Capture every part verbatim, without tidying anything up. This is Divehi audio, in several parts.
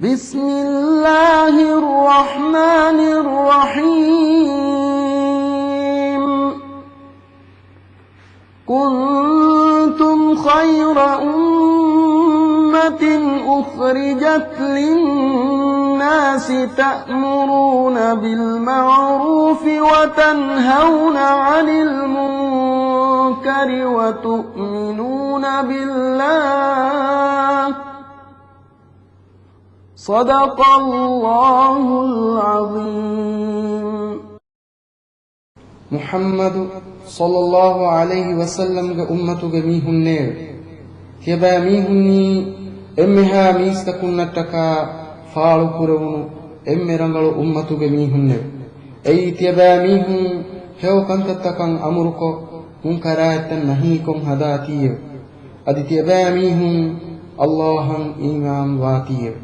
بسم الله الرحمن الرحيم. كنتم خير أمة أخرجت للناس تأمرون بالمعروف وتنهون عن المنكر وتؤمنون بالله. صدق الله العظيم. މުޙައްމަދު ޞައްލައްލާހު ޢަލައިހި ވަސައްލަމްގެ އުއްމަތުގެ މީހުންނޭވެ! ތިޔަބައިމީހުންނީ އެންމެހާ މީސްތަކުންނަށްޓަކާ ފާޅުކުރެވުނު އެންމެ ރަނގަޅު އުއްމަތުގެ މީހުންނެވެ. އެއީ ތިޔަބައިމީހުން ހެޔޮ ކަންތައްތަކަށް އަމުރުކޮށް، މުންކަރާތްތައް ނަހީކޮށް ހަދާތީއެވެ. އަދި ތިޔަބައިމީހުން ﷲ އަށް އީމާން ވާތީއެވެ.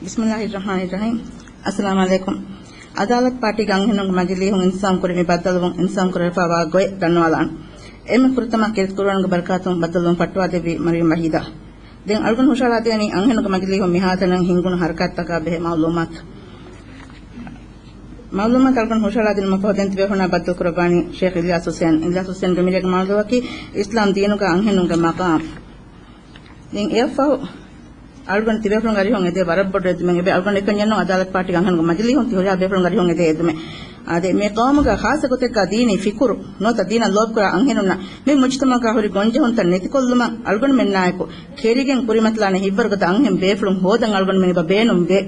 ބިސްމިއްލާހިއްރަޙްމާނިއްރަޙީމް. އައްސަލާމު ޢަލައިކުމް. އަދާލަތު ޕާޓީގެ އަންހެނުންގެ މަޖިލީހުން އިންތިޒާމް ކުރި މި ބައްދަލުވުން އިންތިޒާމް ކުރެވިފައިވާ ގޮތް ދަންނަވާލާން. އެންމެ ފުރަތަމަ ކީރިތި ޤުރުއާނުގެ ބަރަކާތުން ބައްދަލުވުން ފައްޓަވާދެއްވީ މަރިޔަމް ވަޙީދާ. ދެން އަޅުގަނޑު ހުށަހަޅާދޭނީ އަންހެނުންގެ މަޖިލީހުން މިހާތަނަށް ހިންގުނު ޙަރަކާތްތަކާ ބެހޭ މަޢުލޫމާތު. މަޢުލޫމާތު އަޅުގަނޑު ހުށަހަޅާދިނުމަށް ފަހު ދެން ތިބޭފުޅުންނާ ބައްދަލުކުރައްވާނީ ޝޭޚް އިލްޔާސް ޙުސެން. އިލްޔާސް ޙުސެންގެ މިރޭގެ މައުޟޫޢަކީ އިސްލާމް ދީނުގަ އަންހެނުންގެ މަޤާމް. ދެން އެއަށްފަހު އަޅުގަނޑު ތިބޭފުޅުންގެ އަރިހުން އެދޭ ވަރަށް ބޮޑު އެދުމެއް އެބަ އަޅުގަނޑު އެކަންޏެއް ނޫން އަދާލަތު ޕާޓީގެ އަންހެނުންގެ މަޖިލީހުން ތި ހުރިހާ ބޭފުޅުންގެ އަރިހުން އެދޭ އެދުމެއް. އާދެ، މި ޤައުމުގަ ޚާއްޞަ ގޮތެއްގަ ދީނީ ފިކުރު ނުވަތަ ދީނަށް ލޯބިކުރާ އަންހެނުންނަށް މި މުޖްތަމަޢުގަ ހުރި ގޮންޖެހުންތައް ނެތިކޮށްލުމަށް އަޅުގަނޑުމެންނާއެކު ކެރިގެން ކުރިމަތިލާނެ ހިތްވަރުގަދަ އަންހެން ބޭފުޅުން ހޯދަން އަޅުގަނޑުމެން އެބަ ބޭނުންވޭ.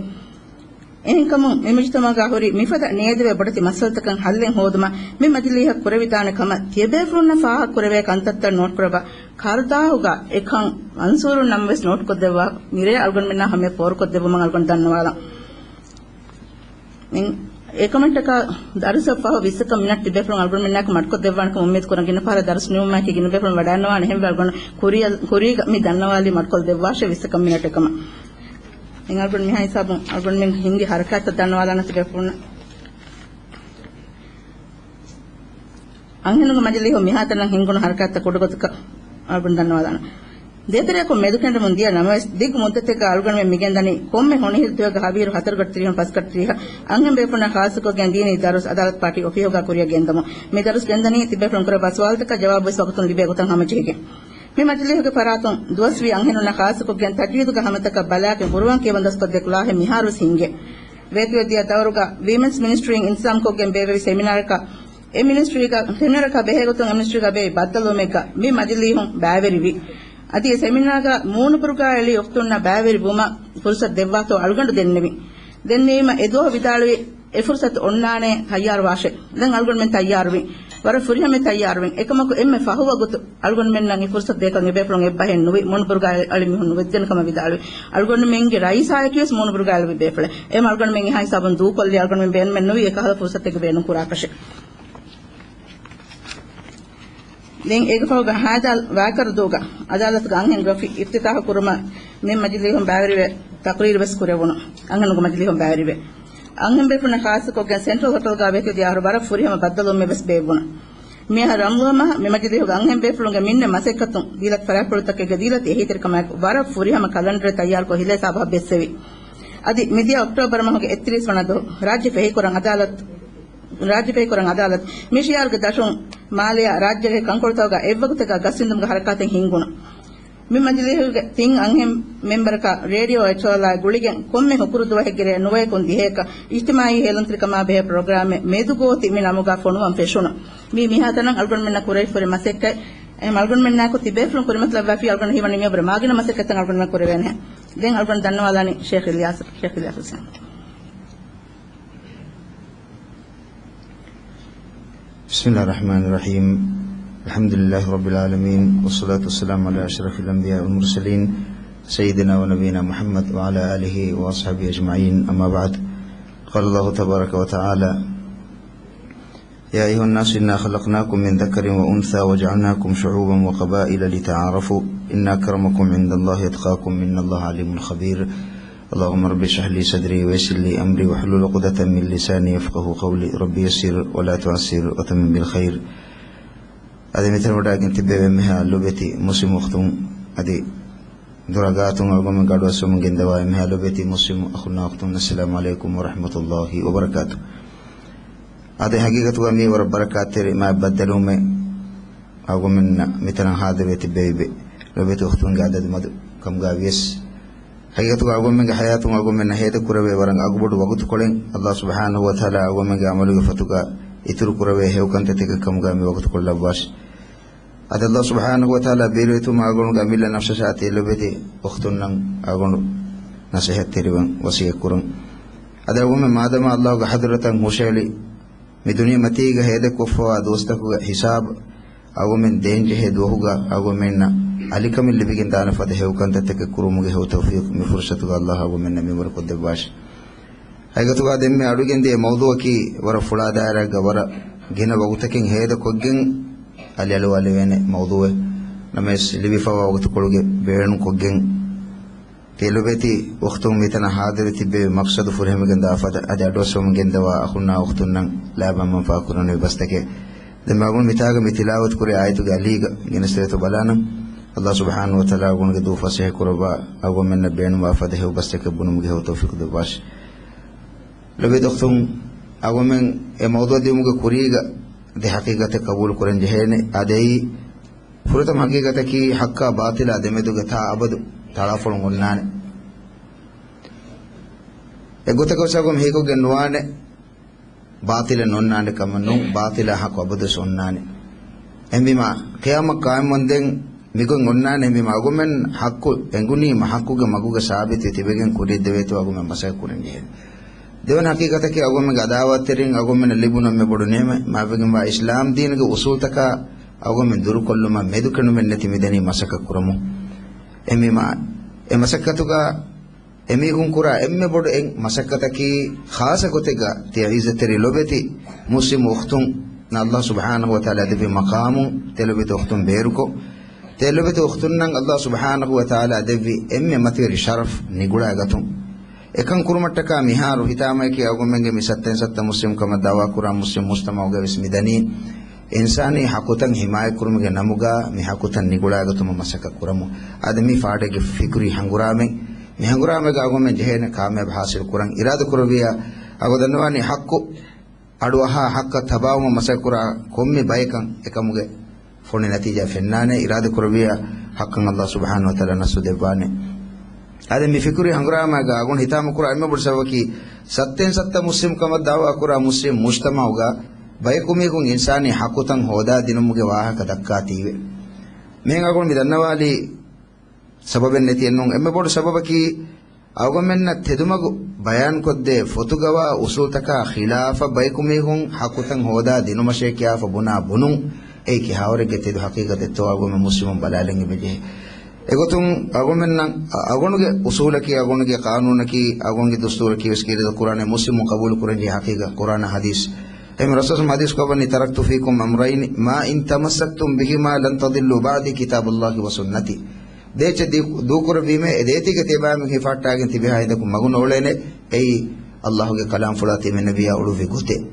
އެހެންކަމުން މި މުޖްތަމަޢުގަ ހުރި މިފަދަ ނޭދެވޭ ބޮޑެތި މައްސަލަތަކަށް ހައްލެއް ހޯދުމަށް މި މަޖިލީހަށް ކުރެވިދާނެ ކަމަށް ތިޔަބޭފުޅުންނަށް ފާހަގަކުރެވޭ ކަންތައްތައް ނޯޓްކުރައްވާ، ކަރުދާހުގަ އެކަން މަންސޫރުންނަށްވެސް ނޯޓްކޮށްދެއްވާ މިރޭ އަޅުގަނޑުމެންނާ ހަމަޔަށް ފޯރުކޮށްދެއްވުމަށް އަޅުގަނޑު ދަންނަވާލަން. އެކަމަށްޓަކާ ދަރުސަށް ފަހު ވިއްސަކަށް މިނެޓް ތިބޭފުޅުން އަޅުގަނޑުމެންނާއެކު މަޑުކޮށްދެއްވާނެކަމަށް އުއްމީދުކުރަން. ގިނަ ފަހަރަށް ދަރުސް ނިމުމާއެކީ ގިނަ ބޭފުޅުން ވަޑައިގަންނަވާނެ. އެހެންވެ އަޅުގަނޑު ކުރިއަށް، ކުރީގަ މި ދަންނަވާލީ މަޑުކޮށްދެއްވާށޭ ވިއްސަކަށް މިނެޓް އެކަމަށް. ދެން އަޅުގަނޑު މިހާ ހިސާބުން އަޅުގަނޑުމެން ހިންގި ހަރަކާތްތައް ދަންނަވާލާނަން ތިބޭފުޅުންނަށް. އަންހެނުންގެ މަޖިލީހުން މިހާތަނަށް ހިންގުނު ހަރަކާތްތައް ކުޑަގޮތަކަށް އަޅުގަނޑު ދަންނަވާލާނަން. ދޭތެރެއަކުން މެދުކެނޑުމުން ދިޔަ ނަމަވެސް، ދިގު މުއްދަތެއްގަ އަޅުގަނޑުމެން މިގެންދަނީ ކޮންމެ ހޮނިހިރު ދުވަހެއްގަ ހަވީރު ހަތަރު ގަޑި ތިރީހުން ފަސް ގަޑި ތިރީހަށް އަންހެން ބޭފުޅުންނާ ޚާއްޞަކޮށްގެން ދީނީ ދަރުސް އަދާލަތު ޕާޓީ އޮފީހުގަ ކުރިއަށް ގެންދަމުން. މި ދަރުސް ގެންދަނީ ތިބޭފުޅުން ކުރައްވާ ސުވާލުތަކަށް ޖަވާބުވެސް ވަގުތުން ލިބޭ ގޮތަށް ހަމަޖެހިގެން. މި މަޖިލީހުގެ ފަރާތުން ދުވަސްވީ އަންހެނުންނާ ޚާއްޞަކޮށްގެން ތަޖްވީދުގެ ހަމަތަކަށް ބަލާގެން ޤުރުއާން ކިޔަވަން ދަސްކޮށްދޭ ކްލާހެއް މިހާރުވެސް ހިންގޭ. ވޭތުވެދިޔަ ދައުރުގަ ވީމެންސް މިނިސްޓްރީން އިންތިޒާމްކޮށްގެން ބޭއްވެވި ސެމިނާރަކަށް އެ މިނިސްޓްރީގަ، ސެމިނާރަކާ ބެހޭގޮތުން އެ މިނިސްޓްރީގަ ބޭއްވި ބައްދަލުވުމެއްގަ މި މަޖިލީހުން ބައިވެރިވި. އަދި އެ ސެމިނާގަ މޫނުބުރުގާ އެޅި އުޚްތުންނަށް ބައިވެރި ވުމަށް ފުރުސަތު ދެއްވާތޯ އަޅުގަނޑު ދެންނެވި. ދެންނެވީމަ އެ ދުވަހު ވިދާޅުވި، އެ ފުރުސަތު އޮންނާނެ، ތައްޔާރުވާށޭ. ދެން އަޅުގަނޑުމެން ތައްޔާރުވި. ވަރަށް ފުރިހަމަ ތައްޔާރުވިން. އެކަމަކު އެންމެ ފަހު ވަގުތު އަޅުގަނޑުމެންނަށް އެ ފުރުސަތު ދޭކަށް އެބޭފުޅުން އެއްބަހެއް ނުވި. މޫނުބުރުގާ އެޅި މީހުން ނުވެދިޔަން ކަމަށް ވިދާޅުވި. އަޅުގަނޑުމެންގެ ރައީސާއެކީވެސް މޫނުބުރުގާ އެޅި ބޭފުޅެއް. އެހެން އަޅުގަނޑުމެން އެހާ ހިސާބުން ދޫކޮށްލީ އަޅުގަނޑުމެން ބޭނުމެއް ނުވި އެކަހަލަ ފުރުސަތެއްގެ ބޭނުން ކުރާކަށެއް. ދެން އޭގެ ފަހުގަ ހައިދާ ވާކަރުދޫގަ އަދާލަތުގެ އަންހެން ރަފީ އިފްތިތާހު ކުރުމަށް މި މަޖިލީހުން ބައިވެރިވެ ތަޤްރީރު ވެސް ކުރެވުނު. އަންހެނުންގެ މަޖިލީހުން ބައިވެރިވެ. އަންހެން ބޭފުޅުންނާ ޚާއްޞަކޮށްގެން ސެންޓްރަލް ހޮޓެލްގަ ވޭތުވެދިޔަ އަހަރު ވަރަށް ފުރިހަމަ ބައްދަލުވުމެއް ވެސް ބޭއްވުނު. މިއަހަރު ރަމަޟާން މަހަށް މި މަޖިލީހުގެ އަންހެން ބޭފުޅުންގެ މިންނެ މަސައްކަތުން ދީލަތު ފަރާތްޕުޅުތަކެއްގެ ދީލަތު އެހީތެރިކަމާއެކު ވަރަށް ފުރިހަމަ ކަލަންޑަރެއް ތައްޔާރުކޮށް ހިލޭ ސާބަހަށް ބެއްސެވި. އަދި މިދިޔަ އޮކްޓޯބަރު މަހުގެ އެއްތިރީސް ވަނަ ދުވަހު ރާއްޖެ ފެހިކުރަން އަދާލަތު، ރާއްޖެ ފެހިކުރަން އަދާލަތު މި ޝިއާރުގެ ދަށުން މާލެއާ ރާއްޖޭގެ ކަންކޮޅުތަކުގަ އެއްވަގުތެއްގަ ގަސް އިންދުމުގެ ހަރަކާތެއް ހިންގުނު. މި މަޖިލީހުގެ ތިން އަންހެން މެމްބަރަކާ ރޭޑިއޯ އެއްޗޮލާއި ގުޅިގެން ކޮންމެ ހުކުރު ދުވަހެއްގެ ރޭ ނުވަޔަކުން ދިހައަކަށް އިޖްތިމާއީ ހޭލުންތެރިކަމާ ބެހޭ ޕްރޮގްރާމެއް މެދުގޯތި މި ނަމުގަ ފޮނުވަން ފެށުނު. މީ މިހާތަނަށް އަޅުގަނޑުމެންނަށް ކުރެވިފަހުރި މަސައްކަތް. އެހެން އަޅުގަނޑުމެންނާއެކު ތިބޭފުޅުން ކުރިމަތިލައްވާފައި އަޅުގަނޑު ހީވަނީ މިއަށްވުރެ މާގިނަ މަސައްކަތްތައް އަޅުގަނޑުމެން ކުރެވޭނެ. ދެން އަޅުގަނޑު ދަންނަވާލާނީ ޝޭޚް އިލްޔާސް، ޝޭޚް އިލްޔާސް ޙުސެން. بسم الله الرحمن الرحيم. الحمد لله رب العالمين، والصلاة والسلام على أشرف الأنبياء والمرسلين، سيدنا ونبينا محمد وعلى آله وأصحابه أجمعين. أما بعد، قال الله تبارك وتعالى: يا أيها الناس إنا خلقناكم من ذكر وأنثى وجعلناكم شعوبا وقبائل لتعارفوا إن أكرمكم عند الله أتقاكم إن الله عليم خبير. اللهم رب اشرح لي صدري ويسر لي أمري واحلل عقدة من لساني يفقهوا قولي. رب يسر ولا تعسر وتمم بالخير. އަދި މިތަނަށް ވަޑައިގެން ތިއްބެވި އެންމެހާ ލޮބެތި މުސްލިމް އުޚްތުން އަދި ދުރާ ގާތުން އަޅުގަނޑުމެން ގަޑުއައްސަވަމުން ގެންދަވާ އެންމެހާ ލޮބެތި މުސްލިމް އަޚުންނާ އުޚްތުން، އައްސަލާމު ޢަލައިކުމް ވަރަޙްމަތުﷲ ވަބަރަކާތު. އާދެ، ހަގީގަތުގަ މީ ވަރަށް ބަރަކާތްތެރި މާތް ބައްދަލުވުމެއް. އަޅުގަނޑުމެންނަށް މިތަނަށް ހާދަވެ ތިއްބެވި ލޮބެތި އުޚްތުންގެ އަދަދު މަދު ކަމުގަ ވިޔަސް، ހަގީގަތުގަ އަޅުގަނޑުމެންގެ ޙަޔާތުން އަޅުގަނޑުމެންނަށް ހޭދަކުރެވޭ ވަރަށް އަގުބޮޑު ވަގުތުކޮޅެއް. އައްލާހު ސުބްޙާނަހު ވަތަޢާލާ އަޅުގަނޑުމެންގެ ޢަމަލުގެ ފޮތުގަ އިތުރު ކުރެވޭ ހެޔޮ ކަންތައްތަކެއް ކަމުގަ މި ވަގުތުކޮށްލައްވާށި. އަދި އައްލާހު ސުބްޙާނަހު ވަތަޢާލާ ބޭރުވެތިވުމަށް އަޅުގަނޑުގެ އަމިއްލަ ނަފްސަށާ ތިޔަ ލޮބެތި އުޚްތުންނަށް އަޅުގަނޑު ނަޞޭޙަތްތެރިވަން ވަޞިއްޔަތްކުރަން. އަދި އަޅުގަނޑުމެން މާދަމާ އައްލާހުގެ ޙަޟްރަތަށް ހުށައެޅި މި ދުނިޔެމަތީގަ ހޭދަކޮށްފަވާ ދުވަސްތަކުގެ ހިސާބު އަޅުގަނޑުމެން ދޭންޖެހޭ ދުވަހުގަ އަޅުގަނޑުމެންނަށް އަލިކަމެއް ލިބިގެންދާނެ ފަދަ ހެޔޮ ކަންތައްތަކެއް ކުރުމުގެ ހެޔޮ ތައުފީޤު މި ފުރުޞަތުގަ އައްލާހު އަޅުގަނޑުމެންނަށް މިންވަރު ކޮށްދެއްވާށި. ހަގީގަތުގަ ދެންމެ އަޑުއިގެންދިޔަ މައުޟޫޢަކީ ވަރަށް ފުޅާ ދާއިރާއެއްގަ ވަރަށް ގިނަ ވަގުތަކެއް ހޭދަކޮށްގެން އަލިއަޅުވާލެވޭނެ މައުޟޫޢެއް. ނަމަވެސް ލިބިފަވާ ވަގުތުކޮޅުގެ ބޭނުންކޮށްގެން ތިޔަ ލޮބެތި އުޚްތުން މިތަނަށް ހާޟިރު ތިއްބެވި މަޤްޞަދު ފުރިހަމަވެގެން ދާ ފަދަ އަދި އަޑުއައްސަވަމުން ގެންދަވާ އަޚުންނާ އުޚްތުންނަށް ލާބަ މަންފާ ކުރަނިވި ބަސްތަކެއް. ދެން މި އަޅުގަނޑު މިތާގަ މި ތިލާވަތު ކުރި އާޔަތުގެ އަލީގަ ގެނެސްދެވޭތޯ ބަލާނަން. އައްލާހު ސުބްޙާނަހު ވަތަޢާލާ އަޅުގަނޑުގެ ދޫ ފަސޭހަ ކުރައްވާ އަޅުގަނޑުމެންނަށް ބޭނުންވާ ފަދަ ހެޔޮ ބަސްތަކެއް ބުނުމުގެ ހެޔޮ ތައުފީޤު ދެއްވާށި. ލޮބެތި އުޚްތުން، އަޅުގަނޑުމެން އެ މައުޟޫޢަށް ދިއުމުގެ ކުރީގަ ދެ ޙަޤީޤަތެއް ޤަބޫލު ކުރަން ޖެހޭނެ. އާދެ، އެއީ ފުރަތަމަ ޙަޤީޤަތަކީ ޙައްޤާ ބާޠިލާ ދެމެދުގެ ތާ އަބަދު ތަޅާފޮޅުން އޮންނާނެ. އެއްގޮތަކަށް ވެސް އަޅުގަނޑު ހީކޮށްގެން ނުވާނެ ބާޠިލެއް ނޯންނާނެ ކަމަށް ނޫން، ބާޠިލާ ޙައްޤު އަބަދުވެސް އޮންނާނެ. އެހެންވީމާ، ޤިޔާމަތް ޤާއިމްވަންދެން މިގޮތް އޮންނާނެ. އެހެންވީމާ، އަޅުގަނޑުމެން ޙައްޤު އެނގުނީމަ، ޙައްޤުގެ މަގުގަ ސާބިތުވެ ތިބެގެން ކުރިއަށް ދެވޭތޯ އަޅުގަނޑުމެން މަސައްކަތް ކުރަން ޖެހޭނެ. ދެވަނަ ޙަޤީޤަތަކީ އަޅުގަނޑުމެންގެ އަދާވަތްތެރިން އަޅުގަނޑުމެންނަށް ލިބުނު އެންމެ ބޮޑު ނިޢުމަތް މާތްވެގެންވާ އިސްލާމް ދީނުގެ އުޞޫލުތަކާ އަޅުގަނޑުމެން ދުރުކޮށްލުމަށް މެދުކެނޑުމެއް ނެތި މިދަނީ މަސައްކަތް ކުރަމުން. އެހެންވީމާ، އެ މަސައްކަތުގަ އެމީހުން ކުރާ އެންމެ ބޮޑު އެއް މަސައްކަތަކީ، ޚާއްޞަ ގޮތެއްގަ ތިޔަ ޢިއްޒަތްތެރި ލޮބެތި މުސްލިމް އުޚްތުންނަށް އައްލާހު ސުބްޙާނަހު ވަތަޢާލާ ދެއްވި މަޤާމުން ތިޔަ ލޮބެތި އުޚްތުން ބޭރުކޮށް، ތިޔަ ލޮބެތި އުޚްތުންނަށް އައްލާހު ސުބްޙާނަހު ވަތަޢާލާ ދެއްވި އެންމެ މަތިވެރި ޝަރަފް ނިގުޅާގަތުން. އެކަން ކުރުމަށްޓަކާ މިހާރު ހިތާމަޔަކީ އަޅުގަނޑުމެންގެ މި ސައްތައިން ސައްތަ މުސްލިމް ކަމަށް ދަޢުވާ ކުރާ މުސްލިމް މުޖްތަމަޢުގައި ވެސް މިދަނީ އިންސާނީ ޙައްޤުތައް ޙިމާޔަތްކުރުމުގެ ނަމުގަ މި ޙައްޤުތައް ނިގުޅާގަތުމަށް މަސައްކަތް ކުރަމުން. އަދި މި ފާޑެއްގެ ފިކުރީ ހަނގުރާމަ، މި ހަނގުރާމައިގަ އަޅުގަނޑުމެން ޖެހޭނެ ކާމިޔާބު ޙާޞިލް ކުރަން. އިރާދަކުރެއްވިއްޔާ، އަޅުގަނޑު ދަންނަވާނީ ޙައްޤު އަޑުއަހާ ޙައްޤަށް ތަބާވުމަށް މަސައްކަތް ކުރާ ކޮންމެ ބަޔަކަށް އެކަމުގެ ފޮނި ނަތީޖާ ފެންނާނެ. އިރާދަކުރެއްވިއްޔާ، ޙައްޤަށް އައްލާހު ސުބްޙާނަހު ވަތަޢާލާ ނަޞްރު ދެއްވާނެ. އަދި މި ފިކުރީ ހަނގުރާމައިގަ އަޅުގަނޑު ހިތާމަ ކުރާ އެންމެ ބޮޑު ސަބަބަކީ، ސައްތައިން ސައްތަ މުސްލިމް ކަމަށް ދަޢުވާ ކުރާ މުސްލިމް މުޖްތަމަޢުގަ ބަޔަކު މީހުން އިންސާނީ ޙައްޤުތައް ހޯދާ ދިނުމުގެ ވާހަކަ ދައްކާތީވެ. މިހެން އަޅުގަނޑު މި ދަންނަވާލީ ސަބަބެއް ނެތިއެއް ނޫން. އެންމެ ބޮޑު ސަބަބަކީ، އަޅުގަނޑުމެންނަށް ތެދުމަގު ބަޔާންކޮށްދޭ ފޮތުގަވާ އުޞޫލުތަކާ ޚިލާފަށް ބަޔަކު މީހުން ޙައްޤުތައް ހޯދާ ދިނުމަށޭ ކިޔާފަ ބުނާ ބުނުން، އެއީ ކިހާވަރެއްގެ ތެދު ޙަޤީޤަތެއްތޯ އަޅުގަނޑުމެން މުސްލިމުން ބަލާލަން އެބަޖެހޭ. އެގޮތުން އަޅުގަނޑުމެންނަށް، އަ، އަޅުގަނޑުގެ އުޞޫލަކީ، އަޅުގަނޑުގެ ޤާނޫނަކީ، އަޅުގަނޑުގެ ދުސްތޫރަކީ ވެސް ކީރިތި ޤުރްއާނޭ މުސްލިމުން ޤަބޫލު ކުރަންޖެހޭ ޙަޤީޤަތް ޤުރްއާނާ ޙަދީޘް. އެހެން ރަސޫލު ޙަދީޘް ކޮށްވަނީ، "تركت فيكم أمرين ما إن تمسكتم بهما لن تضلوا بعدي كتاب الله وسنتي." ދޭއްޗެއް ދީ-، ދޫކުރެއްވީމޭ، އެ ދޭތީގަ ތިޔަބައިމީހުން ހިފަހައްޓާގެން ތިބިހާ ހިނދަކު މަގު ނޯޅޭނެ. އެއީ އައްލާހުގެ ކަލާމްފުޅާ ތިމަން ނަބިއްޔާ އުޅުއްވި ގޮތެއް.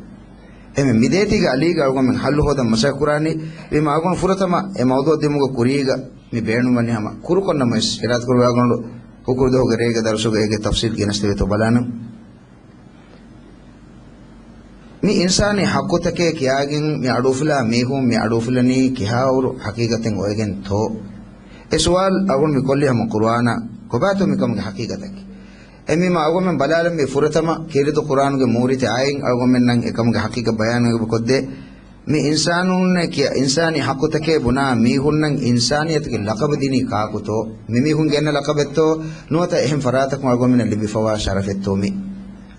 އެހެން މި ދޭތީގެ އަލީގަ އަޅުގަނޑުމެން ޙައްލު ހޯދަން މަސައްކަތް ކުރާނީ. ވީމާ އަޅުގަނޑު ފުރަތަމަ އެ މައުޟޫޢަށް ދިއުމުގެ ކުރީގަ މި ބޭނުންވަނީ ހަމަ ކުރުކޮށް ނަމަވެސް، އިރާދަކުރެއްވި އަޅުގަނޑު ހުކުރު ދުވަހުގެ ރޭގެ ދަރުސުގަ އޭގެ ތަފްޞީލް ގެނެސްދެވޭތޯ ބަލާނަން. މި އިންސާނީ ޙައްޤުތަކޭ ކިޔާގެން މި އަޑުއުފުލާ މީހުން މި އަޑުއުފުލަނީ ކިހާވަރު ޙަޤީޤަތެއް އޮވެގެންތޯ؟ އެ ސުވާލު އަޅުގަނޑު މި ކޮށްލީ ހަމަ ޤުރުއާނާ. ކޮބާތޯ މިކަމުގެ ޙަޤީޤަތަކީ؟ އެހެންވީމާ އަޅުގަނޑުމެން ބަލާލަންވީ ފުރަތަމަ ކީރިތި ޤުރުއާނުގެ މޫރިތި އާޔަތް އަޅުގަނޑުމެންނަށް އެކަމުގެ ޙަޤީޤަތް ބަޔާން އެބަ ކޮށްދޭ. މި އިންސާނުންނޭ ކިޔާ، އިންސާނީ ޙައްޤުތަކޭ ބުނާ މީހުންނަށް އިންސާނިއްޔަތުގެ ލަޤަބު ދިނީ ކާކުތޯ؟ މިމީހުން ގެންނަ ލަޤަބެއްތޯ؟ ނުވަތަ އެހެން ފަރާތަކުން އަޅުގަނޑުމެންނަށް ލިބިފަވާ ޝަރަފެއްތޯ މީ؟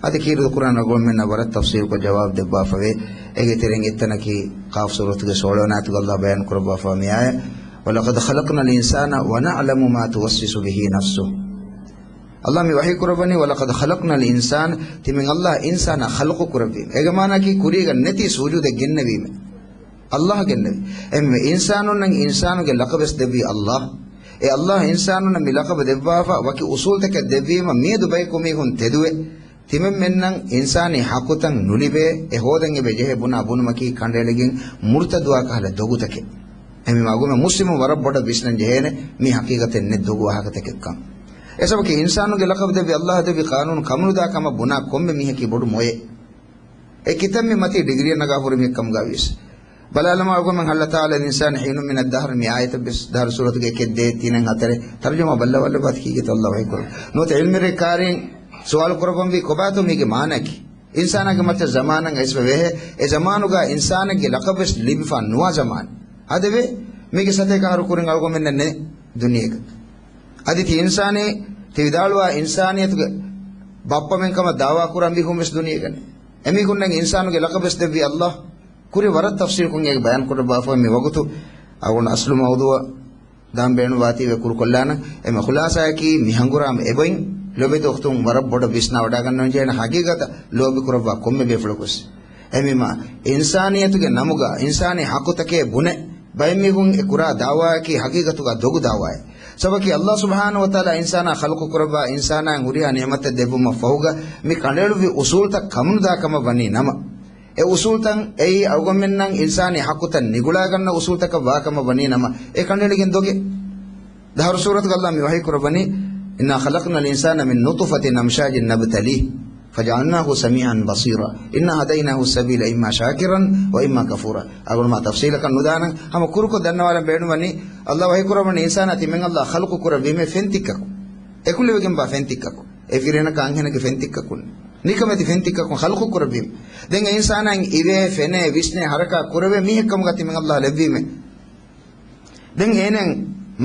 އަދި ކީރިތި ޤުރުއާން އަޅުގަނޑުމެންނަށް ވަރަށް ތަފްޞީލުކޮށް ޖަވާބު ދެއްވާފަވޭ. އޭގެ ތެރެއިން އެއްތަނަކީ ޤާފް ސޫރަތުގެ ސޯޅަވަނަ އާޔަތުގަ އައްލާހު ބަޔާން ކުރައްވާފަވާ މި އާޔަތް، "ولقد خلقنا الإنسان ونعلم ما توسوس به نفسه." އައްލާހު މި ވަޙީ ކުރައްވަނީ، "ولقد خلقنا الإنسان"، ތިމަން އައްލާހު އިންސާނާ ޚަލްޤު ކުރެއްވީމޭ. އޭގެ މާނައަކީ ކުރީގަ ނެތި ސުޖޫދެއް ގެންނެވީމޭ. އައްލާހު ގެންނެވި. އެހެންވެ އިންސާނުންނަށް އިންސާނުގެ ލަޤަބެސް ދެއްވީ އައްލާހު. އެ އައްލާހު އިންސާނުންނަށް މި ލަޤަބު ދެއްވާފަ ވަކި އުސޫލްތަކެއް ދެއްވީމަ، މިއަދު ބަޔަކު މީހުން ތެދުވެ، ތިމަންމެންނަށް އިންސާނީ ޙައްޤުތައް ނުލިބޭ، އެ ހޯދަން އެބަ ޖެހޭ ބުނާ ބުނުމަކީ ކަނޑައެޅިގެން މުރުތަދުވާ ކަހަލަ ދޮގުތަކެއް. އެހެންވީމަ އަޅުގަނޑުމެން މުސްލިމުން ވަރަށް ބޮޑަށް ވިސްނަން ޖެހޭނެ މީ ޙަޤީޤަތެއް ނެތް ދޮގު ވާހަކަތަކެއްކަން. އެސަބަކީ އިންސާނުގެ ލަޤަބު ދެއްވި އައްލާހު ދެއްވި ޤާނޫނު ކަމުނުދާ ކަމަށް ބުނާ ކޮންމެ މީހަކީ ބޮޑު މޮޔެއް. އެ ކިތަންމެ މަތީ ޑިގްރީއަށް ނަގާ ހުރި މީހެއް ކަމުގަ ވިޔަސް. ބަލާލަމާ އަޅުގަނޑުމެން ހައްލަ ތާލަ އިންސާން ޙީނު މިނަ ދަހްރި މި އާޔަތަށް ވެސް ދަހްރު ސޫރަތުގެ އެކެއް ދޭއް ތިނެއް ހަތަރެއް ތަރުޖަމާ ބައްލަވާލައްވާތި ކީގެތޯ އައްލާހު ވަޙީކުރަނީ. ނުވަތަ ޢިލްމުވެރި ކާރީން ސުވާލު ކުރައްވަންވީ ކޮބާތޯ މީގެ މާނައަކީ؟ އިންސާނާގެ މައްޗަށް ޒަމާނަށް އައިސްފަ ވޭހޭ، އެ ޒަމާނުގަ އިންސާނެއްގެ ލަޤަބުވެސް ލިބިފަ ނުވާ ޒަމާނެއް. އަދެވެ މީގެ ސަތޭކަ އަހަރު ކުރިން އަޅުގަނޑުމެންނަށް ނެތް ދުނިޔޭގަ. އަދި ތި އިންސާނީ، ތި ވިދާޅުވާ އިންސާނިއްޔަތުގެ ބައްޕަމެން ކަމަށް ދަޢުވާ ކުރާ މީހުން ވެސް ދުނިޔޭގަ ނެތް. އެމީހުންނަށް އިންސާނުގެ ލަޤަބުވެސް ދެއްވި އައްލާހު. ކުރިން ވަރަށް ތަފްސީލުކޮށް އޭގެ ބަޔާން ކުރައްވާފަ މި ވަގުތު އަޅުގަނޑު އަސްލު މައުޟޫޢަށް ދާން ބޭނުންވާތީވެ ކުރުކޮށްލާނަން. އެމެ ޚުލާޞާއަކީ މި ހަނގުރާމަ އެބައިން ލޯބިތި އުޚްތުން ވަރަށް ބޮޑަށް ވިސްނާވަޑައިގަންނަން ޖެހޭނެ ޙަޤީޤަތަށް ލޯބި ކުރައްވާ ކޮންމެ ބޭފުޅަކުވެސް. އެމީމާ އިންސާނިއްޔަތުގެ ނަމުގަ އިންސާނީ ޙައްޤުތަކޭ ބުނެ ބައެއް މީހުން އެ ކުރާ ދަޢުވާއަކީ ޙަޤީޤަތުގަ ދޮގު ދަޢުވާއެއް. ސަބަކީ އައްލާހު ސުބްޙާނަހު ވަތަޢާލާ އިންސާނާ ޚަލްޤު ކުރައްވާ އިންސާނާއަށް ހުރިހާ ނިޢުމަތެއް ދެއްވުމަށް ފަހުގަ މި ކަނޑައެޅުއްވި އުޞޫލްތައް ކަމުނުދާ ކަމަށް ވަނީ ނަމަ، އެ އުޞޫލްތައް އެއީ އަޅުގަނޑުމެންނަށް އިންސާނީ ޙައްޤުތައް ނިގުޅާގަންނަ އުޞޫލްތަކަށް ވާކަމަށް ވަނީ ނަމަ، އެ ކަނޑައެޅިގެން ދޮގެއް. ދަހްރު ސޫރަތުގަ އައްލާހު މި ވަޙީ ކުރައްވަނީ، إنا خلقنا الإنسان من نطفة أمشاج نبتليه فجعلناه سميعا بصيرا إنا هديناه السبيل إما شاكرا وإما كفورا. އަޅުގަނޑު މާ ތަފްޞީލަކަށް ނުދާނަން، ހަމަ ކުރުކޮށް ދަންނަވާލަން ބޭނުންވަނީ، އައްލާހު ވަޙީ ކުރައްވަނީ އިންސާނާ ތިމަން އައްލާހު ޚަލްޤު ކުރެއްވީމޭ ފެންތިއްކަކު. އެކުލެވިގެންވާ ފެންތިއްކަކު. އެ ފިރިހެނަކާ އަންހެނެއްގެ ފެންތިއްކަކުން. ނިކަމެތި ފެންތިއްކަކުން ޚަލްޤު ކުރެއްވީމޭ. ދެން އެ އިންސާނާއަށް އިވޭ، ފެނޭ، ވިސްނޭ، ޙަރަކާތް ކުރެވޭ މީހެއްކަމުގަ ތިމަން އައްލާހު ލެއްވީމޭ. ދެން އޭނައަށް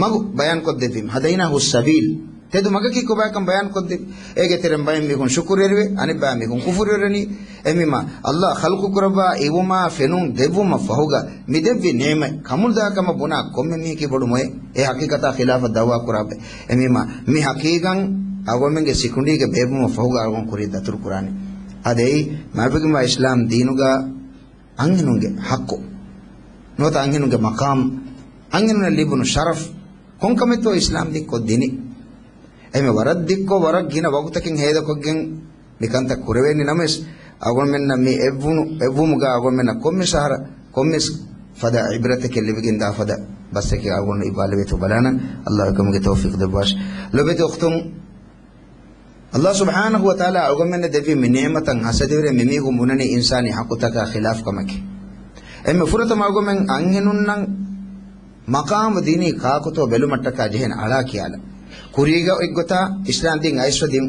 މަގު ބަޔާންކޮށްދެއްވީމަ، هديناه السبيل، ތެދު މަގަކީ ކޮބާކަން ބަޔާންކޮށްދެއްވީ. އޭގެ ތެރެއިން ބައެއް މީހުން ޝުކުރުވެރިވެ، އަނެއްބައި މީހުން ކުފުރުވެރިވެނީ. އެހެންވީމަ، އައްލާހު ޚަލްޤު ކުރައްވާ، އިވުމާ، ފެނުން ދެއްވުމަށް ފަހުގަ މި ދެއްވި ނިޢުމަތް ކަމުނުދާ ކަމަށް ބުނާ ކޮންމެ މީހަކީ ބޮޑު މޮޔަ. އެ ޙަޤީޤަތާ ޚިލާފަށް ދަޢުވާ ކުރާ ބައެއް. އެހެންވީމަ، މި ޙަޤީޤަތް އަޅުގަނޑުމެންގެ ސިކުނޑީގެ ބޭއްވުމަށް ފަހުގަ އަޅުގަނޑު ކުރީ ދަތުރުކުރާނީ. އަދި އެއީ މާތްވެގެންވާ އިސްލާމް ދީނުގަ އަންހެނުންގެ ޙައްޤު ނުވަތަ އަންހެނުންގެ މަޤާމް، އަންހެނުންނަށް ލިބުނު ޝަރަފް، ކޮންކަމެއްތޯ އިސްލާމް ދީން ކޮށްދިނީ. އެހެންވެ ވަރަށް ދިއްކޮށް ވަރަށް ގިނަ ވަގުތަކެއް ހޭދަކޮށްގެން މިކަންތައް ކުރެވޭނީ ނަމަވެސް، އަޅުގަނޑުމެންނަށް މި އެއްވުނު، އެއްވުމުގަ އަޅުގަނޑުމެންނަށް ކޮންމެސް އަހަރަށް ކޮންމެސް ފަދަ ޢިބްރަތެކެއް ލިބިގެންދާ ފަދަ ބަސްއެކޭ އަޅުގަނޑު އިއްވާލެވޭތޯ ބަލާނަން. އައްލާހު އެކަމުގެ ތައުފީޤު ދެއްވާށި. ލޮބެތި އުޚްތުން، އައްލާހު ސުބްޙާނަހު ވަތަޢާލާ އަޅުގަނޑުމެންނަށް ދެއްވި މި ނިޢުމަތަށް ހަސަދަވެރި މިމީހުން ބުނަނީ އިންސާނީ ޙައްޤުތަކާ ޚިލާފު ކަމަކީ. އެންމެ ފުރަތަމަ އަޅުގަނޑުމެން އަންހެނުންނަށް މަޤާމު ދިނީ ކާކުތޯ ބެލުމަށްޓަކާ ޖެހޭނެ އަޅާ ކިޔާލަން. ކުރީގަ އޮތްގޮތާ އިސްލާމް ދީން އައިސްފަ ދިން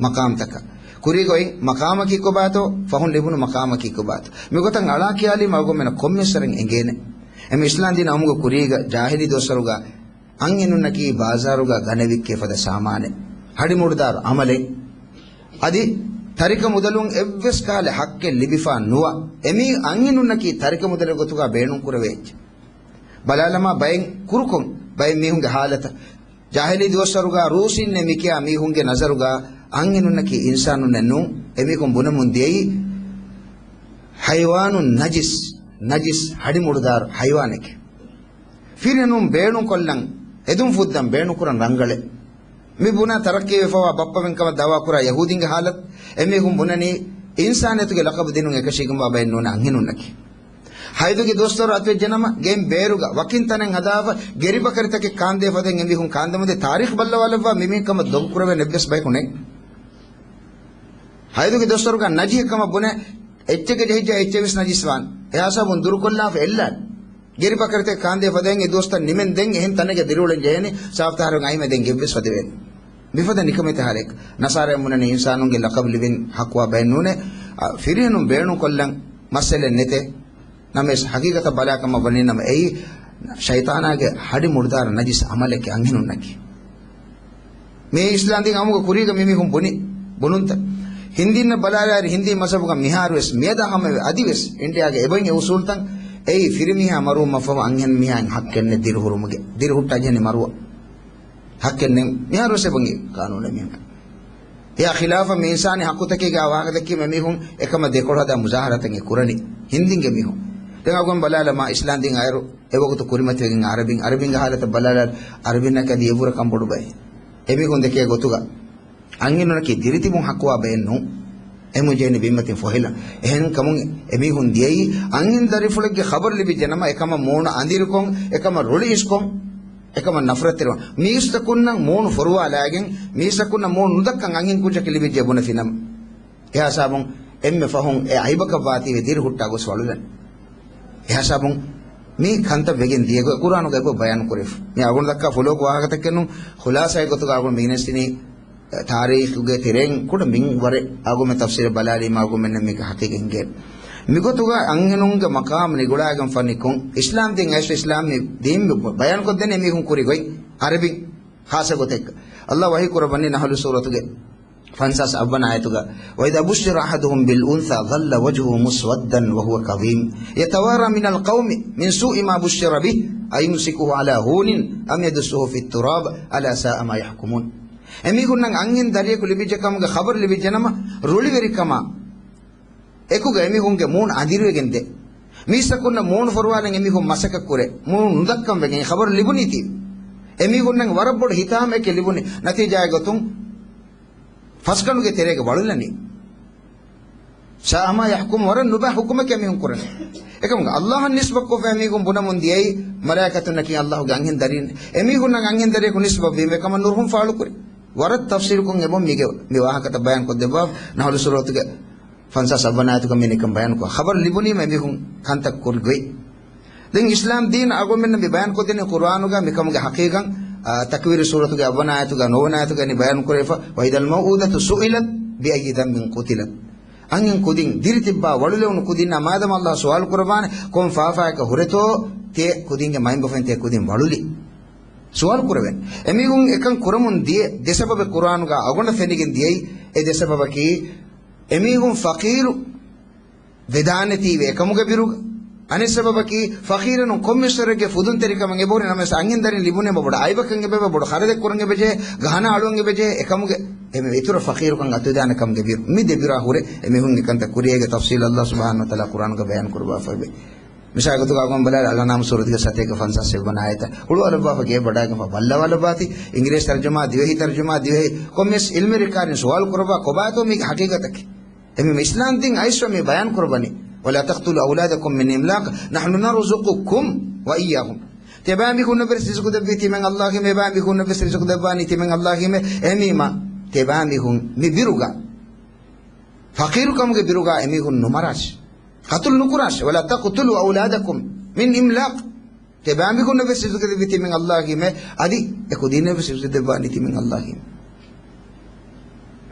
މަޤާމްތަކަށް. ކުރީގަ އޮތް މަޤާމަކީ ކޮބާތޯ، ފަހުން ލިބުނު މަޤާމަކީ ކޮބާތޯ. މިގޮތަށް އަޅާ ކިޔާލީމަ އަޅުގަނޑުމެންނަށް ކޮންމެސް ވަރެއް އެނގޭނެ. އެންމެ އިސްލާމް ދީން އައުމުގެ ކުރީގަ ޖާހިލީ ދުވަސްވަރުގަ އަންހެނުންނަކީ ބާޒާރުގަ ގަނެވިއްކޭ ފަދަ ސާމާނެއް، ހަޑި މުޑުދާރު އަމަލެއް. އަދި ތަރިކަ މުދަލުން އެއްވެސް ކަހަލަ ޙައްޤެއް ލިބިފަ ނުވާ، އެމީ އަންހެނުންނަކީ ތަރިކަ މުދަލެއް ގޮތުގަ ބޭނުން ކުރެވޭ އެއްޗެއް. ބަލާލަމާ ބައެއް ކުރުކޮށް، ބައެއް މީހުންގެ ޙާލަތަށް. ޖާހިލީ ދުވަސްވަރުގަ ރޫސިންނޭ މިކިޔާ މީހުންގެ ނަޒަރުގަ އަންހެނުންނަކީ އިންސާނުންނެއް ނޫން. އެމީހުން ބުނަމުން ދިޔައީ ޙައިވާނުން ނަޖިސް، ނަޖިސް ހަޑި މުޑުދާރު ޙައިވާނެކޭ. ފިރިހެނުން ބޭނުންކޮށްލަން، އެދުން ފުއްދަން ބޭނުންކުރަން ރަނގަޅޭ. މި ބުނާ ތަރައްޤީވެފަވާ ބައްޕަމެންކަމަށް ދަޢުވާކުރާ ޔަހޫދީންގެ ޙާލަތު، އެމީހުން ބުނަނީ އިންސާނިއްޔަތުގެ ލަޤަބު ދިނުން އެކަށީގެންވާ ބައެއް ނޫނޭ އަންހެނުންނަކީ. ޙައިޟުގެ ދުވަސްވަރު އަތުވެއްޖެނަމަ، ގެއިން ބޭރުގަ ވަކިން ތަނެއް ހަދާފަ، ގެރިބަކަރިތަކެއް ކާންދޭ ފަދައިން އެމީހުން ކާންދަމުންދޭ. ތާރީޚް ބައްލަވާލައްވާ މިމީހުން ކަމަށް ދޮގުކުރެވޭނެ އެއްވެސް ބަޔަކު ނެތް. ޙައިޟުގެ ދުވަސްވަރުގަ ނަޖިހެއް ކަމަށް ބުނެ، އެއްޗެއްގެ ޖެހިއްޖެ އެއްޗެއް ވެސް ނަޖިސް ވާން. އެހާސާބުން ދުރުކޮށްލާފަ އެއްލާން. ގެރިބަކަރިތައް ކާންދޭ ފަދައިން އެ ދުވަސްތައް ނިމެން ދެން އެހެން ތަނެއްގަ ދިރިއުޅެން ޖެހޭނީ ސާފްތާހަރު އައިމެ ދެން ގެއްވެސް ފަދަވޭނެ. މިފަދަ ނިކަމެތި ހާލެއް. ނަޞާރާ މުނަނީ އިންސާނުންގެ ލަޤަބު ލިބިން ޙައްޤުވާ ބައެއް ނޫނޭ. އަ، ފިރިހެނުން ބޭނުންކޮށްލަން މައްސަލައެއް ނެތޭ. ނަމަވެސް ޙަޤީޤަތަށް ބަލާކަމަށް ވަނީނަމަ އެއީ ޝައިޠާނާގެ ހަޑި މުޑުދާރު ނަޖިސް ޢަމަލެކޭ އަންހެނުންނަކީ. މި އިސްލާމްދީން އައުމުގެ ކުރީގަ މިމީހުން ބުނި، ބުނުންތައް. ހިންދީންނަށް ބަލާލާއިރު ހިންދީ މަޒްހަބުގަ މިހާރުވެސް މިއަދާ ހަމަވެ އަދިވެސް އިންޑިއާގެ އެބައިން އެ އުސޫލްތައް އެއީ ފިރިމީހާ މަރުވުމަށްފަހު އަންހެން މީހާއިން ޙައްޤެއް ނެތް ދިރިހުރުމުގެ، ދިރިހުއްޓާ ޖެހެނީ މަރުވަ. ޙައްޤެއް ނެތް. މިހާރުވެސް އެބައިން އެ ޤާނޫނެއް މީހުން. އެއާ ޚިލާފަށް މި އިންސާނީ ޙައްޤުތަކީގެ ވާހަކަ ދެއްކީމަ މީހުން އެކަމަށް ދެކޮޅު ހަދާ މުޒާހަރާތައް އެ ކުރަނީ ހިންދީންގެ މީހުން. ދެން އަޅުގަނޑު ބަލާލަމާ އިސްލާމްދީން އައިރު އެވަގުތު ކުރިމަތިވެގެން އަރަބިން، އަރަބިންގެ ހާލަތަށް ބަލާލާ، އަރަބިންނަކަށް އަދި އެއްވުރެ ކަންބޮޑު ބައެއް. އެމީހުން ދެކޭ ގޮތުގަ އަންހެނުންނަކީ ދިރިތިބުން ހައްކުވާ ބައެއް ނޫން. އެހެންވެ ޖެހެނީ ބިންމަތިން ފޮހެލަން. އެހެންކަމުން އެމީހުން ދިޔައީ އަންހެން ދަރިފުޅެއްގެ ޚަބަރު ލިބިއްޖެނަމަ، އެކަމަށް މޫނު އަނދިރިކޮށް، އެކަމަށް ރުޅި އިސްކޮށް، އެކަމަށް ނަފްރަތްތެރިވާން. މީސްތަކުންނަށް މޫނު ފޮރުވާލާގެން، މީސްތަކުންނަށް މޫނު ނުދައްކަން އަންހެން ކުއްޖަކެއް ލިބިއްޖެ ބުނެފިނަމަ، އެހާސާބުން އެންމެ ފަހުން އެ އައިބަކަށްވާތީވެ ދިރިހުއްޓާ ގޮސް ވަޅުލަން. އެހާސާބުން މި ކަންތައް ވެގެން ދިޔަ ގޮތް ޤުރްއާނުގައި ބަޔާން ކުރެފަ. މި އަޅުގަނޑު ދައްކާ ފުލޯކު ވާހަކަތަކެއް ނޫން، ޚުލާސާއެއް ގޮތުގަ އަޅުގަނޑު މި ގެނެސްދިނީ ތާރީޚުގެ ތެރެއިން ކުޑަ މިންވަރެއް އަޅުގަނޑުމެން ތަފްސީލަށް ބަލާލީމަ އަޅުގަނޑުމެންނަށް މީގެ ހަޤީޤަތް އެނގޭނެ. މިގޮތުގަ އަންހެނުންގެ މަޤާމް ނިގުޅާގެންފަ ނިކުން، އިސްލާމް ދީން އައިސް އިސްލާމް ދީން ބަޔާންކޮށްދޭނެ މީހުން ކުރި ގޮތް އަރަބިން ޚާއްޞަ ގޮތެއްގަ. އައްލާ ވަޙީ ކުރައްވަނީ ނަޙްލު ސޫރަތުގެ ފަންސާސް އަށްވަނަ އާޔަތުގަ، وَإِذَا بُشِّرَ أَحَدُهُمْ بِالْأُنْثَىٰ ظَلَّ وَجْهُهُ مُسْوَدًّا وَهُوَ كَظِيمٌ يَتَوَارَىٰ مِنَ الْقَوْمِ مِنْ سُوءِ مَا بُشِّرَ بِهِ أَيُمْسِكُهُ عَلَىٰ هُونٍ أَمْ يَدُسُّهُ فِي التُّرَابِ أَلَا سَاءَ مَا يَحْكُمُونَ. އެމީހުންނަށް އަންހެން ދަރިޔަކު ލިބިއްޖެ ކަމުގެ ޚަބަރު ލިބިއްޖެނަމަ، ރުޅިވެރިކަމާ އެކުގަ އެމީހުންގެ މޫނު އަނދިރިވެގެން ދޭ. މީސްތަކުންނަށް މޫނު ފޮރުވާލަން އެމީހުން މަސައްކަތް ކުރޭ. މޫނު ނުދައްކަން ވެގެން އެ ޚަބަރު ލިބުނީތީ. އެމީހުންނަށް ވަރަށް ބޮޑު ހިތާމައެކޭ ލިބުނީ. ނަތީޖާއެއް ގޮތުން ފަސްގަނޑުގެ ތެރޭގަ ވަޅުލަނީ. سَاءَ مَا يَحْكُمُونَ، ވަރަށް ނުބައި ޙުކުމެކޭ މީހުން ކުރަނީ. އެކަމުގަ އައްލާހަށް ނިސްބަތްކޮށްފަ މީހުން ބުނަމުން ދިޔައީ މަލާއިކަތުންނަކީ އައްލާހުގެ އަންހެން ދަރީން. އެމީހުންނަށް އަންހެން ދަރިޔަކު ނިސްބަތްވީމަ އެކަމަށް ނުރުހުން ފާޅުކުރި. ވަރަށް ތަފްސީލުކޮށް އެބަ މީގެ މި ވާހަކަތައް ބަޔާންކޮށްދެއްވާ ނަޙްލު ސޫރަތުގެ ފަންސާސް އަށްވަނަ އާޔަތުގަ މި ނިކަން ބަޔާންކޮށް، ޚަބަރު ލިބުނީމަ އެމީހުން ކަންތައް ކުރި ގޮތް. ދެން އިސްލާމް ދީން އަޅުގަނޑުމެންނަށް މި ބަޔާންކޮށްދެނީ ޤުރްއާނުގަ މިކަމުގެ ޙަޤީޤަތް، އާ، ތަކްވީރު ސޫރަތުގެ އަށްވަނަ އާޔަތުގަ ނުވަވަނަ އާޔަތުގަ ނި ބަޔާންކުރެވިފަ، وَإِذَا الْمَوْءُودَةُ سُئِلَتْ بِأَيِّ ذَنبٍ قُتِلَتْ. އަންހެން ކުދިން، ދިރިތިއްބާ ވަޅުލެވުނު ކުދިންނާ މާދަމާ އައްލާހަށް ސުވާލު ކުރައްވާނެ، ކޮން ފާފައަކަށް ހުރެތޯ ތޭ ކުދިންގެ މައިންބަފައިން ތޭ ކުދިން ވަޅުލި؟ ސުވާލު ކުރެވެން. އެމީހުން އެކަން ކުރަމުން ދިޔަ ދެ ސަބަބެއް ޤުރްއާނުގަ އަޅުގަނޑަށް ފެނިގެން ދިޔައީ. އެ ދެ ސަބަބަކީ، އެމީހުން ފަޤީރު ވެދާނެތީވެ އެކަމުގެ ބިރުގަ. އަނެއް ސަބަބަކީ، ފަޤީރުން ކޮންމެސްވަރެއްގެ ފުދުންތެރިކަމަށް އެބަހުރި ނަމަވެސް އަންހެން ދަރިން ލިބުނީމަ ބޮޑު އައިބަކަށް އެބަ، ބޮޑު ޚަރަދެއް ކުރަން އެބަޖެހޭ، ގަހަނަ އަޅުވަން އެބަޖެހޭ އެކަމުގެ، އެމެ އިތުރަށް ފަޤީރުކަން އަތުވެދާނެ ކަމުގެ ބިރު. މި ދެ ބިރާ ހުރެ އެމީހުންގެ ކަންތައް ކުރިޔަށް ތަފްސީލު އައްލާހު ސުބްޙާނަހޫ ވަތަޢާލާ ޤުރްއާނުގަ ބަޔާން ކުރައްވާފައިވޭ. މިސާލަކަށް އަޅުގަނޑު ބަލާލަން އަންޢާމު ސޫރަތުގެ ސަތޭކަ ފަންސާސް އަށްވަނަ އާޔަތަށް. ހުޅުވާލައްވާފަ ގެއަށް ވަޑާގެންފަ ބައްލަވާލައްވާތި، އިނގިރޭސި ތަރުޖަމާ، ދިވެހި ތަރުޖަމާ، ދިވެހި ކޮންމެސް ޢިލްމީ ރިކާރޑެއް ސުވާލު ކުރައްވާ ކޮބާތޯ މީގެ ޙަޤީޤަތަކީ؟ އެމީ އިސްލާމް ދީން އައިސްފަ މި ބަޔާން ކުރައްވަނީ، وَلَا تَقْتُلُوا أَوْلَادَكُمْ مِنْ إِمْلَاقٍ نَحْنُ نَرْزُقُكُمْ وَإِيَّاهُمْ. ތިޔަބައިމީހުންނަށްވެސް ރިޒުޤު ދެއްވީ ތިމަން އައްލާހީމެ، އެބައިމީހުންނަށްވެސް ރިޒުޤު ދެއްވާނީ ތިމަން އައްލާހީމެ. އެހެންވީމަ، ތިޔަބައިމީހުން މި ބިރުގަ، ފަޤީރުކަމުގެ ބިރުގަ އެމީހުން ނުމަރާށި. ޤަތުލު ނުކުރާށި. وَلَا تَقْتُلُوا أَوْلَادَكُمْ مِنْ إِمْلَاقٍ. ތިޔަބައިމީހުންނަށްވެސް ރިޒުޤު ދެއްވީ ތިމަން އައްލާހީމެ، އަދި އެ ކުދީންނަށްވެސް ރިޒުޤު ދެއްވާނީ ތިމަން އައްލާހީމެ.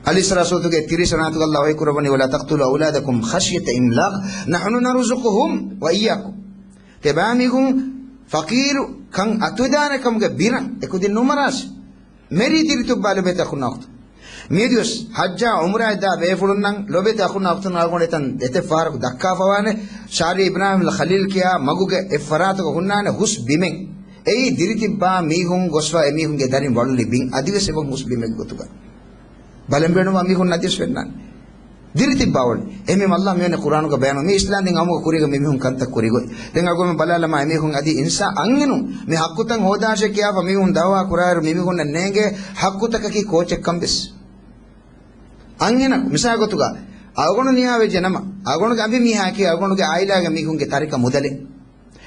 އަލް އިސްރާ ސޫރަތުގެ ތިރީސް ވަނަ އާޔަތުގަ އައްލާހު ވަޙީ ކުރައްވަނީ، وَلَا تَقْتُلُوا أَوْلَادَكُمْ خَشْيَةَ إِمْلَاقٍ نَحْنُ نَرْزُقُهُمْ وَإِيَّاكُمْ. ތިޔަބައިމީހުން ފަޤީރު ކަން އަތުވެދާނެ ކަމުގެ ބިރަށް އެކުދިން ނުމަރާށި. މެރީ ދިރިތިއްބާ ލޮބުވެތި އަޚުންނާ އުޚްތުން. މިއަދުވެސް ޙައްޖާ ޢުމްރާއަށް ދާ ބޭފުޅުންނަށް ލޮބުވެތި އަޚުންނާ އުޚްތުން އަޅުގަނޑު އެތަން އެތައް ފަހަރަކު ދައްކާފަވާނެ، ޝާރި އިބްރާހިމް ޚަލީލް ކިޔާ މަގުގެ އެއް ފަރާތަކަށް ހުންނާނެ ހުސް ބިމެއް. އެއީ ދިރިތިއްބާ މީހުން ގޮސްފަ އެމީހުންގެ ދަރިން ވަޅުލި ބިން. އަދިވެސް އެބަ ހުސް ބިމެއްގެ ގޮތުގަ ބަލަން ބޭނުންވާ މީހުން އަދިވެސް ފެންނާނެ. ދިރިތިއްބާވަޅު. އެހެންވީމަ އައްލާހު މިވަނީ ޤުރްއާނުގަ ބަޔާނު، މި އިސްލާމް ދީން އައުމުގެ ކުރީގަ މިމީހުން ކަންތައް ކުރި ގޮތް. ދެން އަޅުގަނޑު ބަލާލަމާ، އެމީހުން އަދި އިންސާ އަންހެނުން މި ޙައްޤުތައް ހޯދާށޭ ކިޔާފަ މީހުން ދަޢުވާ ކުރާއިރު މިމީހުންނަށް ނޭނގޭ ޙައްޤުތަކަކީ ކޯޗެއްކަން ވެސް. އަންހެނަކު މިސާލު ގޮތުގަ އަޅުގަނޑު ނިޔާވެއްޖެ ނަމަ، އަޅުގަނޑުގެ އަނބިމީހާއަކީ އަޅުގަނޑުގެ ޢާއިލާގެ މީހުންގެ ތަރިކަ މުދަލެއް.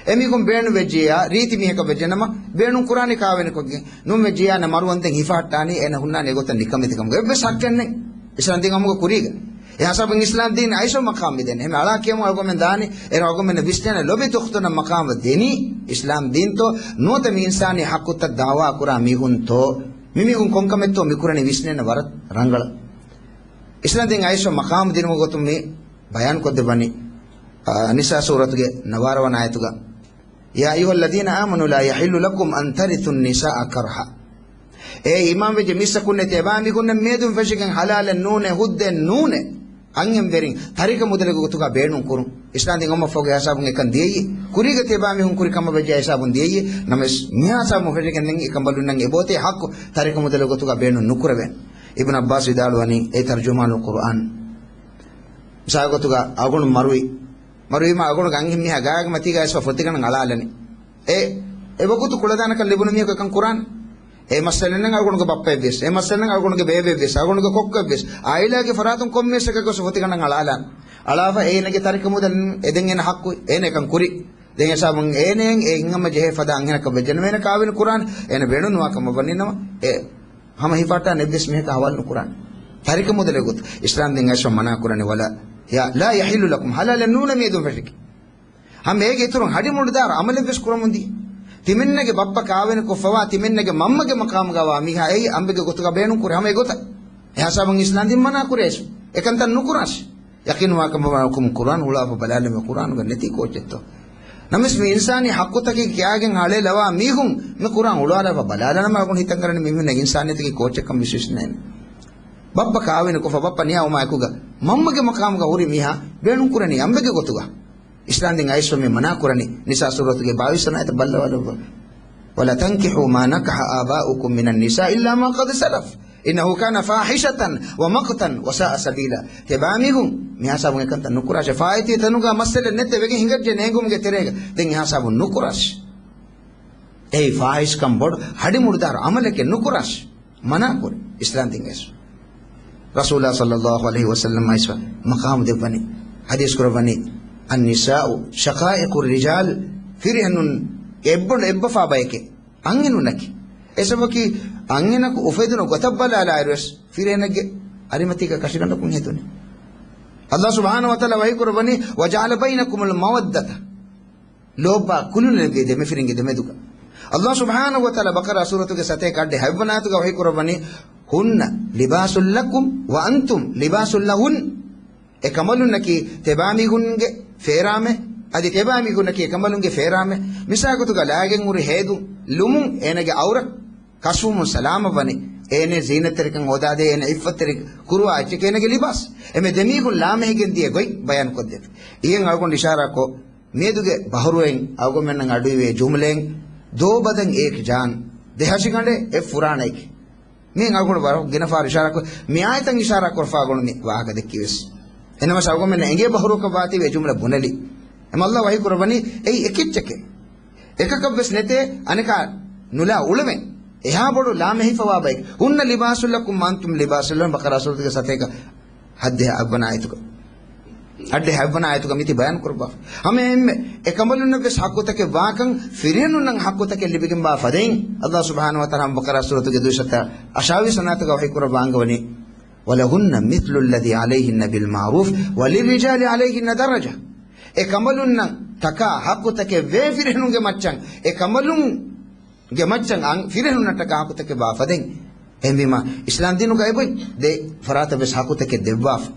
އެމީހުން ބޭނުންވެއްޖިއްޔާ، ރީތި މީހަކަށް ވެއްޖެނަމަ، ބޭނުން ކުރާނީ ކާވެނިކޮށްގެން. ނުންވެއްޖިއްޔާ، އޭނަ މަރުވަންދެން ހިފަހައްޓާނީ، އޭނަ ހުންނާނީ އެގޮތަށް ނިކަމެތިކަމުގަ. އެއްވެސް ޙައްޤެއް ނެތް އިސްލާމް ދީން އައުމުގެ ކުރީގަ. އެހާ ސަބަބުން އިސްލާމް ދީން އައިސްފަ މަޤާމް މިދޭނެ. އެހެން އަޅާ ކިޔަމުން އަޅުގަނޑުމެން ދާނީ، އޭރު އަޅުގަނޑުމެންނަށް ވިސްނޭނެ ލޮބުވެތި އުޚްތުންނަށް މަޤާމް ދެނީ އިސްލާމް ދީންތޯ، ނުވަތަ މި އިންސާނީ ޙައްޤުތައް ދަޢުވާ ކުރާ މީހުންތޯ؟ މިމީހުން ކޮންކަމެއްތޯ މިކުރަނީ ވިސްނޭނެ ވަރަށް ރަނގަޅަށް. އިސްލާމް ދީން އައިސްފަ މަޤާމް ދިނުމުގެ ގޮތުން މި ބަޔާންކޮށްދެއްވަނީ، އާ، ނިސާ ސޫރަތުގެ ނަވާރަ ވަނަ އާޔަތުގަ، يَا أَيُّهَا الَّذِينَ آمَنُوا لَا يَحِلُّ لَكُمْ أَن تَرِثُوا النِّسَاءَ كَرْهًا. އޭ އީމާންވެއްޖެ މީސްތަކުންނޭ، ތިޔަބައިމީހުންނަށް މިއަދުން ފެށިގެން ޙަލާލެއް ނޫނޭ، ހުއްދައެއް ނޫނޭ، އަންހެންވެރިން ތަރިކަ މުދަލެއްގެ ގޮތުގަ ބޭނުން ކުރުން. އިސްލާމް ދީން އައުމަށްފަހުގެ ހިސާބުން އެކަން ދިޔައީ. ކުރީގަ ތިޔަބައިމީހުން ކުރި ކަމަށް ވެއްޖެ ހިސާބުން ދިޔައީ. ނަމަވެސް މިހާ ހިސާބުން ފެށިގެން ދެން އެކަނބަލުންނަށް އެބައޮތޭ ޙައްޤު ތަރިކަ މުދަލެއްގެ ގޮތުގަ ބޭނުން ނުކުރެވޭނެ. އިބްނު ޢައްބާސް ވިދާޅުވަނީ، އޭ ތަރްޖުމާނުލް ޤުރްއާން، މިސާލު ގޮތުގަ އަޅުގަނޑު މަރުވި، މަރުވީމަ އަޅުގަނޑުގެ އަންހެން މީހާ ގާގެ މަތީގަ އައިސްފަ ފޮތިގަނޑަށް އަޅާލަނީ. އެ، އެ ވަގުތު ކުޅަދާނަކަން ލިބުނު މީހަކަށް ކަން ކުރާނެ. އެ މައްސަލަ ނެތް އަޅުގަނޑުގެ ބައްޕައެއްވިޔަސް، އެ މައްސަލަ ނެތް އަޅުގަނޑުގެ ބޭބެއެއްވިޔަސް، އަޅުގަނޑުގެ ކޮއްކޮއެއްވިޔަސް، އާއިލާގެ ފަރާތުން ކޮންމެއަކަށްވެސް ފޮތިގަނޑަށް އަޅާލާނެ. އަޅާފަ އޭނަގެ ތަރިކަ މުދަލުން އެދެން އޭނަ ހައްޤު، އޭނަ އެކަން ކުރި. ދެން ހިސާބުން އޭނައަށް އެ ހިނގަމަ ޖެހޭ ފަދަ އަންހެނަކަށް ވެއްޖެނަމަ އޭނަ ކާވެނި ކުރާނެ، އޭނަ ބޭނުންވާ ކަމަށް ވަނީނަމަ، އެ ހަމަ ހިފަހައްޓާ ނެތްވެސް މީހަކަށް ހަވާލު ނުކުރާނެ. ތަރިކަ މުދަލެއް ގޮތު. އިސްލާމް ދީން އައިސްފަ މަނާ ކުރަނީ ވަލާ، ޔާ، ލާ ޔަޙިއްލު ލަކުމް، ހަލާލެއް ނޫނަ މިއަދުން ފެށިގެން. ހަމަ އޭގެ އިތުރުން ހަޑި މުޑުދާރު އަމަލެއްވެސް ކުރަމުން ދީ. ތިމެންނަގެ ބައްޕަ ކާވެނި ކޮށްފަވާ، ތިމެންނަގެ މަންމަގެ މަޤާމުގަ ވާ މީހާ އެއީ އަނބެއްގެ ގޮތުގަ ބޭނުން ކުރޭ ހަމަ އެގޮތަށް. އެހާ ހިސާބުން އިސްލާމް ދީން މަނާ ކުރޭ އައިސް. އެކަންތައް ނުކުރާށި. ޔަޤީންވާ ކަމަށް ވާ ކުރާން އުޅާފަ ބަލާލަމޭ ކުރާނުގަ ނެތީ ކޯއްޗެއްތޯ. ނަމަވެސް މި އިންސާނީ ހައްޤުތަކެއް ކިޔާގެން ހަޅޭލަވާ މީހުން މި ކުރާން އުޅާލާފަ ބަލާލަނަމަ އަޅުގަނޑު ހިތަށް އަރަނީ މީހުންނަށް އިންސާނިއްޔަތުގެ ކޯއްޗެއްކަން ވިސްވެސް ނޭނެ. ބައްޕަ ކާވެނި ކޮށްފަ ބައްޕަ ނިޔާވުމާ އެކުގަ މަންމަގެ މަޤާމުގަ ހުރި މީހާ ބޭނުން ކުރަނީ އަނބެއްގެ ގޮތުގަ. އިސްލާމް ދީން އައިސްފަ މި މަނާ ކުރަނީ. ނިސާ ސޫރަތުގެ ބާވީސް ވަނަ އާޔަތަށް ބައްލަވާލައްވާ. ولا تنكحوا ما نكح آباؤكم من النساء إلا ما قد سلف إنه كان فاحشة ومقتا وساء سبيلا. ތިބާމީހުން މިހާ ހިސާބުން އެކަންތައް ނުކުރާށޭ. ފާއިތީ ތަނުގަ މައްސަލަ ނެތޭ ވެގެން ހިނގައްޖެ ނޭނގުމުގެ ތެރޭގަ. ދެން އެހާ ހިސާބުން ނުކުރާށޭ. އެއީ ފާހިޝްކަން ބޮޑު ހަޑި މުޑުދާރު އަމަލެކޭ ނުކުރާށޭ. މަނާ ކުރި އިސްލާމް ދީން އައިސް. ރަސޫލާ ޞައްލައްލާހު ޢަލައިހި ވަސައްލަމް އައިސްފަ މަޤާމު ދެއްވަނީ، ޙަދީޘް ކުރައްވަނީ، النساء شقائق الرجال، ފިރިހެނުން އެއްބޮޑު އެއްބަފާ ބަޔެކޭ އަންހެނުންނަކީ. އެސަބަކީ އަންހެނަކު އުފެދުނު ގޮތަށް ބަލާލާއިރުވެސް ފިރިހެނެއްގެ އަރިމަތީގަ ކަށިގަނޑަކުން ހެދުނީ. ﷲ ސުބްޙާނަހޫ ވަތަޢާލާ ވަޙީ ކުރައްވަނީ، وجعل بينكم المودة، ލޯބިވާ ކުލުން ލެއްވި ދެމަފިރިންގެ ދެމެދުގަ. ﷲ ސުބްޙާނަހޫ ވަތަޢާލާ ބަޤަރާ ސޫރަތުގެ ސަތޭކަ އަށްޑިހަ ހަތްވަނަ އާޔަތުގަ ވަޙީ ކުރައްވަނީ، هن لباس لكم وأنتم لباس لهن. އެ ކަނބަލުންނަކީ ތިބާމީހުންގެ ފޭރާމެ، އަދި ތިބާމީހުންނަކީ އެ ކަނބަލުންގެ ފޭރާމެ. މިސާލަކަށް ލާގެން ހުރި ހޭދުން ލުމުން އޭނަގެ އައުރަތް ކަސްވުމުން ސަލާމަތްވަނީ. އޭނަ ޒީނަތްތެރިކަން ހޯދާދޭ، އޭނަ ޢިއްފަތްތެރި ކުރުވާ އެއްޗެކޭ އޭނަގެ ލިބާސް. އެމެ ދެމީހުން ލާމެހިގެން ދިޔަ ގޮތް ބަޔާން ކޮށްދެއްވި. އިއެން އަޅުގަނޑު އިޝާރާކޮށް، މިއަދުގެ ބަހުރުވައިން އަޅުގަނޑުމެންނަށް އަޑުއިވޭ ޖުމްލައިން، دو بدن ایک جان، ދެ ހަށިގަނޑެއް އެއް ފުރާނައެކޭ. މިއިން އަޅުގަނޑު ވަރަށް ގިނަ ފަހަރު އިޝާރާކޮށް، މި އާޔަތަށް އިޝާރާކުރައްވާ އަޅުގަނޑު މި ވާހަކަ ދެއްކި ވެސް. އެނަމަސް އަޅުގަނޑުމެންނަށް އެނގޭ ބަހުރުވަކަށް ވާތީވެ ޖުމްލަ ބުނެލި. އެމަ ﷲ ވަޙީ ކުރައްވަނީ އެއީ އެކެއްޗެކޭ. އެކަކަށްވެސް ނެތޭ އަނެކާ ނުލާ އުޅެމެ. އެހާ ބޮޑު ލާމެހިފަވާ ބައެއް. هن لباس لكم وأنتم لباس لهن، ބަޤަރާ ސޫރަތުގެ ސަތޭކަ ހައްދިހަ އަށްވަނަ އާޔަތުގަ. އަށްޑިހަ ހަތްވަނަ އާޔަތުގަ މިތި ބަޔާން ކުރައްވާފަ. ހަމައެހެންމެ އެ ކަނބަލުންނަށްވެސް ޙައްޤުތަކެއް ވާކަން، ފިރިހެނުންނަށް ޙައްޤުތަކެއް ލިބިގެންވާ ފަދައިން، ﷲ ސުބްޙާނަހޫ ވަތަޢާލާ ބަޤަރާ ސޫރަތުގެ ދުއިސައްތަ އަށާވީސް ވަނަ އާޔަތުގަ ވަޙީ ކުރައްވާ އަންގަވަނީ، ولهن مثل الذي عليهن بالمعروف وللرجال عليهن درجة. އެ ކަނބަލުންނަށް ތަކާ ޙައްޤުތަކެއް ވޭ ފިރިހެނުންގެ މައްޗަށް، އެ ކަނބަލުން ގެ މައްޗަށް އަން ފިރިހެނުންނަށްޓަކާ ޙައްޤުތަކެއް ވާ ފަދައިން. އެހެންވީމަ، އިސްލާމް ދީނުގައި އެބޮތް ދެ ފަރާތަށް ވެސް ޙައްޤުތަކެއް ދެއްވާފަ.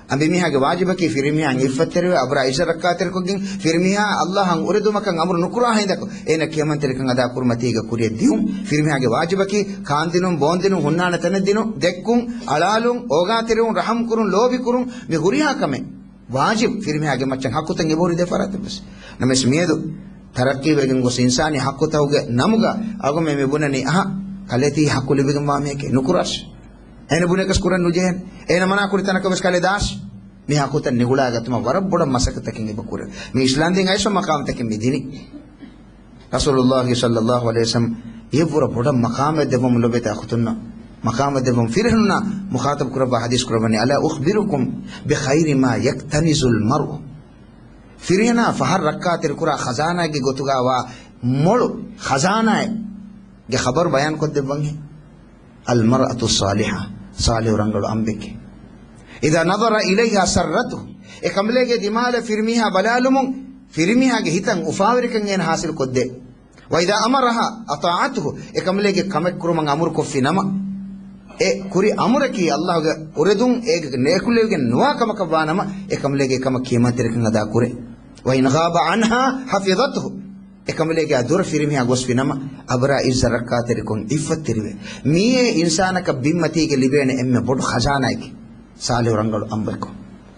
އަނބިމީހާގެ ވާޖިބަކީ ފިރިމީހާ ޢިއްފަތްތެރިވެ، އަބުރާ ޢިއްޒަތް ރައްކާތެރިކޮށްގެން، ފިރިމީހާ ﷲ އަށް އުރެދުމަކަށް އަމުރު ނުކުރާ ހިނދަކު، އޭނަ ކިޔަމަންތެރިކަން އަދާ ކުރުމަތީގަ ކުރިއަށް ދިއުން. ފިރިމީހާގެ ވާޖިބަކީ ކާންދިނުން، ބޯންދިނުން، ހުންނާނެ ތަނެއް ދިނުން، ދެއްކުން، އަޅާލުން، އޯގާތެރިވުން، ރަޙަމް ކުރުން، ލޯބި ކުރުން، މި ހުރިހާ ކަމެއް ވާޖިބު ފިރިމީހާގެ މައްޗަށް ޙައްޤުތައް އެބަހުރި ދެ ފަރާތަށް ވެސް. ނަމަވެސް މިއަދު ތަރައްޤީވެގެން ގޮސް އިންސާނީ ޙައްޤުތަކުގެ ނަމުގަ އަޅުގަނޑުމެން މި ބުނަނީ އަހަ، ކަލޭ ތި ޙައްޤު ލިބިގެންވާ މީހެކޭ ނުކުރާށޭ. އޭނަ ބުނެކަސް ކުރަން ނުޖެހޭނެ. އޭނަ މަނާ ކުރި ތަނަކަށް ވެސް ކަލޭ ދާށޭ. މި ޙައްޤުތައް ނިގުޅާގަތުމަށް ވަރަށް ބޮޑަށް މަސައްކަތްތަކެއް އެބަ ކުރޭ. މި އިސްލާމް ދީން އައިސްފަ މަޤާމްތަކެއް މި ދިނީ. ރަސޫލުﷲ ޞައްލައްލާހު ޢަލައިހި ވަސައްލަމް އެއަށްވުރެ ބޮޑަށް މަޤާމެއް ދެއްވަމުން ލޯބިވެތި އަޚުތުންނަށް. މަޤާމެއް ދެއްވަމުން ފިރިހެނުންނާ މުޚާޠަބު ކުރައްވާ ޙަދީޘް ކުރައްވަނީ، ألا أخبركم بخير ما يكتنز المرء. ފިރިހެނާ ފަހަށް ރައްކާތެރިކުރާ ޚަޒާނާގެ ގޮތުގަ ވާ މޮޅު ޚަޒާނާއެއްގެ ޚަބަރު ބަޔާން ކޮށްދެއްވަންހޭ. المرأة الصالحة، ޞާލިޙު ރަނގަޅު އަނބެކޭ. إذا نظر إليها سرته، އެ ކަނބަލޭގެ ދިމާލަށް ފިރިމީހާ ބަލާލުމުން ފިރިމީހާގެ ހިތަށް އުފާވެރިކަން އޭނަ ޙާޞިލު ކޮށްދޭ. وإذا أمرها أطاعته، އެ ކަނބަލޭގެ ކަމެއް ކުރުމަށް އަމުރު ކޮށްފި ނަމަ، އެ ކުރި އަމުރަކީ ﷲ ގެ އުރެދުން އޭގެ ނޭކުލެވިގެން ނުވާ ކަމަކަށް ވާ ނަމަ، އެ ކަނބަލޭގެ ކަމަށް ކިޔަމަންތެރިކަން އަދާ ކުރޭ. وإن غاب عنها حفظته، އެ ކަނބަލޭގެ ދުރަށް ފިރިމީހާ ގޮސްފި ނަމަ، އަބުރާ ޢިއްޒަތް ރައްކާތެރިކޮށް ޢިއްފަތްތެރިވޭ. މިއީ އިންސާނަކަށް ބިންމަތީގެ ލިބޭނެ އެންމެ ބޮޑު ޚަޒާނާއެކޭ، ޞާލިޙު ރަނގަޅު އަނބެކޭ.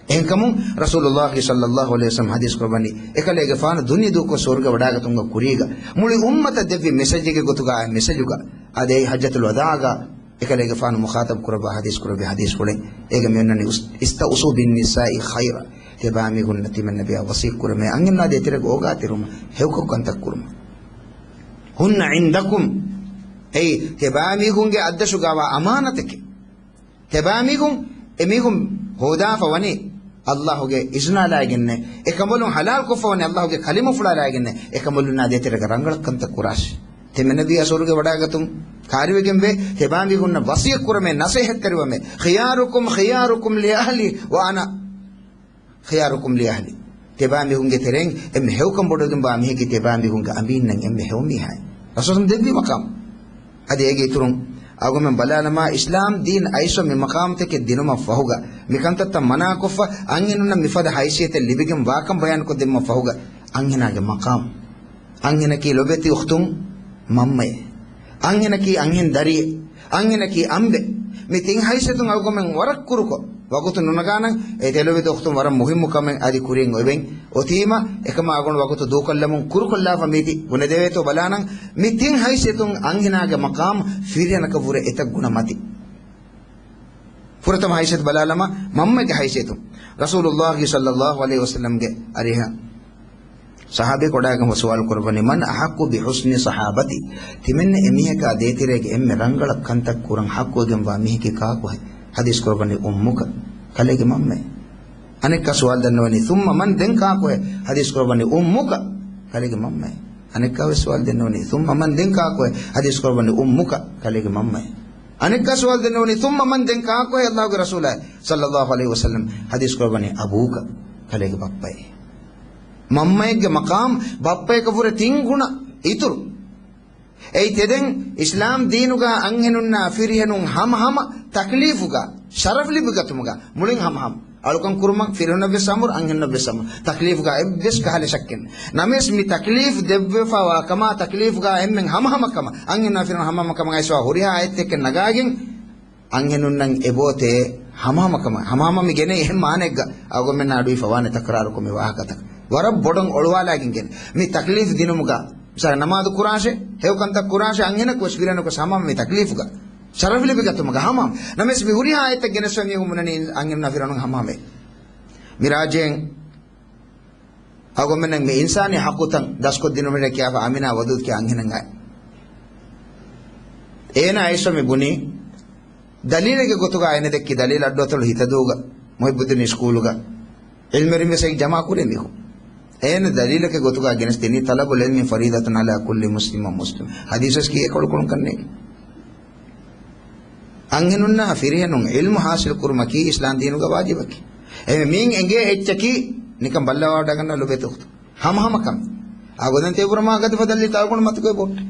އެހެންކަމުން ރަސޫލުﷲ ޞައްލައްލާހު ޢަލައިހި ވަސައްލަމް ޙަދީޘް ކުރައްވަނީ، އެކަލޭގެފާނު ދުނިޔެ ދޫކޮށް ސުވަރުގެ ވަޑާގަތުމުގެ ކުރީގަ މުޅި އުއްމަތަށް ދެއްވި މެސެޖެއްގެ ގޮތުގަ އާ މެސެޖުގަ އާދޭ ޙައްޖަތުލް ވަދާޢުގަ އެކަލޭގެފާނު މުޚާޠަބު ކުރައްވާ ޙަދީޘް ކުރެއްވި ޙަދީޘްފުޅެއް. އޭގަ މިއޮންނަނީ، އިސް-، اسْتَوْصُوا بِالنِّسَاءِ خَيْرًا. ތިބާމީހުންނަށް ތިމަންނަބިއްޔާ ވަޞިއްޔަތް ކުރަމޭ، އަންހެނުންނާ ދޭތެރޭގަ އޯގާތެރިވުމަށް ހެޔޮކޮށް ކަންތައް ކުރުމަށް. ހުންނަ ޢިންދަކުމް. އެއީ، ތިބާމީހުންގެ އަތްދަށުގައިވާ އަމާނަތެކޭ. ތިބާމީހުން، އެމީހުން ހޯދާފަ ވަނީ ﷲ ގެ އިޒުނާލާގެންނޭ. އެކަނބަލުން ޙަލާލް ކޮށްފަ ވަނީ ﷲ ގެ ކަލިމަފުޅާލާގެންނޭ. އެކަނބަލުންނާ ދޭތެރޭގަ ރަނގަޅަށް ކަންތައް ކުރާށޭ. ތިމަންނަބީ ސުވަރުގެ ވަޑައިގަތުން ކާރިވެގެންވޭ. ތިބާމީހުންނަށް ވަޞިއްޔަތް ކުރަމޭ، ނަޞޭޙަތްތެރިވަމޭ. ޚިޔާރުކުމް ޚިޔާރުކުމް ލިއަހްލި ވަ އަނަ ޚިޔާރުކުމް ލިއަހްލި. ތިބާމީހުންގެ ތެރެއިން އެންމެ ހެޔޮކަން ބޮޑުވެގެންވާ މީހަކީ ތިބާމީހުންގެ އަމީންނަށް އެންމެ ހެޔޮ މީހާއެއް. ރަސޫލު ދެއްވި މަޤާމް. އަދި އޭގެ އިތުރުން އަޅުގަނޑުމެން ބަލާލަމާ، އިސްލާމް ދީން އައިސްފަ މި މަޤާމްތަކެއް ދިނުމަށް ފަހުގަ، މި ކަންތައްތައް މަނާކޮށްފަ، އަންހެނުންނަށް މިފަދަ ހައިސިއްޔަތެއް ލިބިގެން ވާކަން ބަޔާންކޮށްދެއްވުމަށް ފަހުގަ، އަންހެނާގެ މަޤާމް. އަންހެނަކީ ލޮބެތި އުޚްތުން މަންމައޭ. އަންހެނަކީ އަންހެން ދަރިއޭ. އަންހެނަކީ އަނބޭ. މި ތިން ހައިސިއްޔަތުން އަޅުގަނޑުމެން ވަރަށް ކުރުކޮށް، ވަގުތު ނުނަގާނަން. އެ ތި ލޮބެތި އުޚްތުން ވަރަށް މުހިއްމު ކަމެއް އަދި ކުރިން އޮތް އޮތީމަ، އެކަމާ އަޅުގަނޑު ވަގުތު ދޫކޮށްލަމުން ކުރުކޮށްލާފަ މީތި ބުނެދެވޭތޯ ބަލާނަން. މި ތިން ހައިސިއްޔަތުން އަންހެނާގެ މަޤާމް ފިރިހެނަކަށް ވުރެ އެތައް ގުނަ މަތި. ފުރަތަމަ ހައިސިއްޔަތު ބަލާލަމާ، މަންމަގެ ހައިސިއްޔަތުން. ރަސޫލުﷲ ޞައްލަﷲ ޢަލައިހި ވަސައްލަމްގެ އަރިހަށް ޞަޙާބީ ކޮޑާގެން ސުވާލު ކުރައްވަނީ، "މަން އަޙައްޤު ބިޙުސްނި ޞަޙާބަތީ؟" ތިމަންނަ އެމީހަކާ ދޭތެރޭގެ އެންމެ ރަނގަޅަށް ކަންތައް ކުރަން ޙައްޤުވެގެންވާ މީހަކީ ކާކުހޭ؟ ޙަދީޘް ކުރައްވަނީ، "އުއްމުކަ." ކަލޭގެ މަންމައޭ. އަނެއްކާ ސުވާލު ދަންނަވަނީ، "ثُمَّ مَنْ؟" ދެން ކާކުހޭ؟ ޙަދީޘް ކުރައްވަނީ، "أُمُّكَ." ކަލޭގެ މަންމައޭ. އަނެއްކާވެސް ސުވާލު ދެންނެވުނީ، "ثُمَّ مَنْ؟" ދެން ކާކުހޭ؟ ޙަދީޘް ކުރައްވަނީ، "أُمُّكَ." ކަލޭގެ މަންމައޭ. އަނެއްކާ ސުވާލު ދެންނެވުނީ، "ثُمَّ مَنْ؟" ދެން ކާކުހޭ؟ ﷲގެ ރަސޫލާއޭ ޞައްލަﷲ ޢަލައިހި ވަސައްލަމް. ޙަދީޘް ކުރައްވަނީ، "أَبُوكَ." ކަލޭގެ ބައްޕައޭ. މަންމައެއްގެ މަޤާމް ބައްޕަޔަކަށް ވުރެ ތިން ގުނަ އިތުރު. އެއީ ތެދެން އިސްލާމް ދީނުގަ އަންހެނުންނާ ފިރިހެނުން ހަމަހަމަ ތަކްލީފުގަ، ޝަރަފް ލިބިގަތުމުގަ މުޅިން ހަމަހަމަ. އަޅުކަން ކުރުމަށް ފިރިހެނަށްވެސް އަމުރު، އަންހެނަށްވެސް އަމުރު. ތަކްލީފުގަ އެއްވެސް ކަހަލަ ޝައްކެއް ނެތް. ނަމަވެސް މި ތަކްލީފް ދެއްވެފަވާ ކަމާ، ތަކްލީފުގަ އެންމެން ހަމަހަމަކަމަށް، އަންހެނުންނާ ފިރިހެނުން ހަމަހަމަކަމަށް އައިސްފަ ހުރިހާ އާޔަތެއް ނަގާގެން، އަންހެނުންނަށް އެބައޮތޭ ހަމަހަމަކަމަށް. ހަމަހަމަ މި ގެނައީ އެހެން މާނައެއްގަ، އަޅުގަނޑުމެންނާ އަޑުއިވިފަ ވާނެ ތަކުރާރުކޮށް މި ވާހަކަތައް. ވަރަށް ބޮޑަށް އޮޅުވާލާގެން ގެން މި ތަކްލީފް ދިނުމުގަ، މިސާލަށް ނަމާދު ކުރާށޭ، ހެޔޮ ކަންތައް ކުރާށޭ، އަންހެނަކުވެސް ފިރިހެނަކުވެސް ހަމަހަމަ މި ތަކްލީފުގަ. ޝަރަފް ލިބިގަތުމުގަ ހަމަ. ނަމަވެސް މި ހުރިހާ އާޔަތެއް ގެނެސްފަ މީހުން ބުނަނީ އަންހެނުންނާ ފިރިހެނުން ހަމަހަމައޭ. މި ރާއްޖޭން އަޅުގަނޑުމެން މި އިންސާނީ ޙައްޤުތައް ދަސްކޮށްދިނުމަށް ކިޔާފަ އަމިނާ ވަދޫދު ކިޔާ އަންހެނަށް އައި. އޭނާ އައިސްފަ މި ބުނީ، ދަލީލެއްގެ ގޮތުގަ އޭނަ ދެއްކި ދަލީލު އައްޑުއަތޮޅު ހިތަދޫގަ، މުޙިއްބުއްދީން ސްކޫލުގަ ޢިލްމުވެރިން ވެސް އެ ޖަމާ ކުރޭ މީހުން. އޭނަ ދަލީލެއްގެ ގޮތުގަ ގެނެސްދިނީ، "طلب العلم فريضة على كل مسلم ومسلمة." ޙަދީޘް ވެސް ކީ އެކޮޅުކޮޅުން ކަންނޭނގެ. އަންހެނުންނާ ފިރިހެނުން ޢިލްމު ޙާޞިލު ކުރުމަކީ އިސްލާމް ދީނުގަ ވާޖިބަކީ. އެހެންވެ މިއިން އެނގޭ އެއްޗަކީ ނިކަން ބައްލަވަޑައިގަންނަ ލޮބެތި އުޚްތު. ހަމަހަމަކަން. އަގުދަން ތޭބުރަމާ ގަދަފަދަ ލިތާގުން މަތިކޮއެ ބޮއްޓެ.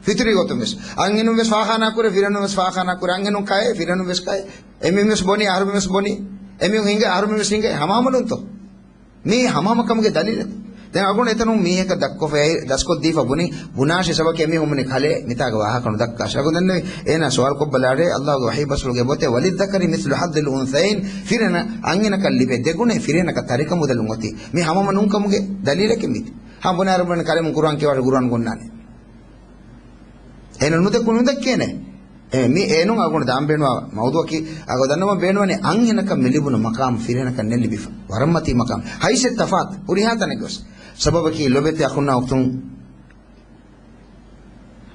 ފިތުރީ ގޮތުން ވެސް. އަންހެނުން ވެސް ފާޚާނާ ކުރޭ، ފިރިހެނުން ވެސް ފާޚާނާ ކުރޭ، އަންހެނުން ކައޭ، ފިރިހެނުން ވެސް ކައޭ. އެމީހުން ވެސް ބޮނީ، އަހަރުމެން ވެސް ބޮނީ. އެމީހުން ހިނގޭ، އަހަރުމެން ވެސް ހިނގޭ. ހަމަހަމަލުންތޯ؟ މީ ހަމަހަމަކަމުގެ ދަލީލެއް. ދެން އަގުން އެތަނުން މީހަކަށް ދައްކޮފައި ދަސްކޮށްދީފަ ބުނި، ބުނާށި ސަބަކެ މީ ހުމުނި ކަލޭ މިތާގަ ވާހަކަ ނުދައްކާށި. އަގުން ދެންނެވި އޭނާ ސުވާލު ކޮށްބަލާށޭ، ﷲގެ ވަޙީ ބަސްފުޅުގެ ބޮތެއް، "وللذكر مثل حظ الأنثيين." ފިރިހެނަށް އަންހެނަކަށް ލިބޭ ދެގުނައެއް ފިރިހެނަކަށް ތަރިކަ މުދަލުން އޮތީ. މީ ހަމަހަމަ ނޫންކަމުގެ ދަލީލެކެ މީތި. ހަމަ ބުނާ އަރަބުން ކަލޭމުން ކުރުއާން ކިޔަވާށި ގުރުއާން ގޮންނާނެ. އޭނަ ނުދެކު ނުދެއްކޭނެ. އެ، މި އޭނުން އަގުން ދާން ބޭނުވާ މައުޟޫއަކީ، އަގު ދަންނަވަން ބޭނުވަނީ އަންހެނަކަށް މި ލިބުނު މަޤާމް ފިރިހެނަކަށް ނެތް ލިބިފަ. ވަރަށް މަތީ މަޤާމް. ހައިސެއް ތަފާތު. ހުރިހާ ތަނެއްގަވެސް. ސަބަބަކީ ލޮބެތި އަޚުންނާ އުޚްތުން.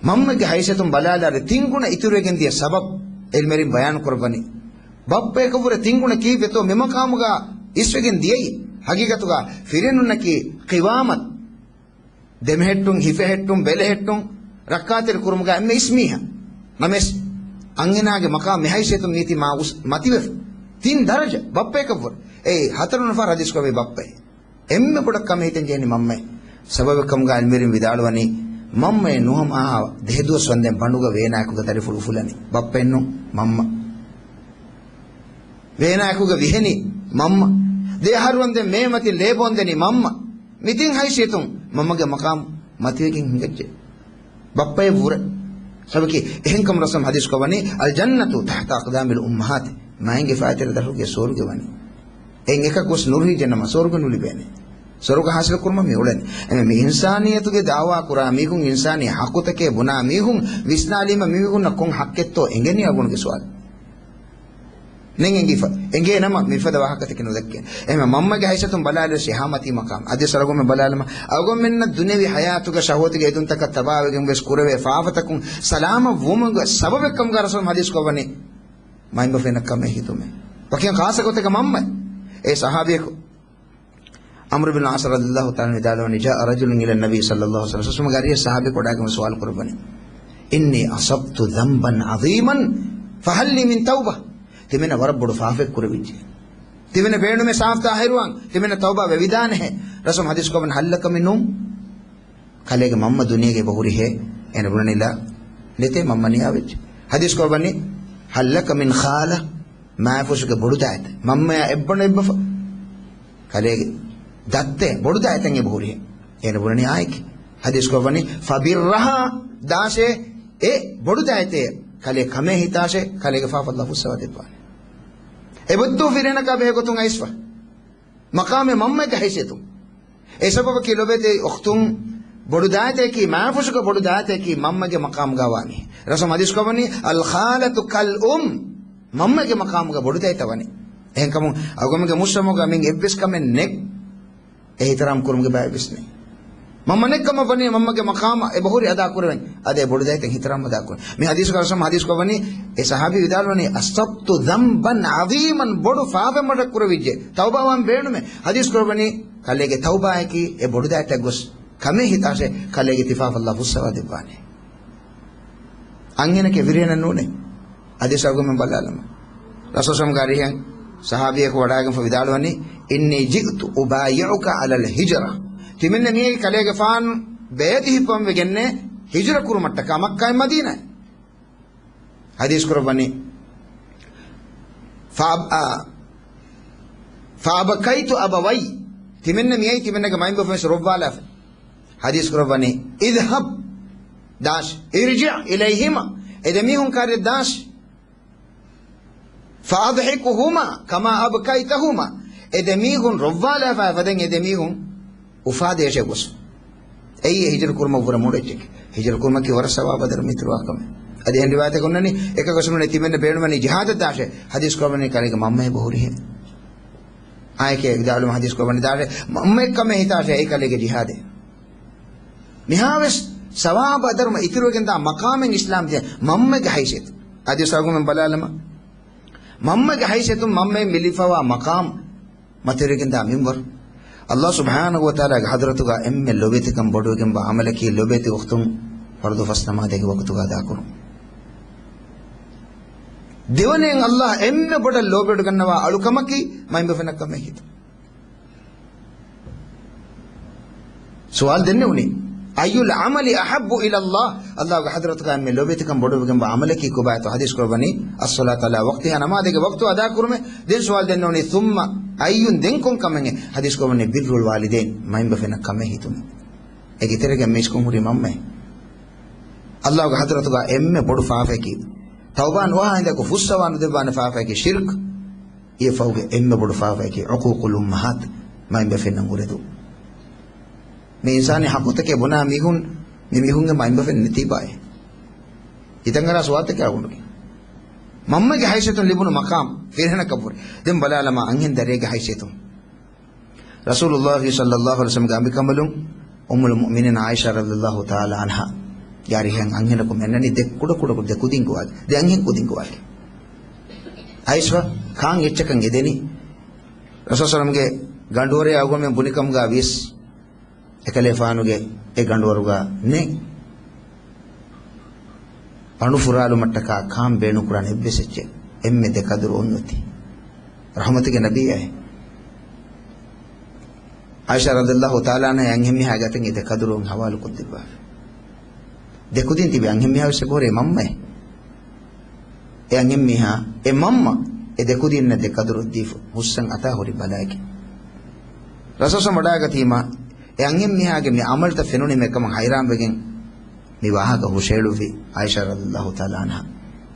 މަންމަގެ ހައިސެތުން ބަލާލާރެ ތިން ގުނަ އިތުރުވެގެން ދިޔަ ސަބަބް އިލްމުވެރިން ބަޔާން ކުރައްވަނީ. ބައްޕަޔަކަށްވުރެ ތިން ގުނަ ކީއްވެތޯ މި މަޤާމުގަ އިސްވެގެން ދިޔައީ. ހަގީގަތުގަ ފިރިހެނުންނަކީ ޤިވާމަތް. ދެމެހެއްޓުން، ހިފެހެއްޓުން، ބެލެހެއްޓުން، ރައްކާތެރި ކުރުމުގަ އެންމެ އިސް މީހާ. ނަމަވެސް، އަންހެނާގެ މަޤާމް މި ހައިސިއްޔަތުން މީތި މާ އުސް މަތިވެފަ. ތިން ދަރަޖަ، ބައްޕަޔަކަށްވުރެ. އެއީ، ހަތަރު ނަފަރު ޙަދީޘް ކުރެއްވި ބައްޕައެއް. އެންމެ ބޮޑަށް ކަމެއް ހިތަށް ޖެހެނީ މަންމައެއް. ސަބަބެއް ކަމުގަ އިލްމުވެރިން ވިދާޅުވަނީ، މަންމައެއް ނުހަމަ އާ ދެހެދުވަސް ވަންދެން ބަނޑުގަ ވޭނާއެކުގަ ދަރިފުޅު އުފުލަނީ. ބައްޕައެއްނު، މަންމަ. ވޭނާއެކުގަ ވިހެނީ މަންމަ. ދެ އަހަރު ވަންދެން މޭމަތިން ލޭބޯންދެނީ މަންމަ. މި ތިން ހައިސިއްޔަތުން މަންމަގެ މަޤާމް މަތިވެގެން ހިނގައްޖެ. ބައްޕަޔަށްވުރެ. ސަބަކީ އެހެންކަމުން ރަސޫލު ޙަދީޘްކޮށް ވަނީ، "الجنة تحت أقدام الأمهات." މައިންގެ ފައިތިރަ ދަށުގެ ސުވަރުގެ ވަނީ. އެއިން އެކަކުވެސް ނުރުހިއްޖެ ނަމަ ސުވަރުގެ ނުލިބޭނެ. ސުވަރުގެ ޙާޞިލު ކުރުމަށް މި އުޅެނީ. އެމެ މި އިންސާނިއްޔަތުގެ ދަޢުވާ ކުރާ މީހުން، އިންސާނީ ޙައްޤުތަކެއް ބުނާ މީހުން ވިސްނާލީމަ މީހުންނަށް ކޮން ޙައްޤެއްތޯ އެނގެނީ އަގުނުގެ ސުވާލު. ނެތް އެނގިފަ. އެނގޭ ނަމަ، މިފަދަ ވާހަކަތަކެއް ނުދެއްކޭނެ. އެހެން މަންމަގެ ހައިސިއްޔަތުން ބަލާލިޔަސް އެހާ މަތީ މަޤާމް. އަދި އަޅުގަނޑުމެން ބަލާލަމާ، އަޅުގަނޑުމެންނަށް ދުނިޔަވީ ހަޔާތުގަ ޝަހުވަތުގެ އެދުންތަކަށް ތަބާވެގެން ވެސް ކުރެވޭ ފާފަތަކުން ސަލާމަތް ވުމުގެ ސަބަބެއް ކަމުގަ ރަސޫލު ޙަދީޘް ކުރައްވަނީ މައިންބަފައިންނަށް ކަމެއް ހިތުމޭ. ވަކިން ޚާއްޞަ ގޮތެއްގަ މަންމަ. އެ ޞަޙާބީއަކު ޢަމްރު ބިން ޢާޞް ރަޟިޔަﷲ ތަޢާލާ ޢަންހު ވިދާޅުވަނީ، جاء رجل إلى النبي صلى الله عليه وسلم، ރަސޫލުގެ އަރިހަށް ޞަޙާބީއަކު ވަޑައިގެން ސުވާލު ކުރައްވަނީ، إني أصبت ذنبا عظيما فهل لي من توبة؟ ތިމެންނަށް ވަރަށް ބޮޑު ފާފައެއް ކުރެވިއްޖެ. ތިމެންނަށް ބޭނުމޭ ސާފު ތާހިރުވާން، ތިމެންނަށް ތައުބާ ވެވިދާނެހޭ. ރަސޫލު ޙަދީޘް ކުރައްވަނީ، هل لك من نوم؟ ކަލޭގެ މަންމަ ދުނިޔޭގަ އެބަހުރިހޭ؟ އޭނަ ބުނަނީ، ނެތޭ، މަންމަ ނިޔާވެއްޖެ. ޙަދީޘް ކުރައްވަނީ، هل لك من خالة؟ މާފުށުގެ ބޮޑު ދާއެތަ؟ މަންމަޔާ އެއްބަނޑު އެއްބަފަ؟ ކަލޭގެ ދައްތަ ބޮޑު ދާއެތަ އެބަހުރިހޭ؟ އޭނަ ބުނަނީ އާއެކޭ. ޙަދީޘް ކުރައްވަނީ، فبرها، ދާށޭ އެ ބޮޑު ދާއެތޭ، ކަލޭ ކަމޭ ހިތާށޭ، ކަލޭގެ ފާފަ އައްލާހު ފުއްސަވާ ދެއްވާނެ. އެބައޮތީ ފިރިހެނަކާ ބެހޭ ގޮތުން އައިސްފަ. މަޤާމެއް މަންމައެއްގެ ހައިސިއްޔަތުން. އެ ސަބަބަކީ ލޮބުވެތި އުޚްތުން، ބޮޑު ދާއެތަކީ، މާފުށުގެ ބޮޑު ދާއެތަކީ މަންމަގެ މަޤާމުގަ ވާނީ. ރަސޫލު ޙަދީޘް ކުރައްވަނީ، الخالة كالأم، މަންމަގެ މަޤާމުގަ ބޮޑު ދައިތަ ވަނީ. އެހެންކަމުން އަޅުގަނޑުމެންގެ މުޖްތަމަޢުގަ މި އެއްވެސް ކަމެއް ނެތް އެ އިޙްތިރާމް ކުރުމުގެ ބައެއްވެސް ނެތް. މަންމަ ނެތްކަމަށް ވަނީ މަންމަގެ މަޤާމަށް އެބަހުރި އަދާ ކުރެވެން. އަދި އެ ބޮޑު ދައިތައް އިޙްތިރާމް އަދާ ކުރުން. މި ޙަދީޘްގަ ރަސޫލު ޙަދީޘް ކުރައްވަނީ، އެ ޞަޙާބީ ވިދާޅުވަނީ، أصبت ذنبا عظيما، ބޮޑު ފާފައެއް މަޑަށް ކުރެވިއްޖެ. ތައުބާވާން ބޭނުމޭ. ޙަދީޘް ކުރައްވަނީ، ކަލޭގެ ތައުބާއަކީ އެ ބޮޑު ދައިތައް ގޮސް ކަމޭ ހިތާށޭ، ކަލޭގެ ތި ފާފަ އައްލާހު ފުއްސަވާ ދެއްވާނެ. އަންހެނަކީ ފިރިހެނެއް ނޫނޭ. ޙަދީޘް އަޅުގަނޑުމެން ބަލާލަމާ. ރަސޫލު ޞައްލައްލާހު ޢަލައިހި ވަސައްލަމްގެ އަރިހަށް ޞަޙާބީއަކު ވަޑައިގެންފަ ވިދާޅުވަނީ، إني جئت أبايعك على الهجرة. ތިމެންނަށް މިއައީ ކަލޭގެފާނު ބައިޢަތު ހިއްޕަވަން ވެގެންނޭ ހިޖުރަ ކުރުމަށްޓަކާ މައްކާއިން މަދީނާއަށް. ޙަދީޘް ކުރައްވަނީ، فأب-، آ، فأبكيت أبوي. ތިމެންނަށް މިއައީ ތިމެންނަގެ މައިންބަފައިން ވެސް ރޮއްވާލާފަ. ޙަދީޘް ކުރައްވަނީ، اذهب، ދާށި، ارجع إليهما، އެ ދެމީހުން ކާރިއަށް ދާށި، فأضحكهما كما أبكيتهما، އެ ދެމީހުން ރޮއްވާލާފަ ފަދައިން އެ ދެމީހުން އުފާދޭށޭ ގޮސް. އެއީ އެ ހިޖުރަ ކުރުމަށް ވުރެ މޮޅު އެއްޗެކޭ. ހިޖުރަ ކުރުމަކީ ވަރަށް ސަވާބު އަދަރު މިތުރުވާ ކަމެއް. އަދި އެހެން ރިވާޔަތެއް އޮންނަނީ، އެކަކަށް ނޫނޭ ތިމެންނަށް ބޭނުންވަނީ ޖިހާދަށް ދާށޭ. ޙަދީޘް ކުރައްވަނީ ކަލޭގެ މަންމަ އެބަހުރިހޭ. އާއެކޭ ވިދާޅުވުމުން ޙަދީޘް ކުރައްވަނީ ދާށޭ، މަންމައެއް ކަމޭ ހިތާށޭ އެއީ ކަލޭގެ ޖިހާދޭ. މިހާވެސް ސަވާބު އަދަރުމަ އިތުރުވެގެންދާ މަޤާމެއް އިސްލާމް ދީން މަންމަގެ ހައިސިއްޔަތު. އަދި ސަގުމެން ބަލާލަމާ. މަންމަގެ ހައިސިއްޔަތުން މަންމައިން މި ލިބިފަވާ މަޤާމް މަތިވެރިވެގެންދާ މިންވަރު. އައްލާހު ސުބްޙާނަހޫ ވަތަޢާލާގެ ޙަޟްރަތުގަ އެންމެ ލޮބުވެތިކަން ބޮޑުވެގެންވާ ޢަމަލަކީ ލޮބުވެތި އުޚްތުން ފަރުޟު ފަސް ނަމާދެއްގެ ވަޤުތުގަ އަދާކުރުން. ދެވަނައިން އައްލާހަށް އެންމެ ބޮޑަށް ލޯބިވެގަންނަވާ އަޅުކަމަކީ މައިންބަފައިންނަށް ކަމޭ ހިތުން. ސުވާލު ދެންނެވުނީ، أي العمل أحب إلى الله؟ އައްލާހުގެ ޙަޟްރަތުގަ އެންމެ ލޯބިވެތިކަން ބޮޑުވެގެންވާ ޢަމަލަކީ ކޮބާތޯ؟ ޙަދީޘް ކުރައްވަނީ، الصلاة على وقتها، ނަމާދެއްގެ ވަޤްތު އަދާކުރުމޭ. ދެން ސުވާލު ދެންނެވުނީ، ثم أي، ދެން ކޮން ކަމެއް؟ ޙަދީޘް ކުރައްވަނީ، بر الوالدين، މައިންބަފައިންނަށް ކަމޭ ހިތުން. އޭގެ ތެރޭގަ މީސްކޮށް ހުރީ މަންމައެއް. އައްލާހުގެ ޙަޟްރަތުގަ އެންމެ ބޮޑު ފާފައަކީ، ތައުބާ ނުވާ ހިނދަކު ފުއްސަވާ ނުދެއްވާނެ ފާފައަކީ ޝިރްކު. އެއަށްފަހުގެ އެންމެ ބޮޑު ފާފައަކީ عقوق الأمهات، މައިންބަފައިންނަށް އުރެދުން. މި އިންސާނީ ޙައްޤުތަކޭ ބުނާ މީހުން، މި މީހުންގެ މައިންބަފައިން ނެތީބާއޭ. ހިތަށްއަރާ ސުވާލުތަކެއް އަޅުގަނޑުގެ. މަންމަގެ ހައިސިއްޔަތުން ލިބުނު މަޤާމް ފިރިހެނަކަށްވުރެ. ދެން ބަލާލަމާ އަންހެން ދަރިއެއްގެ ހައިސިއްޔަތުން. ރަސޫލުﷲ ޞައްލައްލާހު ޢަލައިހި ވަސައްލަމްގެ އަނބިކަނބަލުން އުއްމުލް މުއުމިނީން ޢާއިޝާ ރަޟިޔައްލާހު ތަޢާލާ ޢަންހާ ގެ އަރިހަށް އަންހެނަކު މި އަންނަނީ ދެ ކުޑަ ކުޑަ ދެ ކުދިން ގޮވާގެން، ދެ އަންހެން ކުދިން ގޮވާގެން. އައިސްފަ ކާން އެއްޗަކަށް އެދެނީ؟ ރަސޫލު ޞައްލައްލާހު ޢަލައިހި ވަސައްލަމްގެ ގަނޑުވަރެއް އަޅުގަނޑުމެން ބުނިކަމުގަ ވިޔަސް، އެކަލޭފާނުގެ އެ ގަނޑުވަރުގަ ނެތް. ފަނޑު ފުރާލުމަށްޓަކާ ކާން ބޭނުންކުރާނެ އެއްވެސް އެއްޗެއް. އެންމެ ދެ ކަދުރު އޮތް އޮތީ. ރަޙްމަތުގެ ނަބީއޭ. ޢާއިޝާ ރަޟިޔައްލާހު ތަޢާލާ ޢަންހާ އެ އަންހެންމީހާގެ އަތުން އެ ދެ ކަދުރު އޮތް ޙަވާލުކޮށްދެއްވާފަ. ދެ ކުދިން ތިބި އަންހެންމީހާ ވެސް އެބަހުރޭ މަންމައޭ. އެ އަންހެންމީހާ، އެ މަންމަ، އެ ދެ ކުދިންނަށް ދެ ކަދުރު ދީފަ ހުސްއަން އަތާ ހުރި ބަލައިގެން. ރަސޫލު ވަޑައިގަތީމާ، އެ އަންހެންމީހާގެ މި ޢަމަލުތައް ފެނުނީމަ އެކަމަށް ޙައިރާންވެގެން މި ވާހަކަ ހުށައެޅުއްވި ޢާއިޝާ ރަޟިޔައްލާހު ތަޢާލާ ޢަންހާ.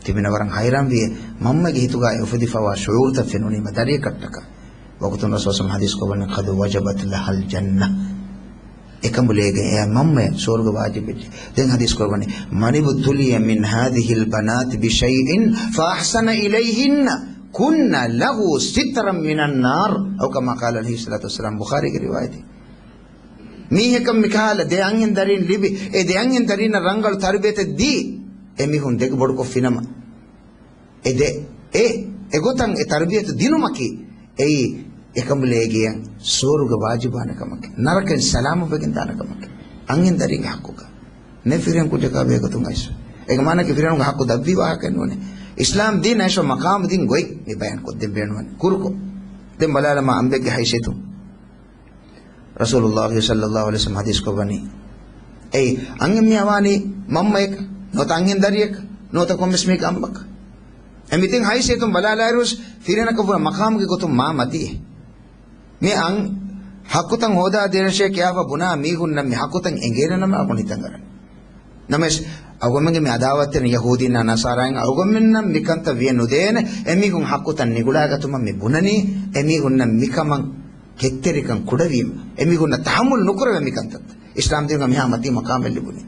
ތިމަން ވަރަށް ޙައިރާންވިއޭ، މަންމަގެ ހިތުގައި އުފެދިފަވާ ޝުޢޫރުތައް ފެނުނީމަ ދަރިއަކަށްޓަކާ. ވަގުތުން ރަސޫލު ޙަދީޘް ކޮށްވަނީ، قد وجبت لها الجنة. އެކަނބުލޭގެ އެ މަންމައަށް ސުވަރުގެ ވާޖިބެއްޖެ. ދެން ޙަދީޘް ކޮށްވަނީ، من ابتلي من هذه البنات بشيء فأحسن إليهن. كن له سترا من النار، أو كما قال عليه الصلاة والسلام، ބުޚާރީގެ ރިވާޔަތެއް. މީހަކަށް މިކަހަލަ ދެ އަންހެން ދަރީން ލިބި، އެ ދެ އަންހެން ދަރީންނަށް ރަނގަޅު ތަރުބިޔަތެއް ދީ، އެމީހުން ދެކެ ބޮޑުކޮށްފިނަމަ، އެ ދެ، އެ، އެގޮތަށް އެ ތަރުބިޔަތު ދިނުމަކީ، އެއީ އެކަނބުލޭގެ ސުވަރުގެ ވާޖިބާނެ ކަމަކީ، ނަރަކައިން ސަލާމަތްވެގެން ދާނެ ކަމަކީ، އަންހެން ދަރީގެ ޙައްޤުގަ. ނެ ފިރިހެން ކުއްޖަކާ ބެހޭގޮތުން އައިސް. އޭގެ މާނައަކީ ފިރިހެނުގެ ޙައްޤު ދަށްވީ ވާހަކައެއް ނޫނޭ. އިސްލާމް ދީން އައިސް މަޤާމު ދިން ގޮތް މި ބަޔާން ކޮށްދޭން ބޭނުންވަނީ. ކުރުކޮށް. ދެން ބަލާލަމާ އަނބެއްގެ ހައިސިއްޔަތުން. ރަސޫލުﷲ ޞައްލަﷲު ޢަލައިހި ވަސައްލަމަ ޙަދީޘް ކޮށްވަނީ، އެއީ އަންހެންމީހާ ވާނީ މަންމައެކަ، ނުވަތަ އަންހެން ދަރިއެކަ، ނުވަތަ ކޮންމެސް މީހެއްގެ އަނބަކަ. އެ މި ތިން ހައިސިއްޔަތުން ބަލާލާއިރުވެސް ފިރިހެނަކަށް ވުރެ މަޤާމުގެ ގޮތުން މާ މަތީ. މި އަން ޙައްޤުތައް ހޯދާ ދޭނަށޭ ކިޔާފަ ބުނާ މީހުންނަށް މި ޙައްޤުތައް އެނގޭނެ ނަމަ އަޅުގަނޑު ހިތަށް އަރަނީ. ނަމަވެސް، އަޅުގަނޑުމެންގެ މި ޢަދާވަތްތެރިން ޔަހޫދީންނާ ނަޞާރާއިން އަޅުގަނޑުމެންނަށް މިކަންތައް ވިޔަ ނުދޭނެ، އެމީހުން ޙައްޤުތައް ނިގުޅާގަތުމަށް މި ބުނަނީ، އެމީހުންނަށް މިކަމަށް ކެތްތެރިކަން ކުޑަވީމަ، އެމީހުންނަށް ތަޙައްމުލް ނުކުރެވޭ މިކަންތައް. އިސްލާމްދީނުގަ މިހާ މަތީ މަޤާމެއް ލިބުނީ.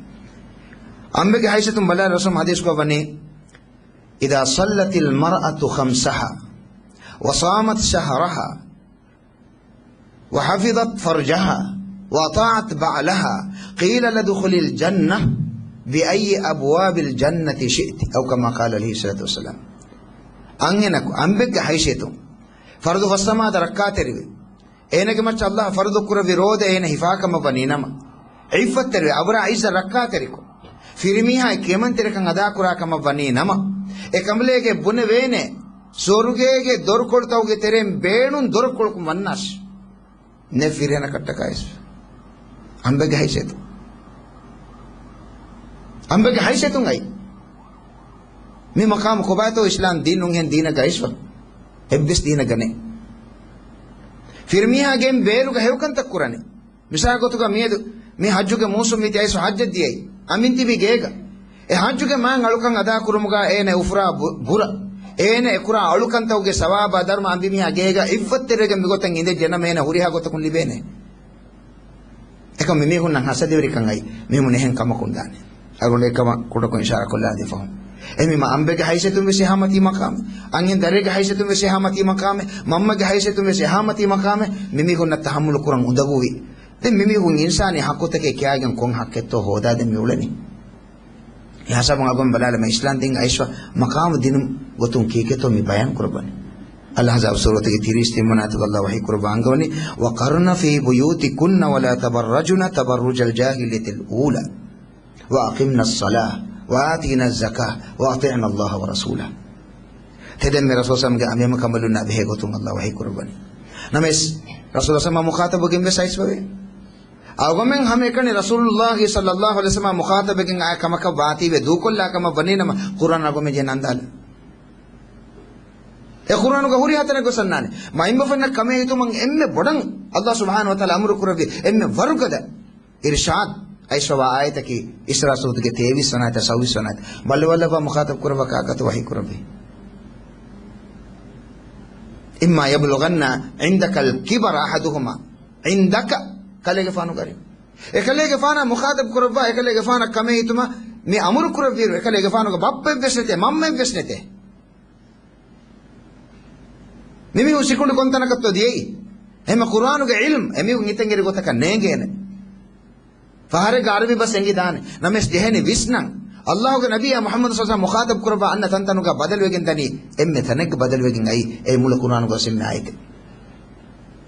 އަނބެއްގެ ހައިސިއްޔަތުން ބަލާ ރަސޫލު ޙަދީޘް ކޮށްވަނީ، إذا صلت المرأة خمسها وصامت شهرها وحفظت فرجها وأطاعت بعلها قيل لها ادخلي الجنة بأي أبواب الجنة شئت، أو كما قال عليه الصلاة والسلام. އަންހެނަކު އަނބެއްގެ ހައިސިއްޔަތުން ފަރުޟު ފަސް ނަމާދަށް ރައްކާތެރިވެ، އޭނަގެ މައްޗަށް ﷲ ފަރުޟު ކުރެއްވި ރޯދަ އޭނަ ހިފާކަމަށްވަނީ ނަމަ، ޢިއްފަތްތެރިވެ، އަބުރާ ޢިއްޒަށް ރައްކާތެރިކޮށް، ފިރިމީހާ ކިޔަމަންތެރިކަން އަދާކުރާކަމަށްވަނީ ނަމަ، އެ ކަނބުލޭގެ ބުނެވޭނެ، ސުވަރުގޭގެ ދޮރުކޮޅުތަކުގެ ތެރެއިން ބޭނުން ދޮރުކޮޅަކުން ވަންނާށި. ނެ ފިރިހެނަކަށްޓަކާ އިސް. އަނބެއްގެ ހައިސިއްޔަތު. އަނބެއްގެ ހައިސިއްޔަތުން އައި. މި މަޤާމު ކޮބާތޯ އިސްލާމް ދީން ނުހެން ދީނަކަށް އައިސްފަ. އެއްވެސް ދީނަކަށް ނެ. ފިރިމީހާ ގެއިން ބޭރުގަ ހެޔޮކަންތައް ކުރަނީ. މިސާލު ގޮތުގަ މިއަދު މި ޙައްޖުގެ މޫސުމް މިތި އައިސް ޙައްޖަށް ދިޔައީ. އަމިން ތިބީ ގޭގަ. އެ ޙައްޖުގެ މާތް އަޅުކަން އަދާކުރުމުގަ އޭނަ އުފުރާ ބު-، ބުރަ. އޭނަ އެކުރާ އަޅުކަންތަކުގެ ސަވާބާ ދަރުމަ އަނބިމީހާ ގޭގަ އިއްފަތްތެރިވެގެން މިގޮތަށް އިނދެއްޖެ ނަމަ އޭނަ ހުރިހާ ގޮތަކުން ލިބޭނެ. އެކަމް މިމީހުންނަށް ހަސަދަވެރިކަން އައި މީހުން އެހެން ކަމަކުން ދާނެ. އަޅުގަނޑު އެކަމަށް ކުޑަކޮށް އިޝާރާ ކޮށްލާދީފަހުން. އެހެންވީމަ އަނބެއްގެ ހައިސިއްޔަތުން ވެސް އެހާ މަތީ މަޤާމެއް. އަންހެން ދަރިއެއްގެ ހައިސިއްޔަތުން ވެސް އެހާ މަތީ މަޤާމެއް. މަންމަގެ ހައިސިއްޔަތުން ވެސް އެހާ މަތީ މަޤާމެއް. މިމީހުންނަށް ތަޙައްމުލު ކުރަން އުނދަގޫވި. ދެން މިމީހުން އިންސާނީ ޙައްޤުތަކެއް ކިޔާގެން ކޮން ޙައްޤެއްތޯ ހޯދާދޭން މިއުޅެނީ؟ އެހިސާބުން އަޅުގަނޑު ބަލާލަމާ އިސްލާމް ދީން އައިސްފަ މަޤާމު ދިނުން ގޮތުން ކީކޭތޯ މި ބަޔާން ކުރައްވަނީ. އަލްއަޙްޒާބު ސޫރަތުގެ ތިރީސް ތިން ވަނަ އާޔަތުގަ ﷲ ވަޙީ ކުރައްވާ އަންގަވަނީ، وقرن في بيوتكن ولا تبرجن تبرج الجاهلية الأولى وأقمن الصلاة وآتين الزكاة وأطعن الله ورسوله. ތެދެންމެ ރަސޫލު ސަމްގެ އަނބިމަ ކަނބަލުންނާ ބެހޭ ގޮތުން ﷲ ވަޙީ ކުރައްވަނީ. ނަމަވެސް، ރަސޫލު ސަމް މުޚާޠަބުވެގެން ވެސް އައިސްފަވޭ. އަޅުގަނޑުމެން ހަމައެކަނި ރަސޫލުﷲ ޞައްލަﷲު ޢަލައިހި ވަސައްލަމަ މުޚާޠަބުވެގެން އާ ކަމަކަށް ވާތީވެ ދޫކޮށްލާ ކަމަށް ވަނީ ނަމަ، ޤުރްއާން އަޅުގަނޑުމެން ޖެހެން އަންދާލަ. އެ ޤުރްއާނުގަ ހުރިހާ ތަނެއް ގޮސް އަންނާނެ. މައިންބަފަންނަށް ކަމޭ ހިތުމަށް އެންމެ ބޮޑަށް ﷲ ސުބްޙާނަހޫ ވަތަޢާލާ އަމުރު ކުރެއްވި އެންމެ ވަރުގަދަ އިރްޝާދު އައިސްފަވާ އާޔަތަކީ އިސްރާ ސޫރަތުގެ ތޭވީސް ވަނަ އާޔަތާ ސައުވީސް ވަނަ އާޔަތު. ބައްލަވާލައްވާ މުޚާޠަބު ކުރައްވާ ކާކަށްތޯ ވަޙީ ކުރެއްވީ. إما يبلغن عندك الكبر أحدهما. عندك، ކަލޭގެފާނުގެ އަރިހު. އެކަލޭގެފާނާ މުޚާޠަބު ކުރައްވާ، އެކަލޭގެފާނަށް ކަމޭ ހިތުމަށް މި އަމުރު ކުރެއްވިއިރު، އެކަލޭގެފާނުގެ ބައްޕައެއްވެސް ނެތޭ، މަންމައެއްވެސް ނެތޭ. މިމީހުން ސިކުނޑި ކޮންތަނަކަށްތޯ ދިޔައީ؟ އެހެންމަ ޤުރްއާނުގެ ޢިލްމު އެމީހުން ހިތަށް އެރި ގޮތަކަށް ނޭނގޭނެ. ފަހަރެއްގަ ޢަރަބި ބަސް އެނގިދާނެ. ނަމަވެސް ޖެހޭނީ ވިސްނަން. ﷲގެ ނަބިއްޔާ މުޙައްމަދު ޞައްލަﷲު ޢަލައިހި ވަސައްލަމަ މުޚާޠަބު ކުރައްވާ އަންނަ ތަންތަނުގަ ބަދަލުވެގެން ދަނީ، އެންމެ ތަނެއްގަ ބަދަލުވެގެން އައީ އެ މުޅި ޤުރްއާނުގަ އެންމެ އާޔަތެއް.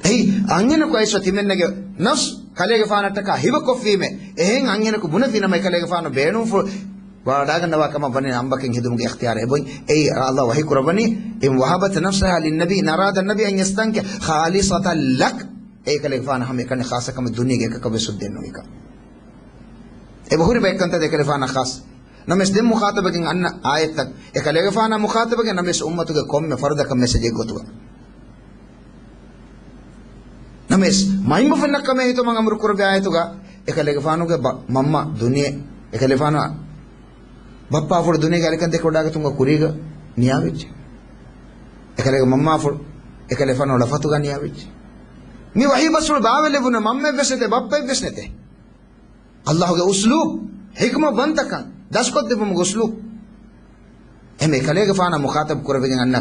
އެއީ، އަންހެނަކު އައިސްފަ ތިމެންނަގެ ނަފްސު ކަލޭގެފާނަށްޓަކާ ހިބަކޮށްފީމޭ. އެހެން އަންހެނަކު ބުނެފިނަމަ އެކަލޭގެފާނު ބޭނުންފުޅު ވާޑާގަންނަވާ ކަމަށް ވަނީ އަނބަކެއް ހެދުމުގެ އިޚްތިޔާރު އެބައޮތް. އެއީ، ﷲ ވަޙީ ކުރައްވަނީ، إن وهبت نفسها للنبي إن أراد النبي أن يستنكحها خالصة لك. އެކަލޭގެފާނަށް ހަމައެކަނި ޚާއްޞަކަމެއް ދުނިޔޭގެ އެކަކަށްވެސް ހުއްދައެއް ނުވިކަން. އެބަހުރި ބައެއްކަންތައް އެކަލޭގެފާނަށް ޚާއްޞަ. ނަމަވެސް ދެން މުޚާޠަބުވެގެން އަންނަ އާޔަތްތައް އެކަލޭގެފާނާ މުޚާޠަބުވެގެން ނަމަވެސް އުއްމަތުގެ ކޮންމެ ފަރުދަކަށް މެސެޖެއް ގޮތުގަ. ނަމަވެސް މައިންބަފަންނަށް ކަމޭ ހިތުމަށް އަމުރު ކުރެއްވި އާޔަތުގަ އެކަލޭގެފާނުގެ ބަ-، މަންމަ ދުނިޔެ، އެކަލޭގެފާނު ބައްޕާފުޅު ދުނިޔޭގެ އަލިކަން ދެކެވަޑާގަތުމުގެ ކުރީގަ ނިޔާވެއްޖެ. އެކަލޭގެ މަންމާފުޅު އެކަލޭގެފާނު ޅަފަތުގަ ނިޔާވެއްޖެ. މި ވަޙީ ބަސްފުޅު ބާވެލެވުނު މަންމައެއްވެސް ނެތޭ، ބައްޕައެއްވެސް ނެތޭ. ﷲގެ އުސްލޫބު، ޙިކްމަތްވަންތަކަން، ދަސްކޮށްދެއްވުމުގެ އުސްލޫބު. އެހެން އެކަލޭގެފާނާ މުޚާޠަބު ކުރެވިގެން އަންނަ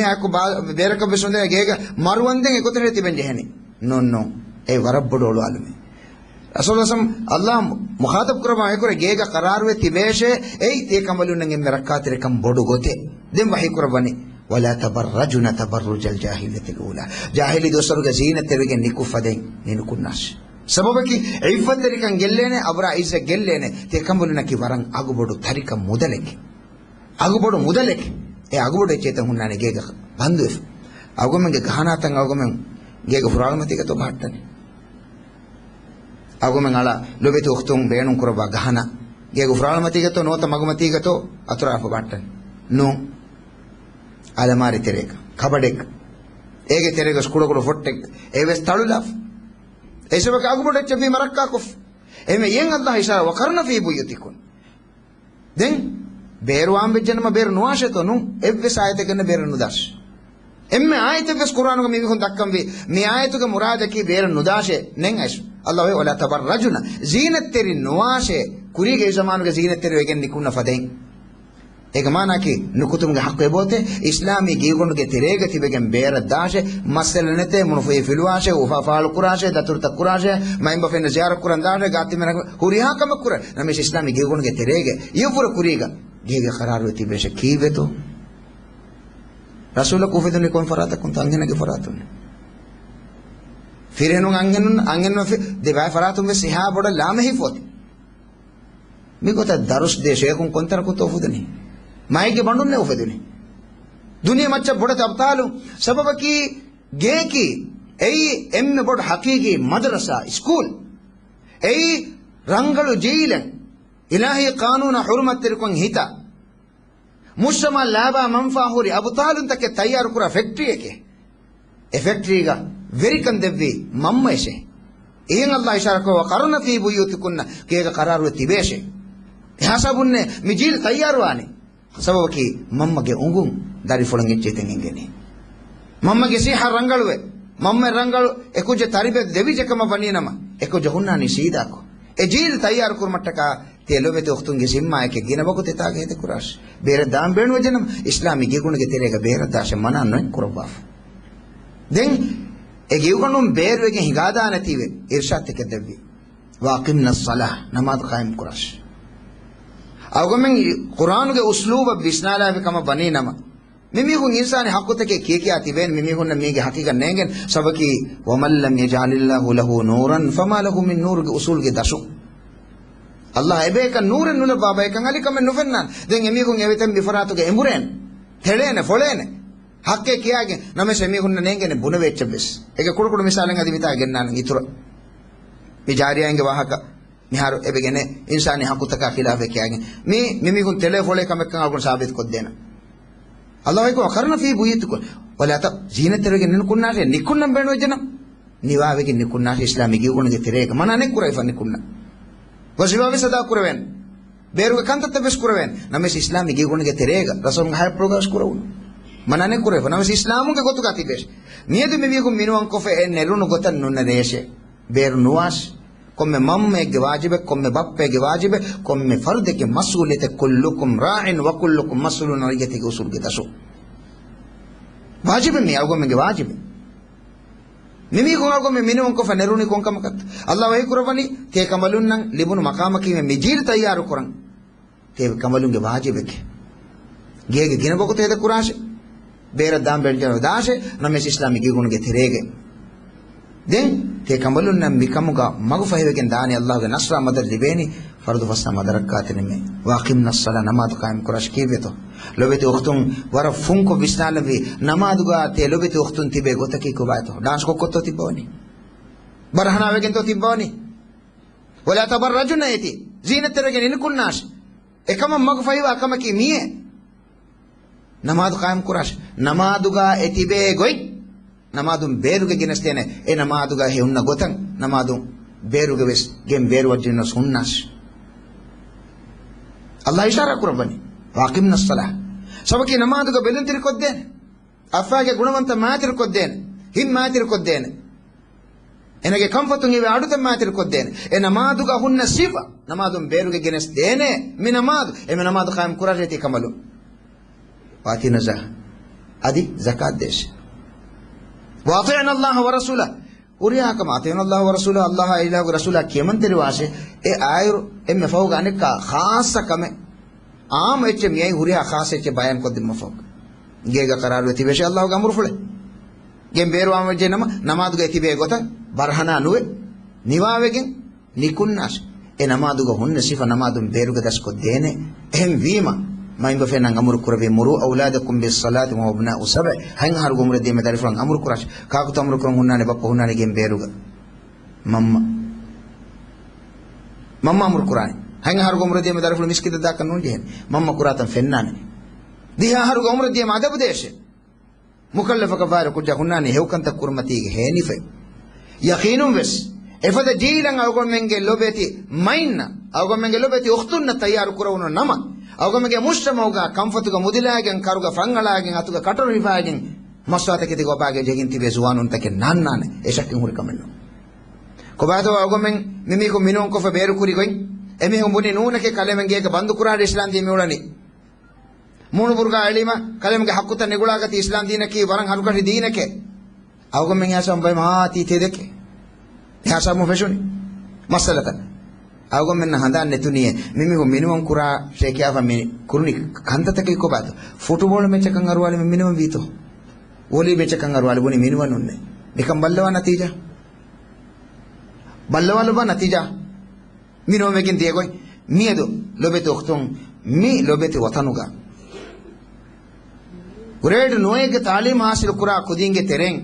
މީހާއެކު ބާ-، ބޭރަކަށް ވެސް އުނދެ ގޭގަ މަރުވަންދެން އެގޮތަށް ތިބެން ޖެހެނީ. ނޫން، ނޫން. އެ ވަރަށް ބޮޑު އޮޅުވާލުމެއް. ރަސޫލު ސަމް އައްލާ މުޚާތަބް ކުރައްވާ އެކުރެ ގޭގަ ޤަރާރުވެ ތިބޭށޭ، އެއީ ތިޔަ ކަނބަލުންނަށް އެންމެ ރައްކާތެރިކަން ބޮޑު ގޮތެއް. ދެން ވަޙީ ކުރައްވަނީ، "ولا تبرجن تبرج الجاهلية الأولى." ޖާހިލީ ދުވަސްވަރުގެ ޒީނަތްތެރިވެގެން ނިކުތްފަދައިން މިނުކުންނާށި. ސަބަބަކީ، ޢިއްފަތްތެރިކަން ގެއްލޭނެ، އަބުރާ ޢިއްޒަތް ގެއްލޭނެ، ތިޔަ ކަނބަލުންނަކީ ވަރަށް އަގުބޮޑު ތަރިކަން މުދަލެކޭ. އަގުބޮޑު މުދަލެކޭ. އެ އަގުބޮޑު އެއްޗެއް ތަން ހުންނާނެ ގޭގަ ބަންދުވެފަ. އަގުމެންގެ ގަހަނާތައް އަގުމެން ގޭގެ ފުރާޅުމަތީގަތޯ ބަހައްޓަނީ. އަގުމެން އަޅާ ލޮބެތި އުޚްތުން ބޭނުން ކުރައްވާ ގަހަނާ ގޭގެ ފުރާޅުމަތީގަތޯ ނުވަތަ މަގުމަތީގަތޯ އަތުރާފަ ބަހައްޓަނީ. ނޫން. އަލަމާރި ތެރޭގަ، ކަބަޑެއްގަ، އޭގެ ތެރޭގަ ކުޑަކުޑަ ފޮއްޓެއް އެވެސް ތަޅުލާފަ. އެ ސަބަބަކީ އަގުބޮޑު އެއްޗެއް ވީމަ ރައްކާކޮށްފަ. އެހެންވެ އެއަށް އައްލާހު އިޝާރާތް، "وقرن في بيوتكن." ދެން ބޭރު އާން ވެއްޖެނަމަ ބޭރަށް ނުވާށޭތޯ؟ ނޫން. އެއްވެސް އާޔަތެއްގަ ނެތް ބޭރަށް ނުދާށޭ. އެންމެ އާޔަތެއްވެސް ޤުރްއާނުގަ މި މީހުން ދައްކަންވީ، މި އާޔަތުގެ މުރާދަކީ ބޭރަށް ނުދާށޭ ނެތް އައިސް. އައްލާހު ވަލާ ތަބައްރަޖުނަ، ޒީނަތްތެރި ނުވާށޭ. ކުރީގެ އެ ޒަމާނުގެ ޒީނަތްތެރިވެގެން ނިކުންނަ ފަދައިން. އޭގެ މާނައަކީ، ނުކުތުމުގެ ޙައްޤު އެބައޮތޭ، އިސްލާމީ ގީގޮނޑުގެ ތެރޭގަ ތިބެގެން ބޭރަށް ދާށޭ، މައްސަލަ ނެތޭ، މުނުފުހި ފިލުވާށޭ، އުފާ ފާޅު ކުރާށޭ، ދަތުރުތައް ކުރާށޭ، މައިންބަފައިންނަށް ޒިޔާރަތް ކުރަން ދާށޭ، ގާތްތިމެން ހުރިހާ ކަމެއް ކުރާ. ނަމަވެސް އިސްލާމީ ގީގޮނޑުގެ ތެރޭގަ އެއަށްވުރެ ކުރީގަ ގޭގަ ޤަރާރުވެ ތިބޭށޭ ކީއްވެތޯ؟ ރަސޫލަކު އުފެދުނީ ކޮން ފަރާތަކުންތޯ؟ އަންހެނެއްގެ ފަރާތުން. ފިރިހެނުން އަންހެނުން، އަންހެނުން ފި-، ދެބައި ފަރާތުން ވެސް އެހާ ބޮޑަށް ލާމެހިފަ އޮތީ. މިގޮތަށް ދަރުސް ދޭ ޝޭޚުން ކޮންތަނަކުތޯ އުފެދުނީ؟ މައިގެ ބަނޑުންނޭ އުފެދުނީ. ދުނިޔެ މައްޗަށް ބޮޑެތި އަބްޠާލު. ސަބަބަކީ ގެއަކީ އެއީ އެންމެ ބޮޑު ޙަޤީޤީ މަދްރަސާ، ސްކޫލް. އެއީ ރަނގަޅު ޖީލެއް، އިލާހީ ޤާނޫނާ ޙުރުމަތްތެރިކޮށް ހިތާ، މުޖްތަމަޢަށް ލާބާ މަންފާ ހުރި އަބުޠާލުންތަކެއް ތައްޔާރުކުރާ ފެކްޓްރީއެކޭ. އެ ފެކްޓްރީގަ ވެރިކަން ދެއްވީ މަންމައެއް. އެހެން އައްލާހު އިޝާރާތްކުރައްވާ، "وقرن في بيوتكن"، ގޭގަ ޤަރާރުވެ ތިބޭށޭ. އެހާ ސަބަބުންނޭ މި ޖީލް ތައްޔާރުވާނީ. ސަބަބަކީ މަންމަގެ އުނގުން ދަރިފުޅަށް އެއްޗެއް އެނގެނީ. މަންމަގެ ޞިއްޙަ ރަނގަޅުވެ، މަންމަ ރަނގަޅު އެކުއްޖެއް ތަރުބިޔަތު ދެވިއްޖެ ކަމަށް ވަނީނަމަ، އެކުއްޖެއް ހުންނާނީ ސީދާކޮށް. އެ ޖީލް ތައްޔާރު ކުރުމަށްޓަކާ ތިޔަ ލޮބެތި އުޚްތުންގެ ޒިންމާއެކޭ ގިނަ ވަގުތެއް ތާގަ ހެދި ކުރާށި. ބޭރަށް ދާން ބޭނުންވެއްޖެނަމަ، އިސްލާމީ ގީގޮނޑުގެ ތެރޭގަ ބޭރަށް ދާށޭ މަނާ ނުކުރައްވާފަ. ދެން އެ ގީގޮނޑުން ބޭރުވެގެން ހިނގާދާނެތީވެ އިރްޝާދުތަކެއް ދެއްވި. "وأقمن الصلاة"، ނަމާދު ޤާއިމް ކުރާށި. އަޅުގަނޑުމެން ޤުރްއާނުގެ އުސްލޫބަށް ވިސްނާލާފި ކަމަށް ވަނީނަމަ، މިމީހުން އިންސާނީ ޙައްޤުތަކެއް ކިޔަކިޔާ ތިބޭނެ، މިމީހުންނަށް މީގެ ޙަޤީޤަތް ނޭނގެން. ސަބަބަކީ، "ومن لم يجعل الله له نورا فما له من نور" ގެ އުސޫލުގެ ދަށުން. އައްލާހް އެބަޔަކަށް ނޫރެއް ނުލައްވާ ބަޔަކަށް އަލިކަމެއް ނުފެންނާނެ. ދެން އެމީހުން އެވެތެން މިފަރާތުގަ އެނބުރޭނެ، ތެޅޭނެ، ފޮޅޭނެ. ޙައްޤެއް ކިޔާގެން. ނަމަވެސް އެމީހުންނަށް ނޭނގޭނެ ބުނެވޭ އެއްޗެއްވެސް. އޭގެ ކުޑަކުޑަ މިސާލެއް އަދި މިތާ ގެންނާނެ އިތުރަށް. މި ޖާރިޔާއިންގެ ވާހަކަ މިހާރު އެބަ ގެނެ އިންސާނީ ޙައްޤުތަކާ ޚިލާފަށް ކިޔާގެން. މީ، މިމީހުން ތެޅޭ ފޮޅޭ ކަމެއްކަން އަޅުގަނޑު ސާބިތު ކޮށްދޭނަން. އައްލާހު އެކު، "وقرن في بيوتكن ولا ت-" ޒީނަތްތެރިވެގެން ނިކުންނާށޭ، ނިކުންނަން ބޭނުންވެއްޖެނަމަ، ނިވާވެގެން ނިކުންނާށޭ އިސްލާމީ ގީގޮނޑުގެ ތެރޭގަ. މަނާ ނެތް ކުރެވިފަ ނިކުންނަން. ވަޒީފާވެސް އަދާ ކުރެވޭނެ. ބޭރުގެ ކަންތައްތައްވެސް ކުރެވޭނެ. ނަމަވެސް އިސްލާމީ ގީގޮނޑުގެ ތެރޭގަ ރަސޫލުންގެ ޙަޔާތްޕުޅުގަވެސް ކުރެވުނު. މަނާ ނެތްކުރެވޭ. ނަމަވެސް އިސްލާމުގެ ގޮތުގަ ތިބޭށޭ. މިއަދު މި މީހުން މިނިވަންކޮށްފަ އެ ނެރުނު ގޮތަށް ނުނެރޭށޭ. ބޭރު ނުވާށޭ. ކޮންމެ މަންމައެއްގެ ވާޖިބެއް، ކޮންމެ ބައްޕައެއްގެ ވާޖިބެއް، ކޮންމެ ފަރުދެއްގެ މަސްއޫލިއްޔަތެއް، كلكم راع وكلكم مسؤول عن رعيته، އުސޫލުގެ ދަށުން. ވާޖިބެއް މީ، އަޅުގަނޑުމެންގެ ވާޖިބެއް. މި މީހުން އަޅުގަނޑުމެން މިނިވަންކޮށްފަ ނެރުނީ ކޮންކަމަކަށް؟ ﷲ ވަޙީކުރައްވަނީ، ތޭކަނބަލުންނަށް ލިބުނު މަޤާމަކީ މި ޖީލު ތައްޔާރު ކުރަން. ތޭކަނބަލުންގެ ވާޖިބެކޭ. ގޭގެ ގިނަ ވަގުތު ހޭދަ ކުރާށޭ. ބޭރަށް ދާން ބޭނުން ދާށޭ، ނަމަވެސް އިސްލާމީ ގިގުނުގެ ތެރޭގައި. ދެން ތޭކަނބަލުންނަށް މިކަމުގަ މަގު ފަހިވެގެން ދާނީ، ﷲގެ ނަޞްރާ މަދަދު ލިބޭނީ، ފަރުޟު ފަސްނަމާދަށް ރައްކާތެރިވުމޭ. وأقمن الصلاة، ނަމާދު ޤާއިމް ކުރާށޭ ކީއްވެތޯ؟ ލޮބެތި އުޚްތުން ވަރަށް ފުންކޮށް ވިސްނާލައްވީ، ނަމާދުގަ ތޭ ލޮބެތި އުޚްތުން ތިބޭ ގޮތަކީ ކޮބާތޯ؟ ޑާންސް ކޮށްކޮށްތޯ ތިއްބަވަނީ؟ ބަރަހަނާވެގެންތޯ ތިއްބަވަނީ؟ ولا تبرجن އޭތި، ޒީނަތްތެރިވެގެން ނިކުންނާށޭ. އެކަމަށް މަގު ފަހިވާ ކަމަކީ މިއޭ. ނަމާދު ޤާއިމް ކުރާށޭ. ނަމާދުގަ އެ ތިބޭ ގޮތް ނަމާދުން ބޭރުގަ ގެނެސްދޭނެ. އެ ނަމާދުގަ ހެޔޮ ހުންނަ ގޮތަށް ނަމާދުން ބޭރުގަ ވެސް ގެން ބޭރުވައްޖެއްނަސް ހުންނާށޭ. ﷲ އިޝާރާ ކުރައްވަނީ، وأقمن الصلاة. ސަބަކީ ނަމާދުގަ ބެލުންތެރިކޮށްދޭނެ. އަފާގެ ގުނަވަންތަ މާތިރިކޮށްދޭނެ. ހިތް މާތިރިކޮށްދޭނެ. އޭނާގެ ކަންފަތުން ހީވޭ އަޑުތައް މާތިރިކޮށްދޭނެ. އެ ނަމާދުގަ ހުންނަ ސިފަ ނަމާދުން ބޭރުގަ ގެނެސްދޭނެ. މި ނަމާދު، އެ މި ނަމާދު ޤާއިމް ކުރާށޭ ތި ކަނބަލުން. وآتينا الزكاة. އަދި ޒަކާތް ދޭށޭ. وأطعنا الله ورسوله. ހުރިހާ ކަމަށް، أطيعوا الله ورسوله، ﷲ އާއި އިލާހުގެ ރަސޫލާ ކިޔަމަންތެރިވާށޭ. އެ އާޔަތް އެންމެ ފަހުގަ އަނެއްކާ ޚާއްޞަ ކަމެއް، ޢާއްމު އެއްޗެއް މިއައީ، ހުރިހާ ޚާއްޞަ އެއްޗެއް ބަޔާންކޮށްދިނުމަށް ފަހު. ގޭގަ ޤަރާރުވެ ތިބޭށޭ ﷲގެ އަމުރުފުޅެއް. ގެން ބޭރުވާން ވެއްޖެ ނަމަ، ނަމާދުގައި ތިބޭ ގޮތަށް ބަރަހަނާ ނުވެ، ނިވާވެގެން ނިކުންނާށޭ. އެ ނަމާދުގަ ހުންނަ ސިފަ ނަމާދުން ބޭރުގަ ދަސްކޮށްދޭނެ. އެހެން ވީމަ، މައިންބަފައިންނަށް އަމުރު ކުރެއްވި، مروا أولادكم بالصلاة وهم أبناء سبع. ހަތް އަހަރުގެ އުމުރެއް ދިޔަ މި ދަރިފުޅަށް އަމުރު ކުރާށޭ. ކާކުތޯ އަމުރު ކުރަން ހުންނާނީ؟ ބައްޕަ ހުންނާނީ ގެން ބޭރުގަ. މަންމަ. މަންމަ އަމުރު ކުރާނީ. ހަތް އަހަރުގެ އުމުރެއް ދިޔަ މި ދަރިފުޅު މިސްކިތަށް ދާކަށް ނޫން ޖެހޭނެ. މަންމަ ކުރާތަން ފެންނާނެ. ދިހަ އަހަރުގެ އުމުރެއް ދިޔަ މި އަދަބު ދޭށޭ. މުކައްލަފަކަށް ވާއިރު ކުއްޖާ ހުންނާނީ ހެޔޮކަންތައް ކުރުމަތީގަ ހޭނިފައި. ޔަޤީނުން ވެސް، އެފަދަ ޖީލަށް އަޅުގަނޑުމެންގެ ލޮބެތި މައިންނަށް، އަޅުގަނޑުމެންގެ ލޮބެތި އުޚްތުންނަށް ތައްޔާރު ކުރެވުނު ނަމަ، އަޅުގަނޑުމެންގެ މުޖްތަމަޢުގަ ކަންފަތުގަ މުދިލާގެން، ކަރުގަ ފަންއަޅާގެން، އަތުގަ ކަޓަރު ހިފާގެން، މަސްތުވާތަކެތި ގޮބާގައި ޖެހިގެން ތިބޭ ޒުވާނުންތަކެއް ނާންނާނެ. އެ ޝައްކެއް ހުރި ކަމެއް ނޫން. ކޮބާތޯ އަޅުގަނޑުމެން މި މީހުން މިނިވަންކޮށްފަ ބޭރުކުރި ގޮތް؟ އެމީހުން ބުނީ ނޫނެކޭ، ކަލޭމެން ގޭގަ ބަންދު ކުރާށޭ އިސްލާމް ދީން މިއުޅެނީ. މޫނުބުރުގަ އެޅީމަ، ކަލޭމެންގެ ޙައްޤުތައް ނިގުޅާގަތީ އިސްލާމް ދީނަކީ ވަރަށް ހަރުކަށި ދީނެކޭ. އަޅުގަނޑުމެން އެހާ ސަބަބުން ބައި މާތީ ތެދެކޭ. އެހާ ސަބަބުން ފެށުނީ މައްސަލަތައް. އަޅުގަނޑުމެންނަށް ހަނދާން ނެތުނީއޭ، މި މީހުން މިނިވަން ކުރާށޭ ކިޔާފަ މި ކުރުނީ ކަންތައްތަކެއް ކޮބާތޯ؟ ފުޓުބޯޅަ މެޗަކަށް އަރުވާލި މި މިނިވަން ވީތޯ؟ ވޮލީ މެޗަކަށް އަރުވާލި ބުނި މިނިވަނުންނޭ. ނިކަން ބައްލަވާ ނަތީޖާ. ބައްލަވާލަބާ ނަތީޖާ. މިނިވަން ވެގެން ދިޔަ ގޮތް. މިއަދު ލޮބެތި އުޚްތުން، މި ލޮބެތި ވަޠަނުގަ ގްރޭޑް ނުވައެއްގެ ތާލީމު ޙާޞިލު ކުރާ ކުދީންގެ ތެރެއިން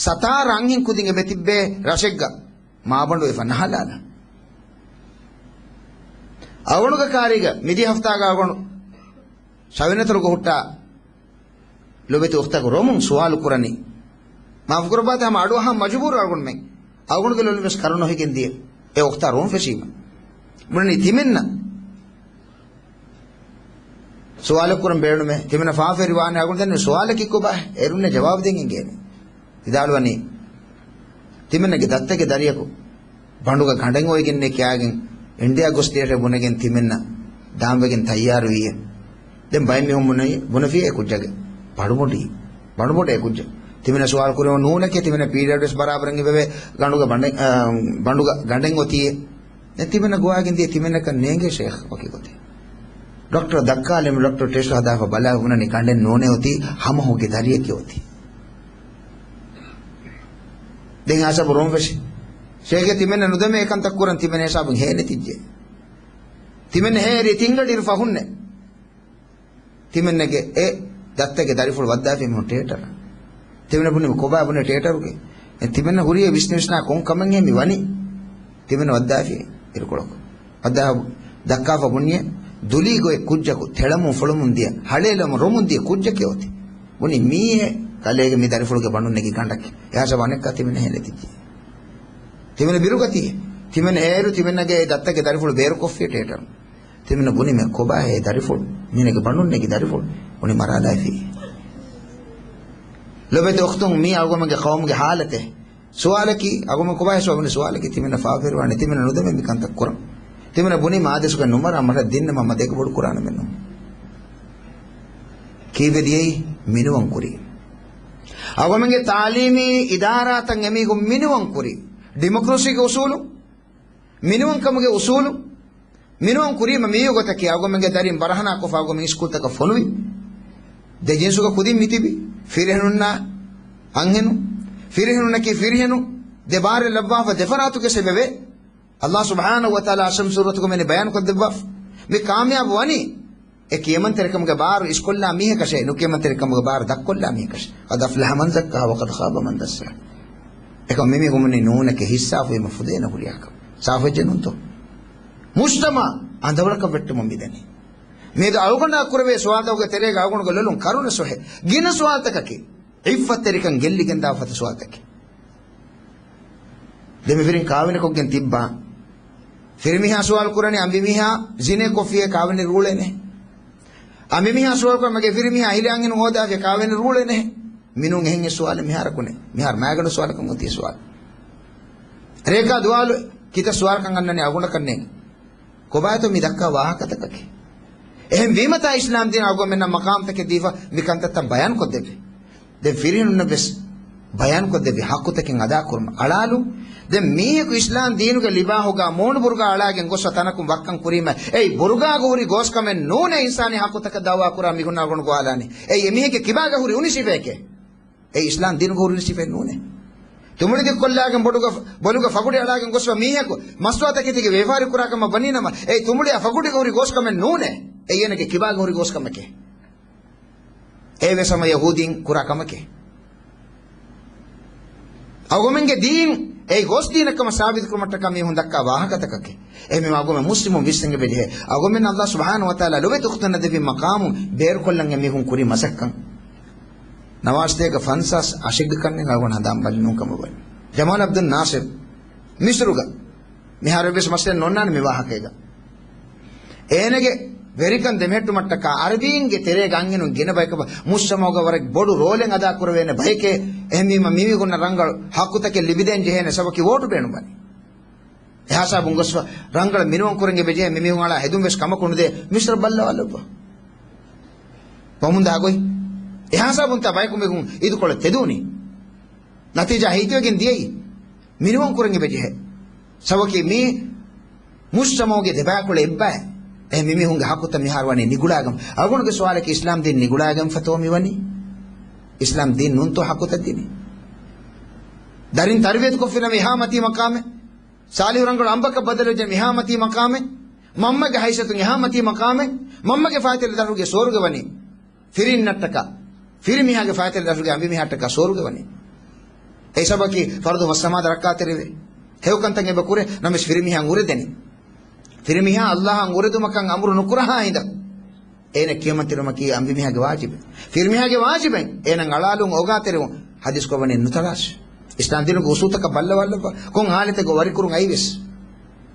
ސަތާރަ އަންހެން ކުދިން އެބަ ތިއްބޭ ރަށެއްގަ މާބަނޑު ވެފަ ނަހަލާލަ. އަޅުގަނޑުގެ ކާރީގަ މިދިޔަ ހަފްތާގަ އަޅުގަނޑު ޝަވިނަތޮޅުގަ ހުއްޓާ ލޮބެތި އުޚްތަކު ރޮމުން ސުވާލު ކުރަނީ. މާފުކުރައްވާތި ހަމަ އަޑުއަހަން މަޖުބޫރު އަޅުގަނޑުމެން. އަޅުގަނޑުގެ ލޮލުން ވެސް ކަރުނަ ހިގެން ދިޔަ އެ އުޚްތާ ރޮން ފެށީމަ. ބުނަނީ ތިމެންނަށް ސުވާލެއް ކުރަން ބޭނުމޭ. ތިމެންނަށް ފާފައެރި ވާނެ އަޅުގަނޑު ދެން ސުވާލަކީ ކޮބާ؟ އޭރުންނޭ ޖަވާބު ދޭން އެނގޭނެ. ވިދާޅުވަނީ، ތިމެންނަގެ ދައްތަގެ ދަރިޔަކު ބަނޑުގަ ގަނޑެއް އޮތްގެންނޭ ކިޔާގެން އިންޑިޔާ ގޮސް ދިޔައޭ ބުނެގެން ތިމެންނަށް ދާންވެގެން ތައްޔާރުވީއޭ. ދެން ބައެއް މީހުން ބުނެ، ބުނެފިއޭ އެ ކުއްޖާގެ ބަނޑުބޮޑީ، ބަނޑުބޮޑޭ އެ ކުއްޖާ. ތިމެންނަށް ސުވާލު ކުރެވުނު ނޫނެކޭ، ތިމެންނަށް ޕީރިއަޑް ވެސް ބަރާބަރަށް އިވެވޭ، ގަނޑުގަ ބަނޑެއް، އާ، ބަނޑުގަ ގަނޑެއް އޮތީއޭ. ދެން ތިމެންނަށް ގޮވާގެން ދިޔަ ތިމެންނަކަށް ނޭނގޭ ޝޭޚް ވަކި ގޮތެއް. ޑޮކްޓަރަށް ދައްކާލެމު، ޑޮކްޓަރު ޓެސްޓު ހަދާފަ ބަލާ ބުނަނީ ގަނޑެއް ނޫނޭ އޮތީ، ހަމަ ހުގެ ދަރިޔަކޭ އޮތީ. ދެން ހިސާބު ރޮން ފެށި. ޝޭޚޭ ތިމެންނަށް ނުދެމޭ އެކަންތައް ކުރަން ތިމެން ހިސާބުން ހޭނެތިއްޖެ. ތިމެން ހޭރި ތިންގަޑިއިރު ފަހުންނެ. ތިމެންނެގެ އެ ދައްތަގެ ދަރިފުޅު ވައްދާފި މިހުން ޓޭޓަރަށް. ތިމެން ބުނި ކޮބާ ބުނެ ޓޭޓަރުގެ؟ އެ ތިމެން ހުރިއެ ވިސްނި ވިސްނާ ކޮން ކަމެއްހޭ މި ވަނީ؟ ތިމެން ވައްދާފި އިރުކޮޅަކު. ވައްދާ ދައްކާފަ ބުންޏެ ދުލީ ގޮތް ކުއްޖަކު ތެޅަމުން ފުޅަމުން ދިޔަ، ހަޅޭލަމުން ރޮމުން ދިޔަ ކުއްޖެކޭ އޮތީ. ބުނި މީހެއް ކަލޭގެ މި ދަރިފުޅުގެ ބަނޑުން ނެގި ގަނޑަކީ. އެހާ ސަބަބު އަނެއްކާ ތިމެން ހޭނެތިއްޖެ. ތިމެން ބިރުގަތީ. ތިމެން އޭރު ތިމެންނަގެ ދައްތަގެ ދަރިފުޅު ބޭރުކޮށްފި ޓޭޓަރު. ތިމެން ބުނިމެ ކޮބާ އެ ދަރިފުޅު؟ މީނެގެ ބަނޑުން ނެގި ދަރިފުޅު. ބުނި މަރާލާފި. ލޮބެތި އުޚްތުން، މީ އަޅުގަމެންގެ ޤައުމުގެ ޙާލަތެއް. ސުވާލަކީ، އަޅުގަމެން ކޮބާހޭ ސުވާލު، ސުވާލަކީ ތިމެންނަށް ފާފަވެރިވާނެ، ތިމެންނަށް ނުދެމޭ މި ކަންތައް ކުރަން. ތިމެންނަށް ބުނީމަ އާދޭސްކޮށް ނުމަރާ މަށަށް ދިންނަމަ މަ ދެކެ ބޮޑު ކުރާނަމެއް ނޫން. ކީއްވެ ދިޔައީ؟ މިނިވަން ކުރީ. އަޅުގަމެންގެ ތާލީމީ އިދާރާތައް އެމީހުން މިނިވަން ކުރީ. ޑިމޮކްރަސީގެ އުސޫލު، މިނިވަންކަމުގެ އުސޫލު، މިނިވަން ކުރީމަ މިއޮތް ގޮތަކީ، އަޅުގަމެންގެ ދަރިން ބަރަހަނާ ކޮށްފަ އަޅުގަމެން އިސްކޫލްތަކަށް ފޮނުވި. ދެ ޖިންސުގެ ކުދިން މިތިބި. ފިރިހެނުންނާ އަންހެނުން، ފިރިހެނުންނަކީ ފިރިހެނުން، ދެ ބާރެއް ލައްވާފަ ދެ ފަރާތުގެ ސެބަބޭ. އަﷲ ސުބްޙާނަހޫ ވަތަޢާލާ އަށަމް ސޫރަތުގަ މި ބަޔާން ކޮށްދެއްވާފަ. މި ކާމިޔާބު ވަނީ އެ ކިޔަމަންތެރިކަމުގެ ބާރު އިސްކޮށްލާ މީހަކަށޭ، ނުކިޔަމަންތެރިކަމުގެ ބާރު ދަށްކޮށްލާ މީހަކަށޭ. قد أفلح من زكاها وقد خاب من دساها. އެކަމް މިމީހުން ނޫނެކޭ، ހިއްސާފައިމަ ފުދޭނެ ހުރިހާކަމެއް. ސާފުވެއްޖެ ނޫންތޯ؟ މުޖްތަމަޢު އަނދަވަޅަކަށް ވެއްޓުމަށް މިދަނީ. މިއަދު އަޅުގަނޑާ ކުރެވޭ ސުވާލުތަކުގެ ތެރޭގަ އަޅުގަނޑުގެ ލޮލުން ކަރުނަސް ވަހޭ. ގިނަ ސުވާލުތަކަކީ، ޢިއްފަތްތެރިކަން ގެއްލިގެންދާ ފަދަ ސުވާލުތަކެއް. ދެމިފިރިން ކާވެނިކޮށްގެން ތިއްބާ. ފިރިމީހާ ސުވާލު ކުރަނީ، އަނބިމީހާ ޒިނޭ ކޮށްފިއޭ ކާވެނި ރޫޅޭނެ؟ އަނބިމީހާ ސުވާލު ކުރަނީ، މަގޭ ފިރިމީހާ އަހިލެއް އަންހެނުން ހޯދާފިއޭ ކާވެނި ރޫޅޭނެ؟ މިނޫން އެހެން އެއް ސުވާލެއް މިހާރަކު ނެތް. މިހާރު މާގަނޑު ސުވާލަކަށް އޮތީ ސުވާލު. ރޭކާ ދުވާލު ކިތައް ސުވާލަކަށް އަންނަނީ އަޅުގަނޑަކަށް ނޭނގެ. ކޮބާތޯ މި ދައްކާ ވާހަކަތަކަކީ؟ އެހެން ވީމަތާ އިސްލާމް ދީން އަޅުގަނޑުމެންނަށް މަޤާމްތަކެއް ދީފަ މި ކަންތައްތައް ބަޔާން ކޮށްދެއްވި. ދެން ފިރިހެނުންނަށް ވެސް ބަޔާން ކޮށްދެއްވި ޙައްޤުތަކެއް އަދާ ކުރުމަށް. އަޅާލު. ދެން މީހަކު އިސްލާމް ދީނުގެ ލިބާހުގަ މޫނު ބުރުގާ އަޅާގެން ގޮސްފަ ތަނަކުން ވައްކަން ކުރީމަ، އެއީ ބުރުގާގަ ހުރި ގޯސްކަމެއް ނޫނޭ އިންސާނީ ޙައްޤުތަކަށް ދަޢުވާ ކުރާ މީހުންނާ އަޅުގަނޑު ގޮވާލާނީ. އެއީ އެމީހެއްގެ ކިބާގަ ހުރި އުނި ސިފައެކޭ. އެއީ އިސްލާމް ދީނުގަ ހުރި ސިފައެއް ނޫނޭ. ތުނބުޅި ދިއްކޮށްލާގެން ބޮޑުގަ، ބޮލުގަ ފަގުޑި އަޅާގެން ގޮސްފަ މީހަކު މަސްތުވާތަކެތީގެ ވިޔަފާރި ކުރާ ކަމަށް ވަނީނަމަ، އެއީ ތުނބުޅިއާ ފަގުޑިގަ ހުރި ގޯސްކަމެއް ނޫނޭ. އެއީ އޭނަގެ ކިބާގަ ހުރި ގޯސްކަމެކޭ. އެއީ ވެސް ހަމަ ޔަހޫދީން ކުރާ ކަމެކޭ. އަޅުގަނޑުމެންގެ ދީން އެއީ ގޯސް ދީނެއް ކަމަށް ސާބިތު ކުރުމަށްޓަކާ މީހުން ދައްކާ ވާހަކަތަކެކޭ. އެހެންވީމަ އަޅުގަނޑުމެން މުސްލިމުން ވިސްނަން އެބަޖެހޭ. އަޅުގަނޑުމެންނަށް އަﷲ ސުބްޙާނަހޫ ވަތަޢާލާ ލޮބެތި އުޚްތުންނަށް ދެއްވި މަޤާމު ބޭރުކޮށްލަން އެމީހުން ކުރި މަސައްކަތް. ނަވާރަ ސަތޭކަ ފަންސާސް އަށެއްގެ ކަންނެއް އަޅުގަނޑު ހަނދާން ބަލި ނޫން ކަމަށް ވަނީ. ޖަމާލް ޢަބްދުއް ނާޞިރު މިޞްރުގަ. މިހާރު އެއްވެސް މައްސަލައެއް ނޯންނާނެ މި ވާހަކައިގަ. އޭނަގެ ވެރިކަން ދެމެހެއްޓުމަށްޓަކާ ޢަރަބީންގެ ތެރޭގަ އަންހެނުން ގިނަ ބަޔަކަށް މުޖްތަމަޢުގަ ވަރަށް ބޮޑު ރޯލެއް އަދާ ކުރެވޭނެ ބަޔެކޭ. އެހެންވީމަ މިމީހުންނަށް ރަނގަޅު ޙައްޤުތަކެއް ލިބިދޭން ޖެހޭނެ ސަބަބަކީ ވޯޓު ބޭނުންވަނީ. އެހާ ސަބަބުން ގޮސްފަ ރަނގަޅަށް މިނިވަން ކުރަން އެބަޖެހޭ. މިމީހުން އަޅާ ހެދުން ވެސް ކަމަކު ނުދޭ. މިސްރަށް ބައްލަވާލައްވާ. ބަމުންދާ ގޮތް. އެހާ ސަބަބުންތާ ބަޔަކު މީހުން އިދުކޮޅަށް ތެދުވުނީ. ނަތީޖާ ހިތިވެގެން ދިޔައީ. މިނިވަން ކުރަން އެބަޖެހޭ. ސަބަބަކީ މީ މުޖްތަމަޢުގެ ދެބައިކުޅަ އެއްބައި. އެ މިމީހުންގެ ޙައްޤުތައް މިހާރު ވަނީ ނިގުޅާގަން. އަޅުގަނޑުގެ ސުވާލަކީ އިސްލާމް ދީން ނިގުޅާގެންފަތޯ މިވަނީ؟ އިސްލާމް ދީން ނޫންތޯ ޙައްޤުތައް ދިނީ؟ ދަރިން ތަރުބިޔަތު ކޮށްފިނަމަ އެހާ މަތީ މަޤާމެއް. ޞާލިޙު ރަނގަޅު އަނބަކަށް ބަދަލުވެއްޖެ މިހާ މަތީ މަޤާމެއް. މަންމަގެ ހައިސިއްޔަތުން އެހާ މަތީ މަޤާމެއް. މަންމަގެ ފައިތިލަ ދަށުގެ ސުވަރުގެ ވަނީ. ފިރިންނަށްޓަކާ، ފިރިމީހާގެ ފައިތިލަ ދަށުގެ އަނބިމީހާއަށްޓަކާ ސުވަރުގެ ވަނީ. އެ ސަބަބަކީ ފަރުޟު ފަސް ނަމާދަށް ރައްކާތެރިވެ. ހެޔޮ ކަންތައް އެބަ ކުރޭ، ނަމަވެސް ފިރިމީހާ އުރެދެނީ. ފިރިމީހާ އަﷲ އަށް އުރެދުމަކަށް އަމުރު ނުކުރަހާ ހިނދަށް. އޭނަ ކިޔަމަންތެރިވުމަކީ އަނބިމީހާގެ ވާޖިބެއް. ފިރިމީހާގެ ވާޖިބެއް އޭނަ އަޅާލުން އޯގާތެރިވުން. ޙަދީޘް ކުރައްވަނީ ނުތަޅާށޭ. އިސްލާމް ދީނުގެ އުޞޫލުތަކަށް ބައްލަވާލައްވާ. ކޮން ޙާލަތެއްގަ ވަރިކުރުން އައިވެސް.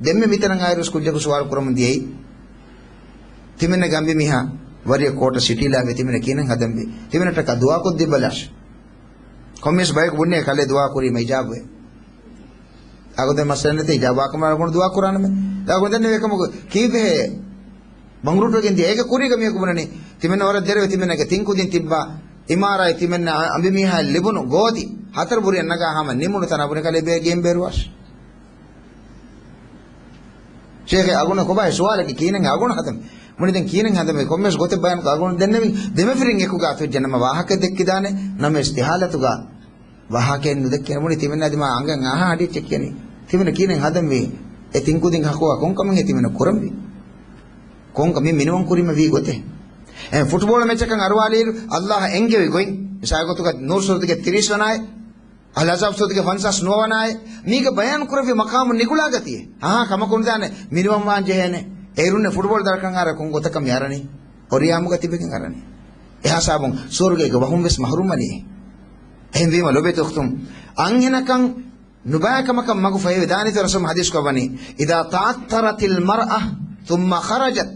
ދެންމެ މިތަނަށް އާއިރުވެސް ކުއްޖަކު ސުވާލު ކުރަމުން ދިޔައީ. ތިމެންނަގެ އަނބިމީހާ ވަރިޔަށް ކޯޓަށް ސިޓީ ލާފަ ތިމެންނަށް ކިހިނެއް ހަދަންވީ؟ ތިމެންނަށްޓަކާ ދުޢާ ކޮށްދީބަލާށޭ. ކޮންމެސް ބަޔަކު ބުންޏޭ ކަލޭ ދުޢާ ކުރީމަ އިޖާބަވޭ. އަގުދެ މައްސަލަ ނެތޭ އިޖާބަ ކަމަށް އަޅުގަނޑު ދުޢާ ކުރާނަމޭ. އަގުދެންނެވި ކަމަކު ކީއްވެހޭ؟ ބަނގުރޫޓުވެގެން ދިޔަ. އޭގެ ކުރީގަ މީހަކު ބުނަނީ ތިމެންނަށް ވަރަށް ދެރަވެ ތިމެންނަގެ ތިން ކުދިން ތިއްބާ އިމާރާތް ތިމެންނަ އަނބިމީހާ ލިބުނު ގޯތި ހަތަރު ބުރިއަށް ނަގާ ހަމަ ނިމުނު ތަނާ ބުނެ ކަލޭ ބޭ ގޭން ބޭރުވާށޭ. ޝޭޚޭ އަގުނަ ކޮބާ ސުވާލަކީ ކީނެން އަގުނަ ހަދަމެ. މުނި ދެން ކީނެން ހަދަމެ ކޮންމެސް ގޮތެއް ބަޔާން އަގުނަ ދެންނެވި ދެމެފިރިން އެކުގާ ތުއްޖެ ނަމަ ވާހަކަ ދެއްކިދާނެ ނަމަވެސް ތި ހާލަތުގާ ވާހަކައެއް ނުދެއްކޭނެ. މުނި ތިމެންނާ ދިމާ އަނގަން އަހާ އަޑިއެއްޗެއް ކިޔަނީ. ތިމެން ކީނެން ހަދަންވީ؟ އެ ތިން ކުދިން ހަކުވާ ކޮންކަމެއް ތިމެން ކުރަންވީ؟ ކޮންކަމެއް މިނިވަން ކުރީމަ ވީ ގޮތެއް؟ އެ ފުޓްބޯޅަ މެޗަކަށް އަރުވާލިއިރު އަﷲ އެންގެވި ގޮތް މިސާލު ގޮތުގަ ނޫރު ސޫރަތުގެ ތިރީސް ވަނާއި އަލްއަޙްޒާބް ސޫރަތުގެ ފަންސާސް ނުވަ ވަނާއި މީގަ ބަޔާން ކުރެއްވި މަޤާމު ނިގުޅާގަތީ. އަހާ ކަމަކު ނުދާނެ މިނިވަން ވާން ޖެހޭނެ. އޭރުންނެ ފުޓްބޯޅަ ދަޅަކަށް އަރާ ކޮން ގޮތަކަށް މި އަރަނީ؟ އޮރިޔާމުގަ ތިބެގެން އަރަނީ. އެހާ ސަބަބުން ސުވަރުގޭގެ ވަހުން ވެސް މަޙްރޫމް ވަނީ. އެހެންވީމަ ލޮބެތި އުޚްތުން، އަންހެނަކަށް ނުބައި ކަމަކަށް މަގު ފަހިވެދާނެތޯ ރަސޫލު ޙަދީޘް ކޮށްވަނީ، إذا تعطرت المرأة ثم خرجت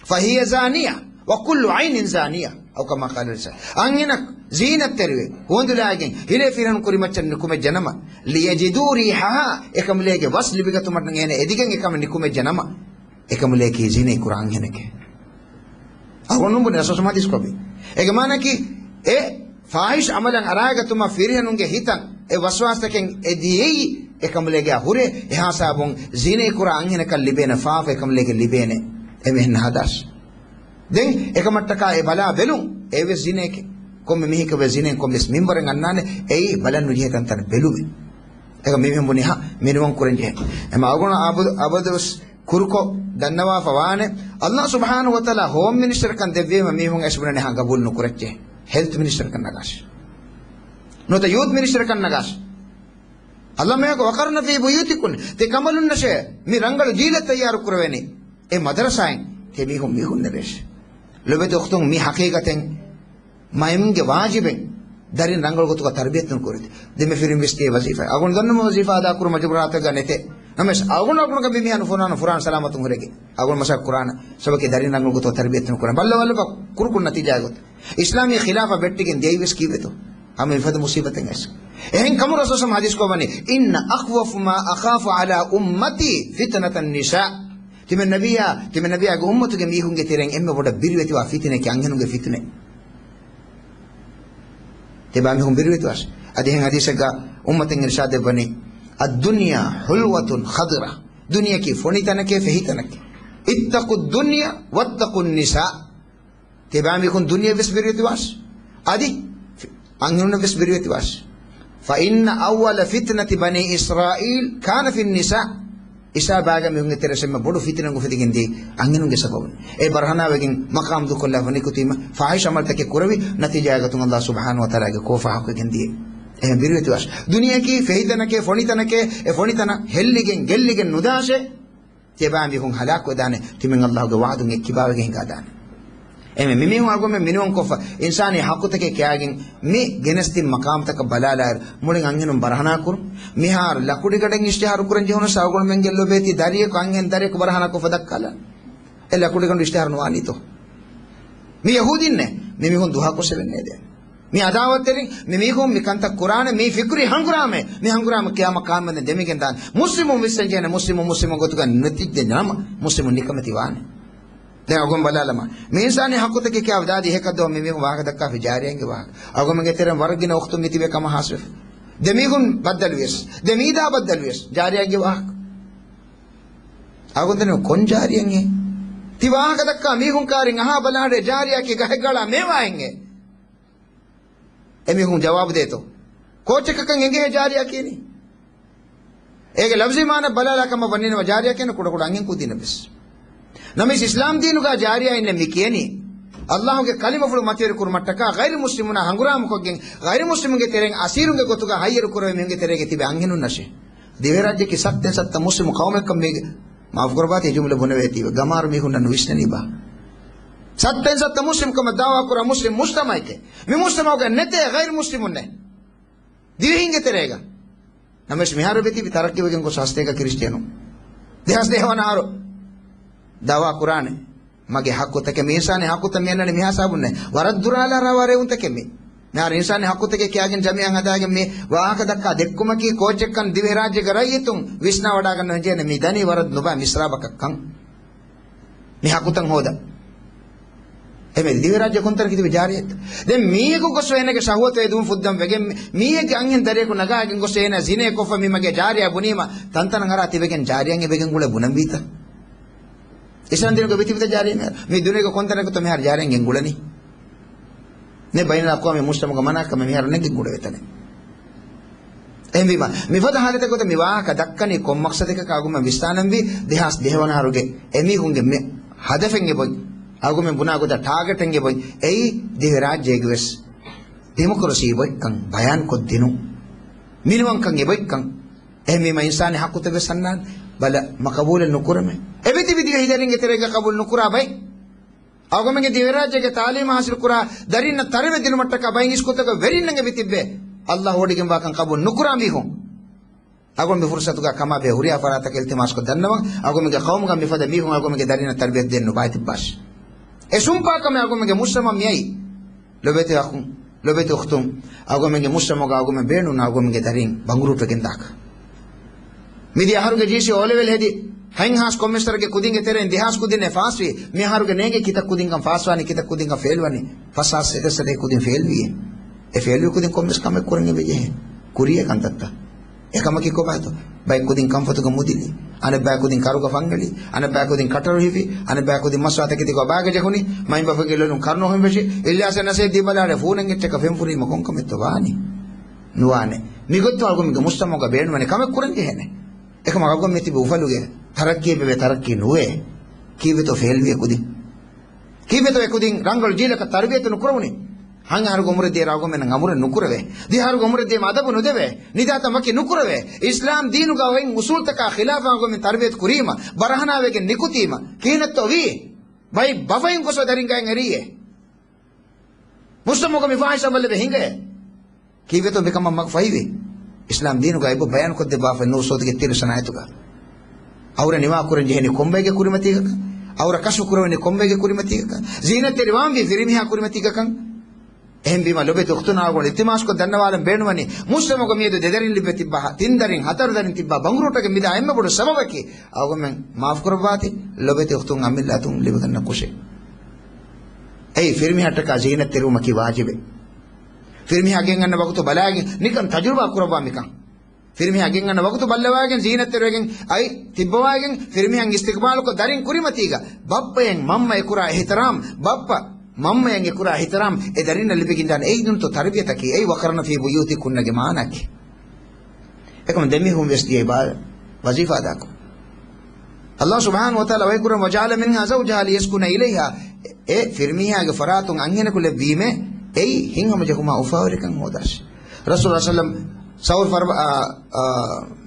فهي زانية وكل عين زانية، أو كما قال عليه الصلاة والسلام. އަންހެނަކު ޒީނަތްތެރިވެ، ހުވަނދުލާގެން، ހިލޭ ފިރިހެނުން ކުރިމައްޗަށް ނިކުމެއްޖެ ނަމަ، ليجدوا ريحها، އެކަމުލޭގެ ވަސް ލިބިގަތުމަށް އޭނަ އެދިގެން އެކަމަށް ނިކުމެއްޖެ ނަމަ، އެކަމުލޭގެ ޒީނަތް ކުރާ އަންހެނެކޭ. އަޅުގަނޑު ބުނި ރަސޫލު ޙަދީޘް ކޮށްފި. އޭގެ މާނައަކީ، އެ ފާޙިޝް ޢަމަލަށް އަރާގަތުމަށް ފިރިހެނުންގެ ހިތަށް އެ ވަސްވާސްތަކެއް އެދިޔައީ، އެކަމުލޭގެ ހުރެ އެހާސާބުން ޒީނަތް ކުރާ އަންހެނަކަށް ލިބޭނެ ފާފަ އެކަމުލޭގެ ލިބޭނެ. އެމީހެން ހަދާސް. ދެން އެކަމަށްޓަކާ އެ ބަލާ ބެލުން އެއްވެސް ޒިނޭކެއް. ކޮންމެ މީހަކަށް ވެސް ޒިނޭން ކޮންމެސް މިންވަރެއް އަންނާނެ، އެއީ ބަލަން ނުޖެހޭ ތަންތަނަށް ބެލުމެއް. އެކަމަ މި މިންވަރުން ކުރަން ޖެހޭ. އެމަ އަގުނަ އަބަދު، އަބަދުވެސް ކުރުކޮށް ދަންނަވާފަ ވާނެ، އަﷲ ސުބްޙާނަހޫ ވަތަޢާލާ ހޯމް މިނިސްޓަރަކަށް ދެއްވީމަ މީހުން އެސް ބުނަނީ ހާ ގަބޫލު ނުކުރައްޗޭ. ހެލްތް މިނިސްޓަރަކަށް ނަގާށޭ. ނުވަތަ ޔޫތް މިނިސްޓަރަކަށް ނަގާށޭ. އަﷲ މެޔަކު، "وَقَرْنَ فِي بُيُوتِكُنَّ." ތި ކަނބަލުންނަށޭ، މި ރަނގަޅު ޖީލެއް ތައްޔާރު ކުރެވޭނީ. އެ މަދަރަސާއިން ތި މީހުން މީހުން ނެރޭށޭ. ލޮބެތި އުޚްތުން، މި ޙަޤީޤަތެއް މައިންގެ ވާޖިބެއް. ދަރިން ރަނގަޅު ގޮތުގަ ތަރުބިޔަތު ނުކުރެވޭ. ދެމަފިރިން ވެސް ދިޔަ ވަޒީފާ. އަގުން ދަންނަމު ވަޒީފާ އަދާކުރުމަށް މަޖުބޫރު ހާލަތެއްގަ ނެތޭ. ނަމަވެސް އަގުން އަގުންގަ މި މީހާ ނުފުރާނަ ފުރާނަ ސަލާމަތުން ހުރެގެން. އަގުން މަސައްކަތް ކުރާނަ. ސަބަކި ދަރިން ރަނގަޅު ގޮތުގަ ތަރުބިޔަތު ނުކުރާނަ. ބައްލަވާލަބަ ކުރުކުން ނަތީޖާ ގޮތު. އިސްލާމީ ޚިލާފަށް ވެއްޓިގެން ދިޔައީވެސް ކީއްވެތޯ؟ ހަމަ މިފަދަ މުސީބަތެއް އައިސް. އެހެން ކަމުން ރަސޫލު ސަމް ޙަދީޘް ކޮށްވަނީ، "إِنَّ أَخْوَفَ مَا أَخَافُ عَلَى أُمَّتِي فِتْنَةَ النِّسَاءِ." ތިމަން ނަބިއްޔާ، ތިމަން ނަބިއްޔާގެ އުއްމަތުގެ މީހުންގެ ތެރެއިން އެންމެ ބޮޑަށް ބިރުވެތިވާ ފިތުނައަކީ އަންހެނުންގެ ފިތުނަ. ތިބާ މީހުން ބިރުވެތިވާށޭ. އަދި އެހެން ޙަދީޘެއްގަ އުއްމަތުން އިރުޝާދެއްވަނީ، "الدُّنْيَا حُلْوَةٌ خَضِرَةٌ." ދުނިޔެއަކީ ފޮނިތަނެކޭ، ފެހިތަނެކޭ. "اتَّقُوا الدُّنْيَا وَاتَّقُوا النِّسَاءَ." ތިބާމީހުން ދުނިޔެ ވެސް ބިރުވެތިވާށޭ. އަދި އަންހެނުން ވެސް ބިރުވެތިވާށޭ. "فَإِنَّ أَوَّلَ فِتْنَةِ بَنِي إِسْرَائِيلَ كَانَ فِي النِّسَاءِ." އިސްރާއީލް ބާގެ މީހުންގެ ތެރޭ އެންމެ ބޮޑު ފިތުނައެއް އުފެދިގެން ދިޔައީ އަންހެނުންގެ ސަބަބުން. އެ ބަރަހަނާވެގެން މަޤާމް ދޫކޮށްލާފަ ނިކުތީމަ ފާޙިޝް ޢަމަލުތަކެއް ކުރެވި، ނަތީޖާއާ ގޮތުން އަﷲ ސުބްޙާނަހޫ ވަތަޢާލާގެ ކޯފާ ޙައްޤުވެގެން ދިޔައީ. އެހެން ބިރުވެތިވާށޭ. ދުނިޔެއަކީ ފެހިތަނެކޭ، ފޮނިތަނެކޭ، އެ ފޮނިތަނަށް ހެއްލިގެން ގެއްލިގެން ނުދާށޭ. ތިޔަބައިމީހުން ހަލާކުވެދާނެ، ތިމަން އަﷲގެ ވަޢުދުން އެއްކިބާވެގެން ހިނގާދާނެ. އެމެ މިމީހުން އަޅުގަނޑުމެން މިނިވަންކޮށްފަ، އިންސާނީ ޙައްޤުތަކެއް ކިޔާގެން މި ގެނެސްދިން މަޤާމްތަކަށް ބަލާލާއިރު، މުޅިން އަންހެނުން ބަރަހަނާކުރުން. މިހާރު ލަކުޑިގަނޑެއް އިޝްތިހާރު ކުރަން ޖެހުނުސް އަޅުގަނޑުމެންގެ ލޮބޭތި ދަރިޔަކު، އަންހެން ދަރިޔަކު ބަރަހަނާކޮށްފަ ދައްކާލާނެ. އެ ލަކުޑިގަނޑު އިޝްތިހާރު ނުވާނީތޯ؟ މި ޔަހޫދީންނޭ، މި މީހުން ދުވަހަކުވެސް އެބަ ނޭދޭނެ. މި އަދާވަތްތެރިން، މި މީހުން މި ކަންތައް ކުރާނެ، މީ ފިކުރީ ހަނގުރާމައެއް. މި ހަނގުރާމަ ޤިޔާމަތް ޤާއިމްވަންދެން ދެމިގެން ދާނެ. މުސްލިމުން ވިސްނަން ޖެހޭނެ، މުސްލިމުން މުސްލިމުން ގޮތުގަ ނެތިއްޖެ ނަމަ، މުސްލިމުން ނިކަމެތި ވާނެ. ދެން އަގުން ބަލާލަމާ. މި އިންސާނީ ޙައްޤުތަކެއް ކިޔާ ދާދީ އެކަށް ދޯ މި މީހުން ވާހަކަ ދައްކާފި ޖާރިޔާއިންގެ ވާހަކަ. އަގުމެންގެ ތެރެން ވަރަށް ގިނަ އުޚްތުން މިތިބޭ ކަމަށް ހާސްވެފަ. ދެ މީހުން ބައްދަލުވިޔަސް، ދެ މީދާ ބައްދަލުވިޔަސް، ޖާރިޔާއިންގެ ވާހަކަ. އަގުން ދެން ކޮން ޖާރިޔައެއްހޭ؟ ތި ވާހަކަ ދައްކާ މީހުން ކާރިން އަހާ ބަލާނެ ޖާރިޔާއަކީ ގަހެއްގަޅާ މޭވާއެއްހޭ. އެމީހުން ޖަވާބު ދޭތޯ؟ ކޯޗެއްކަކަށް އެނގޭހޭ ޖާރިޔާ ކިޔަނީ؟ އޭގެ ލަފްޒީ މާނަ ބަލާލާ ކަމަށް ވަނީނަމަ ޖާރިޔާ ކިޔަނީ ކުޑަކުޑަ އަންހެން ކުދިންނަށް ވެސް. ނަމަވެސް އިސްލާމް ދީނުގަ ޖާރިޔާއިންނެއް މި ކިޔަނީ، އަﷲގެ ކަލިމަފުޅު މަތިވެރި ކުރުމަށްޓަކާ ޣައިރު މުސްލިމުންނާ ހަނގުރާމަކޮށްގެން، ޣައިރު މުސްލިމުންގެ ތެރެއިން އަސީރުންގެ ގޮތުގަ ހައްޔަރު ކުރެވޭ މީހުންގެ ތެރޭގަ ތިބޭ އަންހެނުންނަށޭ. ދިވެހިރާއްޖެއަކީ ސައްތައިން ސައްތަ މުސްލިމު ޤައުމެއްކަން މީގެ، މާފުކުރައްވާތި އެ ޖުމްލަ ބުނެވޭތީވެ، ގަމާރު މީހުންނަށް ނުވިސްނެނީބާ؟ ސައްތައިން ސައްތަ މުސްލިމްކަމަށް ދަޢުވާކުރާ މުސްލިމް މުޖްތަމަޢެކޭ. މި މުޖްތަމަޢުގަ ނެތޭ ޣައިރު މުސްލިމުންނެއް ދިވެހިންގެ ތެރޭގަ. ނަމަވެސް މިހާރު އެބަތިބި ތަރައްޤީވެގެން ގޮސް ހަސްތޭކަ ކްރިސްޓިއަނު. ދެހާސް ދެހަވަނަ އަހަރު ދަޢުވާ ކުރާނެ މަގޭ ޙައްޤުތަކެއް، މި އިންސާނީ ޙައްޤުތައް މި އަންނަނީ މިހާ ހިސާބުންނޭ. ވަރަށް ދުރާލާ ރާވާ ރޭވުންތަކެއް މީ. މިހާރު އިންސާނީ ޙައްޤުތަކެއް ކިޔާގެން ޖަމިއްޔާ ހަދާގެން މި ވާހަކަ ދައްކާ ދެއްކުމަކީ ކޯޗެއްކަން ދިވެހިރާއްޖޭގެ ރައްޔިތުން ވިސްނާވަޑާގަންނަވަން ޖެހޭނެ މި ދަނީ ވަރަށް ނުބައި މިސްރާބަކަށްކަން. މި ޙައްޤުތައް ހޯދަން. އެމެ ދިވެހިރާއްޖެ ކޮންތަނަކަށް ތިބި ޖާރިޔަތް؟ ދެން މީހަކު ގޮސް އޭނަގެ ޝަހުވަތު އެދުމަށް ފުއްދަން ވެގެން މީހެއްގެ އަންހެން ދަރިޔަކު ނަގާގެން ގޮސް އޭނަ ޒިނޭ ކޮށްފަ މި މަގޭ ޖާރިޔާ ބުނީމަ ތަންތަނަށް އަރާ ތިބެގެން ޖާރިޔަން އެބެގެން ގުޅޭ ބުނަންވީތަ؟ އިސްލާމް ދީނުގަ ވިތި ވިތަ ޖާރިޔަން މި ދުނިޔޭގެ ކޮންތަނަކަށްތޯ މިހާރު ޖާރިޔަން ގެންގުޅެނީ؟ ނެ ބައިނަލްއަޤްވާމީ މުޖްތަމަޢުގަ މަނާކަމެއް މިހާރު ނެގެން ގުޅެވޭތަނެއް. އެހެންވީމަ، މިފަދަ ޙާލަތެއް ގޮތަށް މި ވާހަކަ ދައްކަނީ ކޮން މަޤްޞަދަކަކަށް އަޅުގަނޑުމެން ވިސްނާނަންވީ، ދެހާސް ދެހަވަނަ އަހަރުގެ އެމީހުންގެ މި ހަދަފެއް އެބޮތް، އަޅުގަނޑުމެން ބުނާ ގޮތަށް ޓާގެޓެއް އެބޮތް، އެއީ ދިވެހިރާއްޖޭގެ ވެސް ޑިމޮކްރަސީ އެބޮތްކަން ބަޔާންކޮށްދިނުން. މިނިވަންކަން އެބޮތްކަން. އެހެންވީމަ އިންސާނީ ޙައްޤުތައް ވެސް އަންނާނެ. ބަލަ، މަޤަބޫލެއް ނުކުރަމޭ. އެބަތިބި ދިވެހި ދަރިންގެ ތެރޭގަ ޤަބޫލު ނުކުރާ ބައެއް. އަޅުގަނޑުމެންގެ ދިވެހިރާއްޖޭގެ ތަޢުލީމަށް ޙާޞިލުކުރާ ދަރިންނަށް ތަރުބިޔަތް ދިނުމަށްޓަކާ ބައިން އިސްކޮށްތަކުގެ ވެރިންނަށް އެބަތިއްބޭ. އަﷲ ވޮޑިގެންވާކަން ޤަބޫލު ނުކުރާ މީހުން. އަޅުގަނޑު މި ފުރުޞަތުގަ ކަމާބެހޭ ހުރިހާ ފަރާތަކަށް އިލްތިމާސްކޮށް ދަންނަވަން، އަޅުގަނޑުމެންގެ ޤައުމުގަ މިފަދަ މީހުން އަޅުގަނޑުމެންގެ ދަރިންނަށް ތަރުބިޔަތު ދޭން ނުބައިތިއްބާށި. އެ ސުންޕާކަމެއް އަޅުގަނޑުމެންގެ މުޖްތަމަޢަށް މިއައީ. ލޮބެތި އަޚުން. ލޮބެތި އުޚްތުން، އަޅުގަނޑުމެންގެ މުޖްތަމަޢުގަ އަޅުގަނޑުމެން ބޭނުން އަޅުގަނޑުމެންގެ ދަރިން ބަނގުރޫޓްވެގެން ދާކަށް. މިދިޔަ އަހަރުގެ ޖީސީ އޯލެވެލް ހެދި ހަތްހާސް ކޮންމެސް ވަރެއްގެ ކުދިންގެ ތެރެއިން ދެހާސް ކުދިންނޭ ފާސްވީ. މި އަހަރުގެ ނޭނގޭ ކިތައް ކުދިންކަން ފާސްވާނީ، ކިތައް ކުދިންކަން ފެއިލްވަނީ. ފަސްހާސް ސަތޭކަ ކުދިން ފެއިލްވީ. އެ ފެއިލްވި ކުދިން ކޮންމެސް ކަމެއް ކުރަން އެބަޖެހޭ. ކުރިޔަ ކަންތައްތައް. އެކަމަކީ ކޮބާތޯ؟ ބައެއް ކުދިން ކަންފަތުގަ މުދިލި. އަނެއް ބައެއް ކުދިން ކަރުގަ ފަންގަޅި. އަނެއް ބައެއް ކުދިން ކަޓަރު ހިފި. އަނެއް ބައެއް ކުދިން މަސްވާތަކެތިގަ ބާގަ ޖެހުނީ. މައިންބަފަގެ ލޮލުން ކަރު ނޯހެން ވެށި. އިލްޔާސަށް ނަސޭހަތް ދީބަލާށޭ، ފޫނެއް އެއްޗަކަށް ފެން ފުރީމަ ކޮން ކަމެއްތޯ ވާނީ؟ ނުވާނެ. މިގޮތަށް އަޅުގަނޑުމެންގެ މުޖްތަމަޢުގަ ބޭނުންވަނީ ކަމެއް ކުރަން ޖެހޭނެ. އެކަމަކު އަޅުގަނޑު މި ތިބި އުފަލުގެ ތަރައްޤީ ބެބެ ތަރައްޤީ ނުވޭ. ކީއްވެތޯ ފެއިލްވި އެ ކުދިން؟ ކީއްވެތޯ އެ ކުދިން ރަނގަޅު ޖީލަކަށް ތަރުބިޔަތު ނުކުރެވުނީ؟ ހަތް އަހަރުގެ އުމުރެއް ދިޔައިރު އަޅުގަނޑުމެންނަށް އަމުރެއް ނުކުރެވޭ. ދިހަ އަހަރުގެ އުމުރެއް ދިޔައީމަ އަދަބު ނުދެވޭ. ނިދާތަން ވަކި ނުކުރެވޭ. އިސްލާމް ދީނުގަ އޮތް އުސޫލްތަކާ ޚިލާފަށް އަޅުގަނޑުމެން ތަރުބިޔަތު ކުރީމަ، ބަރަހަނާވެގެން ނިކުތީމަ، ކިހިނެއްތޯ ވީ؟ ބައި ބަފައިން ގޮސް ދަރިން ގާތް އެރީއޭ. މުޖްތަމަޢުގަ މި ފާހިޝާ ބައްލަވެ ހިނގައޭ. ކީއްވެތޯ މިކަމަށް މަގު ފަހިވީ؟ އިސްލާމް ދީނުގަ އެބަ ބަޔާންކޮށްދެއްވާފަ ނޫރު ސޯތުގެ ތިރި ސަނާއަތުގަ. އައުރަ ނިވާކުރަން ޖެހެނީ ކޮންބައެއްގެ ކުރިމަތީގަކަން؟ އައުރަ ކަޝްފު ކުރެވެނީ ކޮންބައެއްގެ ކުރިމަތީގަކަން؟ ޒީނަތްތެރިވާންވީ ފިރިމީހާ ކުރިމަތީގަކަން؟ އެހެންވީމަ ލޮބެތި އުޚްތުން އަޅުގަނޑު އިލްތިމާސްކޮށް ދަންނަވާލަން ބޭނުންވަނީ، މުޖްތަމަޢުގަ މިއަދު ދެ ދަރިން ލިބިފަ ތިއްބާ، ތިން ދަރިން ހަތަރު ދަރިން ތިއްބާ ބަނގުރޫޓްވެގެން މިދާ އެންމެ ބޮޑު ސަބަބަކީ، އަޅުގަނޑުމެން މާފުކުރައްވާތި، ލޮބެތި އުޚްތުން އަމިއްލަ އަތުން ލިބިގަންނަ ކުށެއް. އެއީ ފިރިމީހަށްޓަކާ ޒީނަތްތެރިވުމަކީ ވާޖިބެއް. ފިރިމީހާ ގެންގަންނަ ވަގުތު ބަލާގެން ނިކަން ތަޖުރިބާ ކުރައްވާ މިކަން. ފިރިމީހާ ގެންގަންނަ ވަގުތު ބައްލަވާގެން ޒީނަތްތެރިވެގެން އައި ތިއްބަވާގެން ފިރިމީހާ އިސްތިޤްބާލުކޮށް ދަރިން ކުރިމަތީގަ ބައްޕައަށް މަންމަ އެކުރާ އިޙްތިރާމް، ބައްޕަ މަންމައަށް އެކުރާ އިޙްތިރާމް އެ ދަރިންނަށް ލިބިގެންދާނެ. އެއީ ދުންތޯ ތަރުބިޔަތަކީ. އެއީ وقرن في بيوتكن ގެ މާނައަކީ. އެކަމަ ދެމީހުން ވެސް ދިޔައީ ވަޒީފާ އަދާކޮށް. ﷲ ސުބްޙާނަހޫ ވަތަޢާލާ ވަޙީކުރަން، "وجعل منها زوجها ليسكن إليها." އެ ފިރިމީހާގެ ފަރާތުން އަންހެނަކު ލެއްވީމޭ، އެއީ ހިތްހަމަޖެހުމާ އުފާވެރިކަން ހޯދާށި. ރަސޫލު ޞައްލަﷲު ޢަލައިހި ވަސައްލަމް ސައުރު ފަރުބަ-، އާ، އާ،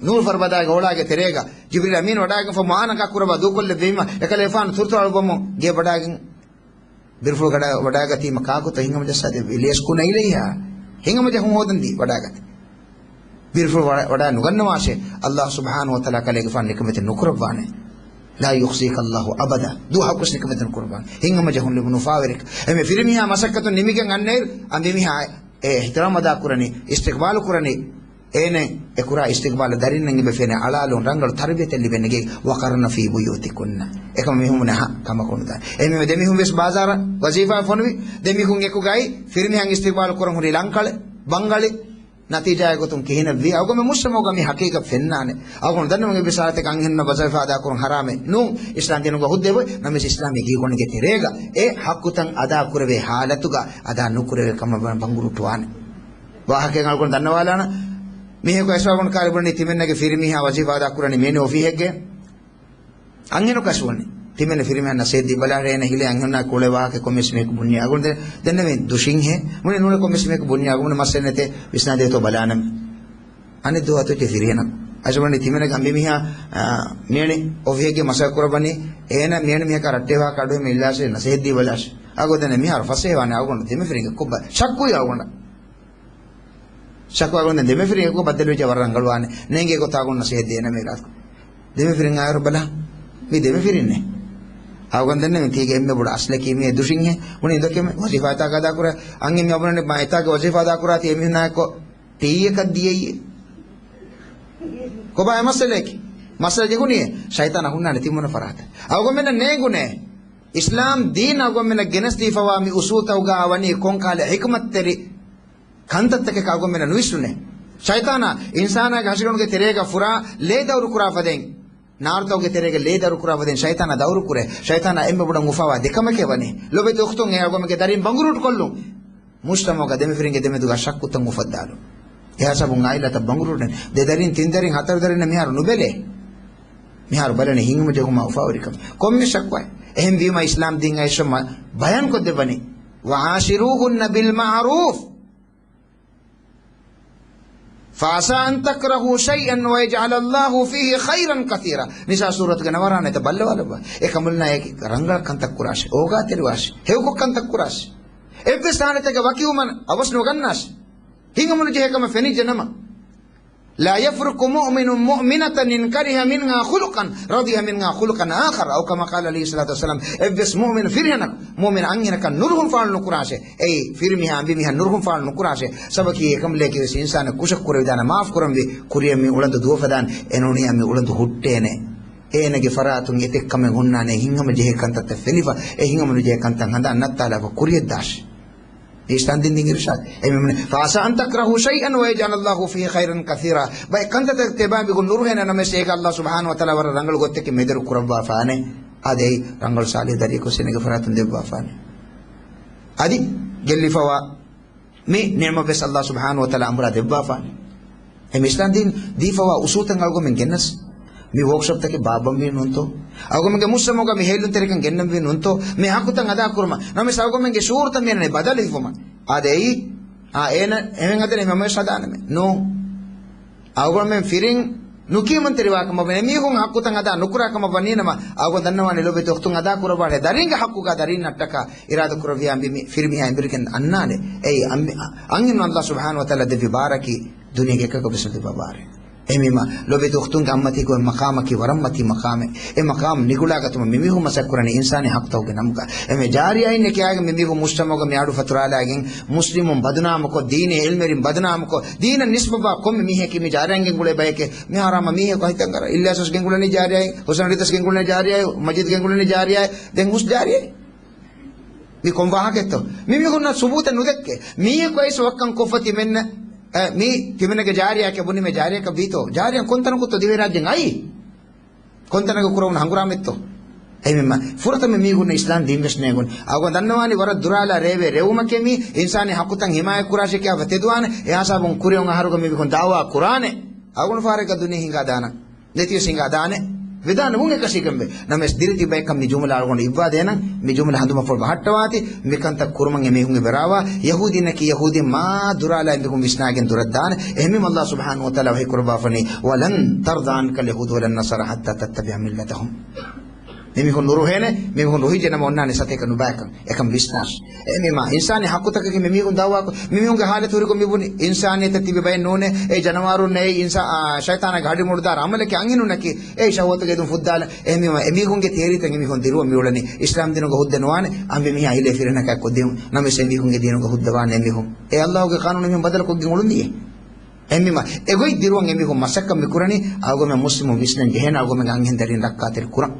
ނޫރު ފަރުބަދާގެ ހޮޅާގެ ތެރޭގަ ޖިބްރީލް އަމީން ވަޑާގެންފަ މުޢާނަގާ ކުރައްވާ ދޫކޮށްލެއްވީމަ، އެކަލޭގެފާނު ތުރުތުރާޅު ބޮމު ގޭ ވަޑާގެން ބިރުފުޅު ވަޑާ-، ވަޑާގަތީމަ ކާކުތޯ ހިތްހަމަޖައްސާދެއްވީ؟ "ليسكن إليها." ހިތްހަމަޖެހުން ހޯދަން ދީ ވަޑާގަތީ. ބިރުފުޅު ވަ-، ވަޑާ ނުގަންނަވާށޭ، ﷲ ސުބްޙާނަހޫ ވަތަޢާލާ އެކަލޭގެފާނު ނިކަމެތި ނުކުރައްވާނެ. "لا يخزيك الله أبدا." ދުވަހަކުވެސް ނިކަމެތި ނުކުރައްވާނެ. ހިތްހަމަޖެހުން ލިބުނު އުފާވެރިކަން. އެމެ ފިރިމީހާ މަސައްކަތުން ނިމިގެން އަންނައިރު، އަނބިމީހާ އެ އިޙްތިރާމް އަދާ ކުރަނީ، އިސްތިޤްބާލު ކުރަނީ، އޭނަ އެ ކުރާ އިސްތިޤްބާލަށް ދަރިންނަށް އެބަ ފެނޭ އަޅާލުން ރަނގަޅު ތަރުބިޔަތެއް ލިބެން ނެގޭ، "وقرن في بيوتكن." އެކަމަ މިހުމުން އެހާ ކަމަކު ނުދާނެ. އެހެންވީމަ ދެމީހުން ވެސް ބާޒާރަށް ވަޒީފާ ފޮނުވި، ދެމީހުން އެކުގައި ފިރިމީހާ އިސްތިޤްބާލު ކުރަން ހުރި ލަންކަޅެއް، ބަންގަޅި، ނަތީޖާއެއް ގޮތުން ކިހިނެއްވީ؟ އަޅުގަނޑުމެން މުޖްތަމަޢުގަ މި ޙަޤީޤަތް ފެންނާނެ. އަޅުގަނޑު ދަންނަވަން އެއްވެސް ޙާލަތެއްގަ އަންހެނުންނަށް ވަޒީފާ އަދާކުރުން ޙަރާމެއް ނޫން، އިސްލާމް ދީނުގަ ހުއްދަ އޮތް ނަމަވެސް އިސްލާމީ ގީގޮނޑިގެ ތެރޭގަ އެ ޙައްޤުތައް އަދާކުރެވޭ ޙާލަތުގަ އަދާ ނުކުރެވޭ ކަމަށް ވަން ބަނގުރޫޓުވާނެ. ވާހަކައެއް އަޅުގަނޑު ދަންނަވާލާނަން. މީހަކު އައިސްފަ ބުނި ކާރި ބުނި ތިމެންނަގެ ފިރިމީހާ ވަޒީފާ އަދާ ކުރަނީ މިއެނި އޮފީހެއްގެ. އަންހެނަކު އައިސް ބުނި. ތިމެން ފިރިމީހާ ނަސޭހަތް ދީބަލާށޭ އޭނަ ހިލޭ އަންހެނާ ކުޅެ ވާހަކަ ކޮންމެސް މީހަކު ބުންޏާ. އަޅުގަނޑު ދެން-، ދެންނެވިން ދުށިންހޭ. ބުނި ނޫނެ ކޮންމެސް މީހަކު ބުންޏާ. އަޅުގަނޑު މައްސަލަ ނެތޭ ވިސްނާދޭތޯ ބަލާނަމޭ. އަނެއް ދުވަހު އަތުވެއްޖެ ފިރިހެނަކު. އައިސް ބުނި ތިމެންގެ އަނބިމީހާ، އާ، މިއެނި އޮފީހެއްގެ މަސައްކަތް ކުރައްވަނީ އޭނަ މިއެނި މީހަކާ ރައްޓެހި ވާހަކަ އަޑުއެހި މި އިލްޔާސަށް ނަސޭހަތް ދީބަލާށޭ. އަގޮ ދެން މިހާރު ފަސޭހަވާނެ އަޅުގަނޑު ދެމެފިރިންގެ ކޮބާ ޝައްކުވީ އަޅުގަނޑަށް. ޝަކުވާ ގޮންދެން ދެމެފިރިން އެކު ބައްދަލުވެއްޖެ ވަރަށް ރަނގަޅުވާނެ. ނޭނގޭ ގޮތާ ގޮން ނަސޭހަތް ދޭނަމޭ ރާސް. ދެމެފިރިން އާއިރު ބަލާ. މި ދެމެފިރިންނޭ. އަޅުގަނޑު ދެންނެވިން ތީގެ އެންމެ ބޮޑު އަސްލަކީ މީ ދުށިންހޭ. ބުނި ދޮކެމެ ވަޒީފާތާ ގަދާ ކުރާ. އަންހެން މި އަބުނަނި މާ އެތާގެ ވަޒީފާ ދާ ކުރާތީ އެމީހުނާއެކު ޓީއެއް ކަން ދިޔައީ. ކޮބާ އެ މައްސަލައަކީ؟ މައްސަލަ ޖެހުނީ ޝައިޠާނާ ހުންނާނެ ތިމުނަ ފަރާތަށް. އަޅުގަނޑުމެންނަށް ނޭނގުނޭ. އިސްލާމް ދީން އަޅުގަނޑުމެންނަށް ގެނެސްދީފަވާ މި އުސޫލްތަކުގަ ވަނީ ކޮންކަހަލަ ޙިކުމަތްތެރި ކަންތައްތަކެއް އަޅުގަނޑުމެންނަށް ނުވިސްނުނޭ. ޝައިޠާނާ އިންސާނާގެ ހަށިގަނޑުގެ ތެރޭގަ ފުރާ ލޭ ދައުރު ކުރާ ފަދައިން، ނާރުތަކުގެ ތެރޭގަ ލޭ ދައުރު ކުރާ ފަދައިން ޝައިޠާނާ ދައުރު ކުރޭ. ޝައިޠާނާ އެންމެ ބޮޑަށް އުފާވާ ދެ ކަމެކޭ ވަނީ. ލޮބެތި އުޚްތުން އެ އަޅުގަނޑުމެންގެ ދަރިން ބަނގުރޫޓު ކޮށްލުން. މުޖްތަމަޢުގަ ދެމެފިރިންގެ ދެމެދުގަ ޝައްކުތައް އުފައްދާލުން. އެހާ ސަބަބުން އާއިލާތައް ބަނގުރޫޓު ދެ ދަރިން ތިން ދަރިން ހަތަރު ދަރިންނަށް މިހާރު ނުބެލޭ. މިހާރު ބަލަނީ ހިތްހަމަޖެހުމާ އުފާވެރިކަމެއް. ކޮންމެ ޝަކުވާއެއް. އެހެންވީމަ އިސްލާމް ދީން އައިސްފަ ބަޔާންކޮށްދެއްވަނީ، "وعاشروهن بالمعروف." فعسى أن تكرهوا شيئا ويجعل الله فيه خيرا كثيرا. ނިސާ ސޫރަތުގެ ނަވާރަ އަންނަ އެތައް ބައްލަވާލައްވާ. އެކަމުންނާ އެކި ރަނގަޅަށް ކަންތައް ކުރާށި، އޯގާތެރިވާށި، ހެޔޮކޮށް ކަންތައް ކުރާށި. އެއްވެސް ހާލަތެއްގަ ވަކިވުމަށް އަވަސް ނުގަންނާށި. ހިތްހަމަނުޖެހޭ ކަމަށް ފެނިއްޖެ ނަމަ. لا يفرق مؤمن مؤمنة إن كره منها خلقا رضي منها خلقا آخر، أو كما قال عليه الصلاة والسلام. އެއްވެސް މުއުމިން ފިރިހެނަކު މުއުމިން އަންހެނަކަށް ނުރުހުން ފާޅު ނުކުރާށޭ. އެއީ، ފިރިމީހާ އަނބިމީހާ ނުރުހުން ފާޅު ނުކުރާށޭ. ސަބަކީ އެކަނބަލަޔަކީ ވެސް އިންސާނެއް ކުށަށް ކުރެވިދާނެ، މާފު ކުރަންވީ. ކުރިއަށް މި އުޅަނދު ދުވަފަދާނެ، އެނޫނިއްޔާ މި އުޅަނދު ހުއްޓޭނެ. އޭނަގެ ފަރާތުން އެތެއް ކަމެއް އޮންނާނެ، ހިތްހަމަ ޖެހޭ ކަންތައްތައް ފެނިފަ، އެ ހިތްހަމަ ނުޖެހޭ ކަންތައް ހަނދާން ނައްތާލާފަ ކުރިޔަށް ދާށޭ. މި އިސްލާމް ދީން ދިން އިރުޝާދު. އެ މި މުނި، فعسى أن تكرهوا شيئا ويجعل الله فيه خيرا كثيرا. ބައެއް ކަންތައްތަކަށް ތިބާ މިގޮތް ނުރުހޭނެ ނަމަވެސް، އޭގަ ﷲ ސުބްޙާނަހޫ ވަތަޢާލާ ވަރަށް ރަނގަޅު ގޮތެއްގެ މެދުވެރި ކުރައްވާފާނެ. އާދެ، އެއީ ރަނގަޅު ޞާލިޙު ދަރިޔަކު ވެސް އޭނަގެ ފަރާތުން ދެއްވާފާނެ. އަދި ގެއްލިފަވާ މި ނިޢުމަތް ވެސް ﷲ ސުބްޙާނަހޫ ވަތަޢާލާ އަނބުރާ ދެއްވާފާނެ. އެ މި އިސްލާމް ދީން ދީފަވާ އުސޫލުތައް އަޅުގަނޑުމެން ގެންނަސް، މި ވޯކްޝޮޕްތަކެއް ބާއްވަންވީ ނޫންތޯ؟ އަޅުގަނޑުމެންގެ މުޖްތަމަޢުގަ މި ހޭލުންތެރިކަން ގެންނަންވީ ނޫންތޯ؟ މި ޙައްޤުތައް އަދާކުރުމަށް. ނަމަވެސް އަޅުގަނޑުމެންގެ ޝުޢޫރުތައް މިއަންނަނީ ބަދަލު ހިފުމަށް. އާދެ، އެއީ، އާ، އޭނަ އެހެން ހަދަނީ ހަމަވެސް ހަދާނަމޭ. ނޫން. އަޅުގަނޑުމެން ފިރިން ނުކިޔަމަންތެރިވާކަމަށް ވަނީ، އެމީހުން ޙައްޤުތައް އަދާ ނުކުރާކަމަށް ވަނީނަމަ، އަޅުގަނޑު ދަންނަވާނެ ލޯބިވެތި އުޚްތުން އަދާކުރައްވާނެ ދަރީންގެ ޙައްޤުގަ ދަރީންނަށްޓަކާ އިރާދަކުރެއްވިޔާ މި، މި ފިރިމީހާ އެނބުރިގެން އަންނާނެ. އެއީ އަން-، އަންހެނުން ﷲ ސުބްޙާނަހޫ ވަތަޢާލާ ދެއްވި ބާރަކީ ދުނިޔޭގެ އެކަކަށް ވެސް ނުދެއްވާ ބާރެއް. އެހެންވީމަ، ލޯބިވެތި އުޚްތުންގެ އަތްމަތީގަ އޮތް މަޤާމަކީ ވަރަށް މަތީ މަޤާމެއް. އެ މަޤާމް ނިގުޅާގަތުމަށް މިމީހުން މަސައްކަތް ކުރަނީ އިންސާނީ ޙައްޤުތަކުގެ ނަމުގަ. އެމެ ޖާރިޔާއިން ކިޔާގެން މިމީހުން މުޖްތަމަޢުގަ މި އަޑު ފަތުރާލާގެން، މުސްލިމުން ބަދުނާމުކޮށް، ދީނީ ޢިލްމެރިން ބަދުނާމުކޮށް، ދީނަށް ނިސްބަތްވާ ކޮންމެ މީހަކީ މި ޖާރިޔާއިން ގެންގުޅޭ ބަޔެކޭ. މިހާރު ހަމަ މީހަކު ހިތަށް އަރާ، އިލްޔާސް ވެސް ގެންގުޅެނީ ޖާރިޔާއިން، ޙުސަން ރިދާސް ގެންގުޅެނީ ޖާރިޔާއިން، މަޖީދު ގެންގުޅެނީ ޖާރިޔާއިން. ދެން ހުސް ޖާރިޔާއިން. މި ކޮން ވާހަކައެއްތޯ؟ މި މީހުންނަށް ސުބޫތެއް ނުދެއްކޭ. މީހަކު އައިސް ވައްކަން ކޮށްފަ ތިމެންނަ، އެ، މީ ތިމެންނަގެ ޖާރިޔާއަކަށް ބުނީމޭ ޖާރިޔަކަށް ވީތޯ؟ ޖާރިޔަން ކޮންތަނަކުތޯ ދިވެހިރާއްޖެއިން އައީ؟ ކޮންތަނަކަށް ކުރެވުނު ހަނގުރާމައެއްތޯ؟ އެހެންވީމަ، ފުރަތަމަ މީހުންނަށް އިސްލާމް ދީން ވެސް ނޭނގުން. އަޅުގަނޑު ދަންނަވާނީ ވަރަށް ދުރާލާ ރޭވޭ ރޭވުމަކޭ މީ، އިންސާނީ ޙައްޤުތައް ޙިމާޔަތް ކުރާށޭ ކިޔާފަ ތެދުވާނެ. އެހިސާބުން ކުރިއަށް އަހަރުގަ މި މީހުން ދަޢުވާ ކުރާނެ. އަޅުގަނޑު ފަހަރެއްގަ ދުނިޔެ ހިނގާ ދާނަން. ނެތިވެސް ހިނގާ ދާނެ. ވެދާނެ ވުން އެކަށީގެންވެ. ނަމަވެސް ދިރިތިބައެއްކަން މި ޖުމުލަ އަޅުގަނޑު އިއްވާ ދޭނަން. މި ޖުމުލަ ހަނދުމަފުޅު ބަހައްޓަވާތި. މިކަންތައް ކުރުމަށް އެމީހުންގެ ބެރާވާ. ޔަހޫދީންނަކީ ޔަހޫދީން މާ ދުރާލާ އެމީހުން ވިސްނާގެން ދުރަށް ދާނެ. އެހެންވީމަ ﷲ ސުބްޙާނަހޫ ވަތަޢާލާ ވަޙީ ކުރައްވާފަނީ، ولن ترضى عنك اليهود ولا النصارى حتى تتبع ملتهم. މިމީހުން ނުރުހޭނެ، މިމީހުން ރުހިއްޖެ ނަމަ އޮންނާނެ ސަތޭކަ ނުބައިކަން. އެކަން ވިސްނާށޭ. އެހެންވީމަ، އިންސާނީ ޙައްޤުތަކަކީ މިމީހުން ދަޢުވާކޮށް، މިމީހުންގެ ޙާލަތު ހުރިކޮށް މި ބުނި، އިންސާނިއްޔަތަށް ތިބި ބައެއް ނޫނޭ، އެ ޖަނަވާރުންނޭ، އެ އިންސާ-، އާ، ޝައިޠާނާގެ ހަޑި މުޑުދާރަ ޢަމަލަކީ އަންހެނުންނަކީ، އެ ޝަހުވަތުގެ އެދުން ފުއްދާލަ. އެހެންވީމަ، އެމީހުންގެ ތިޔަރީތައް އެމީހުން ދިރުވަން މިއުޅެނީ. އިސްލާމްދީނުގަ ހުއްދަ ނުވާނެ، އަނބިމީހާ އިލޭ ފިރިހެނަކާ ކޮށްދިއުން. ނަމަވެސް އެމީހުންގެ ދީނުގަ ހުއްދަވާނެ އެމީހުން. އެ ﷲގެ ޤާނޫނު އެމީހުން ބަދަލުކޮށްގެން އުޅުނީއޭ. އެހެންވީމަ، އެގޮތް ދިރުވަން އެމީހުން މަސައްކަތް މިކުރަނީ، އަޅުގަމެން މުސްލިމު ވިސްނަން ޖެހޭނެ، އަޅުގަމެންގެ އަންހެން ދަރިން ރައްކާތެރި ކުރަން.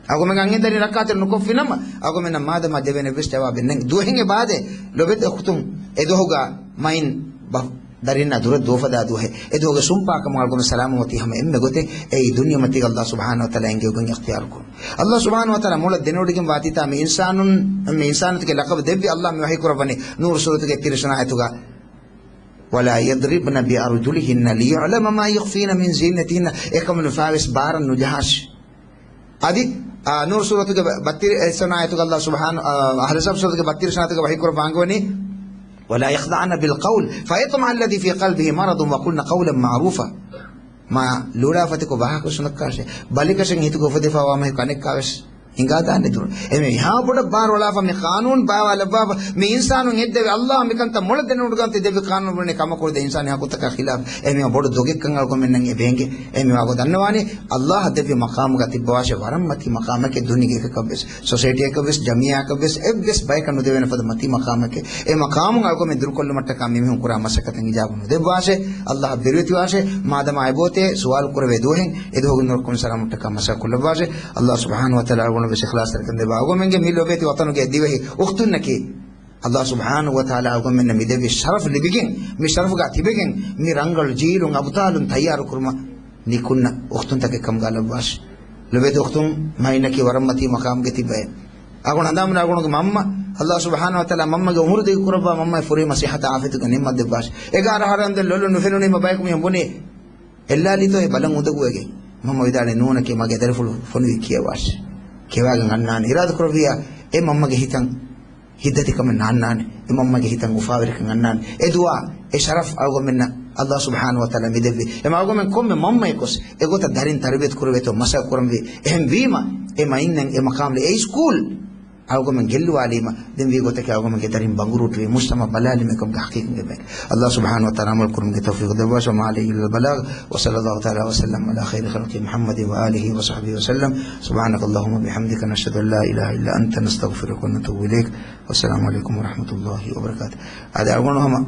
އަޅުގަމެންގެ އަންހެން ދަރިން ރައްކާތެރި ނުކޮށްފިނަމަ، އަޅުގަމެންނަށް މާދަމާ ދެވޭނެ ވެސް ޖަވާބެއް ނެތް. ދުވަހެއް އެބައާދޭ، ލޮބެތި އުޚްތުން، އެ ދުވަހުގަ މައިން ބަ-، ދަރިންނާ ދުރަށް ދުވަފަދާ ދުވަހެއް. އެ ދުވަހުގެ ސުންޕާކަމުން އަޅުގަމެން ސަލާމަތްވީ ހަމަ އެންމެ ގޮތެއް. އެއީ ދުނިޔެމަތީގަ ﷲ ސުބްޙާނަހޫ ވަތަޢާލާ އެންގެވިގެން އިޚްތިޔާރު ކުރުން. ﷲ ސުބްޙާނަހޫ ވަތަޢާލާ މޮޅަށް ދެނެވޮޑިގެންވާތީތާ މި އިންސާނުން، މި އިންސާނުންތަކެއް ލަޤަބު ދެއްވި ﷲ މި ވަޙީ ކުރައްވަނީ ނޫރު ސޫރަތުގެ ތިރީސް ވަނަ އާޔަތުގަ، ولا يضربن بأرجلهن ليعلم ما يخفين من زينتهن. އެކަމަނު ފާވެސް ބާރަށް ނުޖަހާށި. އަދި، އާ، ނޫރު ސޫރަތުގެ ބަ-، ބައްތިރި-، އެ، ސަނާޔަތުގަ ﷲ ސުބްޙާނަ-، އާ، އަހްޒާބް ސޫރަތުގެ ބައްތިރި ސަނާޔަތުގަ ވަޙީ ކުރައްވާ އަންގަވަނީ، ولا يخضعن بالقول فيطمع الذي في قلبه مرض وقلن قولا معروفا. މާ ލޫޅާފަތިކޮށް ވާހަކަ ސުނައްކާށޭ. ބަލިކަށެއް ހިތުގަ އުފެދިފައިވާ މީހަކު އަނެއްކާވެސް ހިނގާދާނެ ދުރު. އެމެ އެހާ ބޮޑަށް ބާރު އަޅާފަ މި ޤާނޫނު ބާވާލައްވާފަ މި އިންސާނުން އެއްދެވި ﷲ މިކަންތައް މޮޅަށް ދެނެވޮޑިގަން ތި ދެއްވި ޤާނޫނު ބުނެ ކަމަކު ދެ އިންސާނީ ޙައްޤުތަކާ ޚިލާފް. އެމީ ބޮޑު ދޮގެއްކަން އަޅުގަމެންނަށް އެބޭނގެ. އެމީ އަޅުގަނޑު ދަންނަވާނީ ﷲ އަށް ދެއްވި މަޤާމުގަ ތިއްބަވާށޭ ވަރަށް މަތީ މަޤާމެކޭ. ދުނިޔޭގެ އެކަކަށްވެސް، ސޮސައިޓީއަކަށްވެސް، ޖަމިއްޔާއަކަށްވެސް އެއްވެސް ބަޔަކަށް ނުދެވޭނެ ފަދަ މަތީ މަޤާމެކޭ. އެ މަޤާމުން އަޅުގަމެން ދުރުކޮށްލުމަށްޓަކާ މިމީހުން ކުރާ މަސައްކަތަށް އިޖާބަ ނުދެއްވާށޭ. ﷲ އަށް ބިރުވެތިވާށޭ. މާދަމާ އެބައޮތޭ ސުވާލު ކުރެވޭ ދުވަހެއް، އެ ދުވަހުގެ ނުރައްކުން ސަލާމަތްޓަކާ މަސައްކަތް ކޮށްލައްވާށޭ. ﷲ ސުބްޙާނަހޫ ވަތަޢާލާ އަޅުގަނޑު ވެސް އިޚްލާޞްތެރިކަން ދެއްވާ. އަޅުގަމެންގެ މި ލޯބިވެތި ވަޠަނުގެ ދިވެހި އުޚްތުންނަކީ ﷲ ސުބްޙާނަހޫ ވަތަޢާލާ އަޅުގަމެންނަށް މި ދެއްވި ޝަރަފް ލިބިގެން، މި ޝަރަފުގަ ތިބެގެން، މި ރަނގަޅު ޖީލުން އަބުޠާލުން ތައްޔާރު ކުރުމަށް ނިކުންނަ އުޚްތުންތަކެއް ކަމުގަ ލައްވާށި. ލޮބެތި އުޚްތުން، މައިންނަކީ ވަރަށް މަތީ މަޤާމުގަ ތިބައެއް. އަޅުގަނޑު ހަނދާން ބުނާ އަޅުގަނޑުގެ މަންމަ، ﷲ ސުބްޙާނަހޫ ވަތަޢާލާ މަންމަގެ އުމުރު ދިގު ކުރައްވާ، މަންމައަށް ފުރީ މަ ޞިއްޙަތާ ޢާފިޔަތުގެ ނިޢުމަތް ދެއްވާށި. އެގާރަ އަހަރެން ދެން ލޮލުން ނުފެނުނީމަ ބަޔަކު މީހުން ބުނީ، އެއްލާލީތޯ އޭ ބަލަން އުނދަގޫވެގެން؟ މަންމަ ވިދާޅުވި، ނޫނަކީ މަގޭ ދަރިފުޅު ފޮނުވީ ކިޔަވާށޭ. ކިޔަވާގެން އަންނާނެ. އިރާދަކުރެއްވިއްޔާ އެ މަންމަގެ ހިތަށް ހިތްދަތިކަމެއް ނާންނާނެ. އެ މަންމަގެ ހިތަށް އުފާވެރިކަން އަންނާނެ. އެ ދުޢާ، އެ ޝަރަފް އަޅުގަނޑުމެންނަށް ﷲ ސުބްޙާނަހޫ ވަތަޢާލާ މި ދެއްވި. އެމަ އަޅުގަނޑުމެން ކޮންމެ މަންމައެއް ގޮސް އެގޮތަށް ދަރިން ތަރުބިޔަތު ކުރެވޭތޯ މަސައްކަތް ކުރަންވީ. އެހެންވީމަ، އެ މައިންނަށް އެ މަޤާމު އެ ސްކޫލް އަޅުގަމެން ގެއްލުވާލީމަ، ދެން ވީ ގޮތަކީ އަޅުގަމެންގެ ދަރިން ބަނގުރޫޓުވީ މުޖްތަމަޢު ބަލާލީމަ ކަމުގެ ޙަޤީޤަތް އެބައިން. ﷲ ސުބްޙާނަހޫ ވަތަޢާލާ ޢަމަލު ކުރުމުގެ ތައުފީޤު ދެއްވާށި. وما علينا إلا البلاغ، وصلى الله تعالى وسلم على خير خلقه محمد وآله وصحبه وسلم. سبحانك اللهم وبحمدك، نشهد أن لا إله إلا أنت، نستغفرك ونتوب إليك. والسلام عليكم ورحمة الله وبركاته. އަދި އަޅުގަނޑު ހަމަ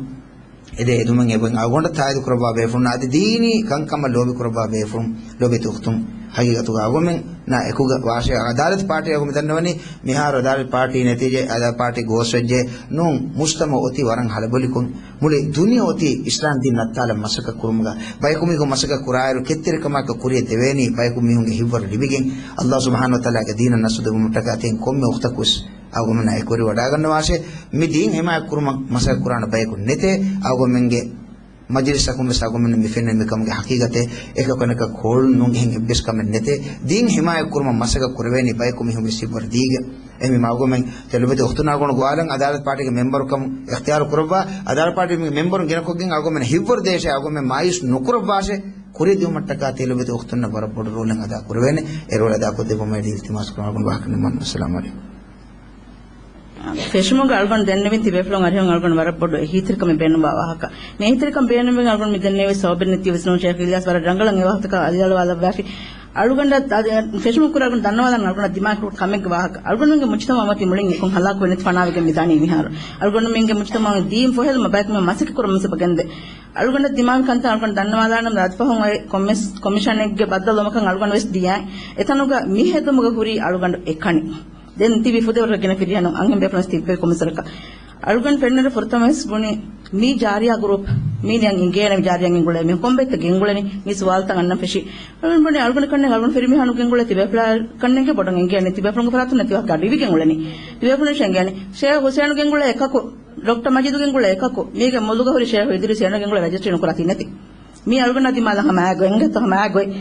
އެދޭ އެދުމެއް އެބަ އަޅުގަނޑަށް ތާއީދު ކުރައްވާ ބޭފުޅުންނަށް އަދި ދީނީ ކަންކަމަށް ލޯބި ކުރައްވާ ބޭފުޅުން، ލޯބި އުޚްތުން، ޙަޤީޤަތުގަ އަޅުގަނޑުމެންނާ އެކުގަ ވާށޭ. އަދާލަތު ޕާޓީ އަޅުގަނޑު ދަންނަވަނީ މިހާރު އަދާލަތު ޕާޓީ ނެތިއްޖެ، އަދާލަތު ޕާޓީ ގޯސްވެއްޖެ. ނޫން، މުޖްތަމަޢު އޮތީ ވަރަށް ހަޅުބޮލިކޮށް، މުޅި ދުނިޔެ އޮތީ އިސްލާމް ދީން ނައްތާލަން މަސައްކަތް ކުރުމުގަ. ބަޔަކު މީހުން މަސައްކަތް ކުރާއިރު، ކެތްތެރިކަމާއެކު ކުރިއަށް ދެވޭނީ ބަޔަކު މީހުންގެ ހިތްވަރު ލިބިގެން. ﷲ ސުބްޙާނަހޫ ވަތަޢާލާގެ ދީނަށް ނަޞްރު ދެއްވުމަށްޓަކާ ތިން ކޮންމެ އުޚްތަކުވެސް އަޅުގަނޑުމެންނާ އެކުވެރިވަޑައިގަންނަވާށޭ. މި ދީން ޙިމާޔަތް ކުރުމަށް މަސައްކަތް ކުރާނެ ބަޔަކު ނެތޭ. އަޅުގަނޑުމެންގެ މަޖިލިސްއަކުން ވެސް އަޅުގަނޑުމެން މި ފެންނަނީ މިކަމުގެ ޙަޤީޤަތެއް. އެކަކު އަނެކަކަށް ކޯޅުން ނޫން އެހެން އެއްވެސް ކަމެއް ނެތޭ. ދީން ޙިމާޔަތް ކުރުމަށް މަސައްކަތް ކުރެވޭނީ ބަޔަކު މީހުން ވެސް ހިތްވަރު ދީގެން. އެހެންވީމަ އަޅުގަނޑުމެން ތިޔަ ލޮބުވެތި އުޚްތުންނާ ގޮނޑު ގޮވާލަން އަދާލަތު ޕާޓީގެ މެމްބަރުކަމު އިޚްތިޔާރު ކުރައްވާ، އަދާލަތު ޕާޓީގެ މެމްބަރުން ގިނަކޮށްގެން އަޅުގަނޑުމެން ހިތްވަރު ދޭށޭ، އަޅުގަނޑުމެން މާޔޫސް ނުކުރައްވާށޭ. ކުރިއަށް ދިއުމަށްޓަކާ ތިޔަ ލޮބުވެތި އުޚްތުންނަށް ވަރަށް ބޮޑު ރޯލެއް އަދާ ކުރެވޭނެ. އެ ރޯލް އަދާކޮށްދެއްވުމަށް އެދި އިލްތިމާސް ކުރަމުން ވާހަކަ ނިމުން. އައްސަލާމު ޢަލައިކުމް. ފެށުމުގަ އަޅުގަނޑު ދެންނެވިން ތިބޭފުޅުން އަރިހުން އަޅުގަނޑު ވަރަށް ބޮޑު އެހީތެރިކަމެއް ބޭނުންވާ ވާހަކަ. މި އެހީތެރިކަން ބޭނުންވެގެން އަޅުގަނޑު މި ދެންނެވި ސަބަބެއް ނެތި ވެސް ނޫން، ޝޭޚް އިލްޔާސް ވަރަށް ރަނގަޅަށް އެ ވާހަކަތަކަށް އަލިއަޅުވާލައްވާފި. އަޅުގަނޑަށް އަދި ފެށުމުން ކުރާ އަޅުގަނޑު ދަންނަވާލާން އަޅުގަނޑަށް ދިމާކު ކަމެއްގެ ވާހަކަ. އަޅުގަނޑުގެ މުޖްތަމަޢު އޮތީ މުޅިން އެކުން ހަލާކުވެ ނެތި ފަނާވެގެން މިދާނީ މިހާރު. އަޅުގަނޑުމެންގެ މުޖްތަމަޢު ދީން ފޮހެލުމަށް ބަޔަކު މަސައްކަތް ކުރަމުން ސަބަބެންދެ. އަޅުގަނޑަށް ދިމާވި ކަންތައް އަޅުގަނޑު ދަންނަވާލާނަމަ، އަދި ފަހުން އޮތް ކޮމިސް-، ކޮމިޝަނެއްގެ ބައްދަލުވުމަކަށް އަޅުގަނޑު ވެސް ދިޔަ. އެތަނުގަ މި ހެދުމުގަ ހުރީ އަޅުގަނޑު އެކަނި. ދެން ތިބި ފުދޭވަރުގެ ގިނަ ފިރިހެނުން އަންހެން ބޭފުޅުން ވެސް ތިއްބެވި ކޮމިސަރަކަށް. އަޅުގަނޑު ފެންނަން ފުރަތަމަ ވެސް ބުނި މީ ޖާރިޔާ ގްރޫޕް، މީ ނިޔަން އިނގޭނެ ޖާރިޔާ ގެންގުޅޭ މީހުން ކޮންބައިތަ ގެންގުޅެނީ؟ މީސް ސުވާލުތައް އަންނަން ފެށި. އަޅުގަނޑު ބުނި އަޅުގަނޑު ކަންނޭނގެ އަޅުގަނޑު ފިރިމީހާނު ގެންގުޅޭ ތިބޭފުޅާ ކަންނޭނގެ ބޮޑަށް އެނގޭނެ ތިބޭފުޅުންގެ ފަރާތުން ނެތި ވާހަކަ އަޑު އިވި ގެންގުޅެނީ. ތިބޭފުޅުން އެނގޭނެ ޝޭޚް ހުސޭނު ގެންގުޅޭ އެކަކު، ޑޮކްޓަރ މަޖީދު ގެންގުޅޭ އެކަކު، މީގެ މުލުގަ ހުރި ޝޭޚް އިދްރީސް އޭނަ ގެންގުޅޭ ރަޖިސްޓްރީ ނުކުރާ ތިނެތި. މީ އަޅުގަނޑާ ދިމާލަށް ހަމަ އާ ގޮތް، އެނގޭތޯ ހަމަ އާ ގޮތް.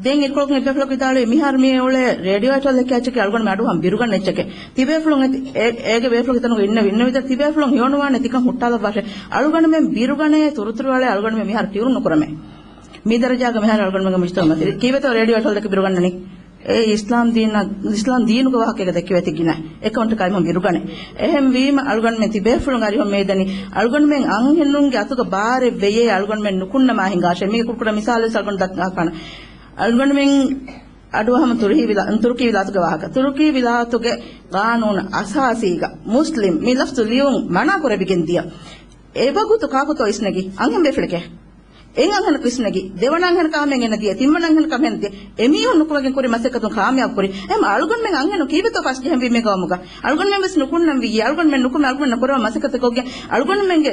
ދެން އިރުކޮޅަކުން އެއްބޭފުޅަކު ވިދާޅުވީ، މިހާރު މި އުޅޭ ރޭޑިއޯ އެޓޯލް އެއްޗެއް އަޅުގަނޑުމެން އަޑު ހަމަ ބިރުގަންނަ އެއްޗެކޭ. ތިބޭފުޅުން އެ-، އޭގެ ބޭފުޅުން އެތަނުގަ އިންނެވި، އިންނެވި ތިބޭފުޅުން ހެޔޮނުވާނެ ތިކަން ހުއްޓާލައްވާށޭ. އަޅުގަނޑުމެން ބިރުގަނޭ ތުރުތުރު އަޅޭ އަޅުގަނޑުމެން މިހާރު ޓިއުން ނުކުރަމޭ. މި ދަރަޖާގަ މިހާރު އަޅުގަނޑުމެންގެ މުޖްތަމަޢު މަތި ކީއްވެތޯ ރޭޑިއޯ އެޓޯލް ދެކެ ބިރުގަންނަނީ؟ އޭ އިސްލާމް ދީނަށް، އިސްލާމް ދީނުގެ ވާހަކައެއް ދެއްކެވޭ ތި ގިނަ އެކައުންޓަކާ އެމީހުން ބިރުގަނެ. އެހެންވީމަ އަޅުގަނޑުމެން ތިބޭފުޅުން އަރިހުން މިއަދަނީ އަޅުގަނޑުމެން އަންހެނުންގެ އަތުގަ ބާރެއް ވެޔޭ އަޅުގަނޑުމެން ނުކުންނަމާ ހިނގާށޭ. މީގެ ކުޑަކުޑަ މިސާލެއް އަޅުގަނޑު ދައްކާކަން. އަޅުގަނޑުމެން އަޑުއަހަމު ތުރުކީ ވިލާ-، ތުރުކީ ވިލާތުގެ ވާހަކަ. ތުރުކީ ވިލާތުގެ ޤާނޫނު އަސާސީގަ މުސްލިމް މި ލަފްޒު ލިޔުން މަނާ ކުރެވިގެން ދިޔަ. އެވަގުތު ކާކުތޯ އިސްނެގި؟ އަންހެން ބޭފުޅެކޭ. އެއް އަންހެނަކު އިސްނެގި، ދެވަނަ އަންހެނަކާ ހަމައިން ގެންނަ ދިޔަ، ތިންވަނަ އަންހެނަކާ ހަމައިން ދިޔަ، އެމީހުން ނުކުމެގެން ކުރި މަސައްކަތުން ކާމިޔާބު ކުރި. އެހެން އަޅުގަނޑުމެން އަންހެނުން ކީއްވެތޯ ފަސް ޖެހެންވީ މި ގައުމުގަ؟ އަޅުގަނޑުމެން ވެސް ނުކުންނަން ވިއްޔަ، އަޅުގަނޑުމެން ނުކުމެ، އަޅުގަނޑުމެން ކުރަވާ މަސައްކަތަކުގެ އަޅުގަނޑުމެންގެ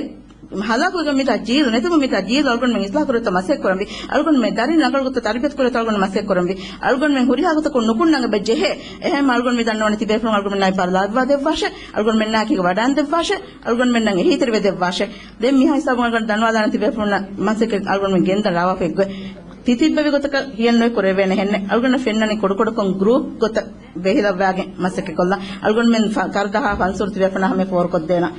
ހަލާކުވެގެން މިތާ ޖީލު ނެތުމުން މިތާ ޖީލު އަޅުގަނޑުމެން އިސްލާހު ކުރެވިތާ މަސައްކަތް ކުރަންވީ. އަޅުގަނޑުމެން ދަރިން ރަނގަޅު ގޮތަށް ތަރުބިޔަތު ކުރެވިތާ އަޅުގަނޑު މަސައްކަތް ކުރަންވީ. އަޅުގަނޑުމެން ހުރިހާ ގޮތަކުން ނުކުންނަން އެބަ ޖެހޭ. އެހެން އަޅުގަނޑު މި ދަންނަވަނީ ތިބޭފުޅުން އަޅުގަނޑުމެންނާއި ބައްދަލުވާ ދެއްވާށޭ. އަޅުގަނޑުމެންނާއެކީގަ ވަޑައިން ދެއްވާށޭ. އަޅުގަނޑުމެންނަށް އެހީތެރިވެ ދެއްވާށޭ. ދެން މިހާ ހިސާބުން އަޅުގަނޑު ދަންނަވާލާނެ ތިބޭފުޅުންނަށް މަސައްކަތް އަޅުގަނޑުމެން ގެންދަން ރާވާފަ އެއްގޮތް. ތިތިއްބެވި ގޮތަކަށް ހިޔެއްނުވެ ކުރެވޭނެ ހެންނެއް. އަޅުގަނޑަށް ފެންނަނީ ކުޑަކުޑަކޮށް ގްރޫޕް ގޮތަށް ބެހިލައްވާގެން މަސައްކަތް ކޮށްލަން. އަޅުގަނޑުމެން ފަ-، ކަރުދަހާ ފަންސުރު ތިބޭފުޅުންނާ ހަމަ ފޯރުކޮށްދޭނަން.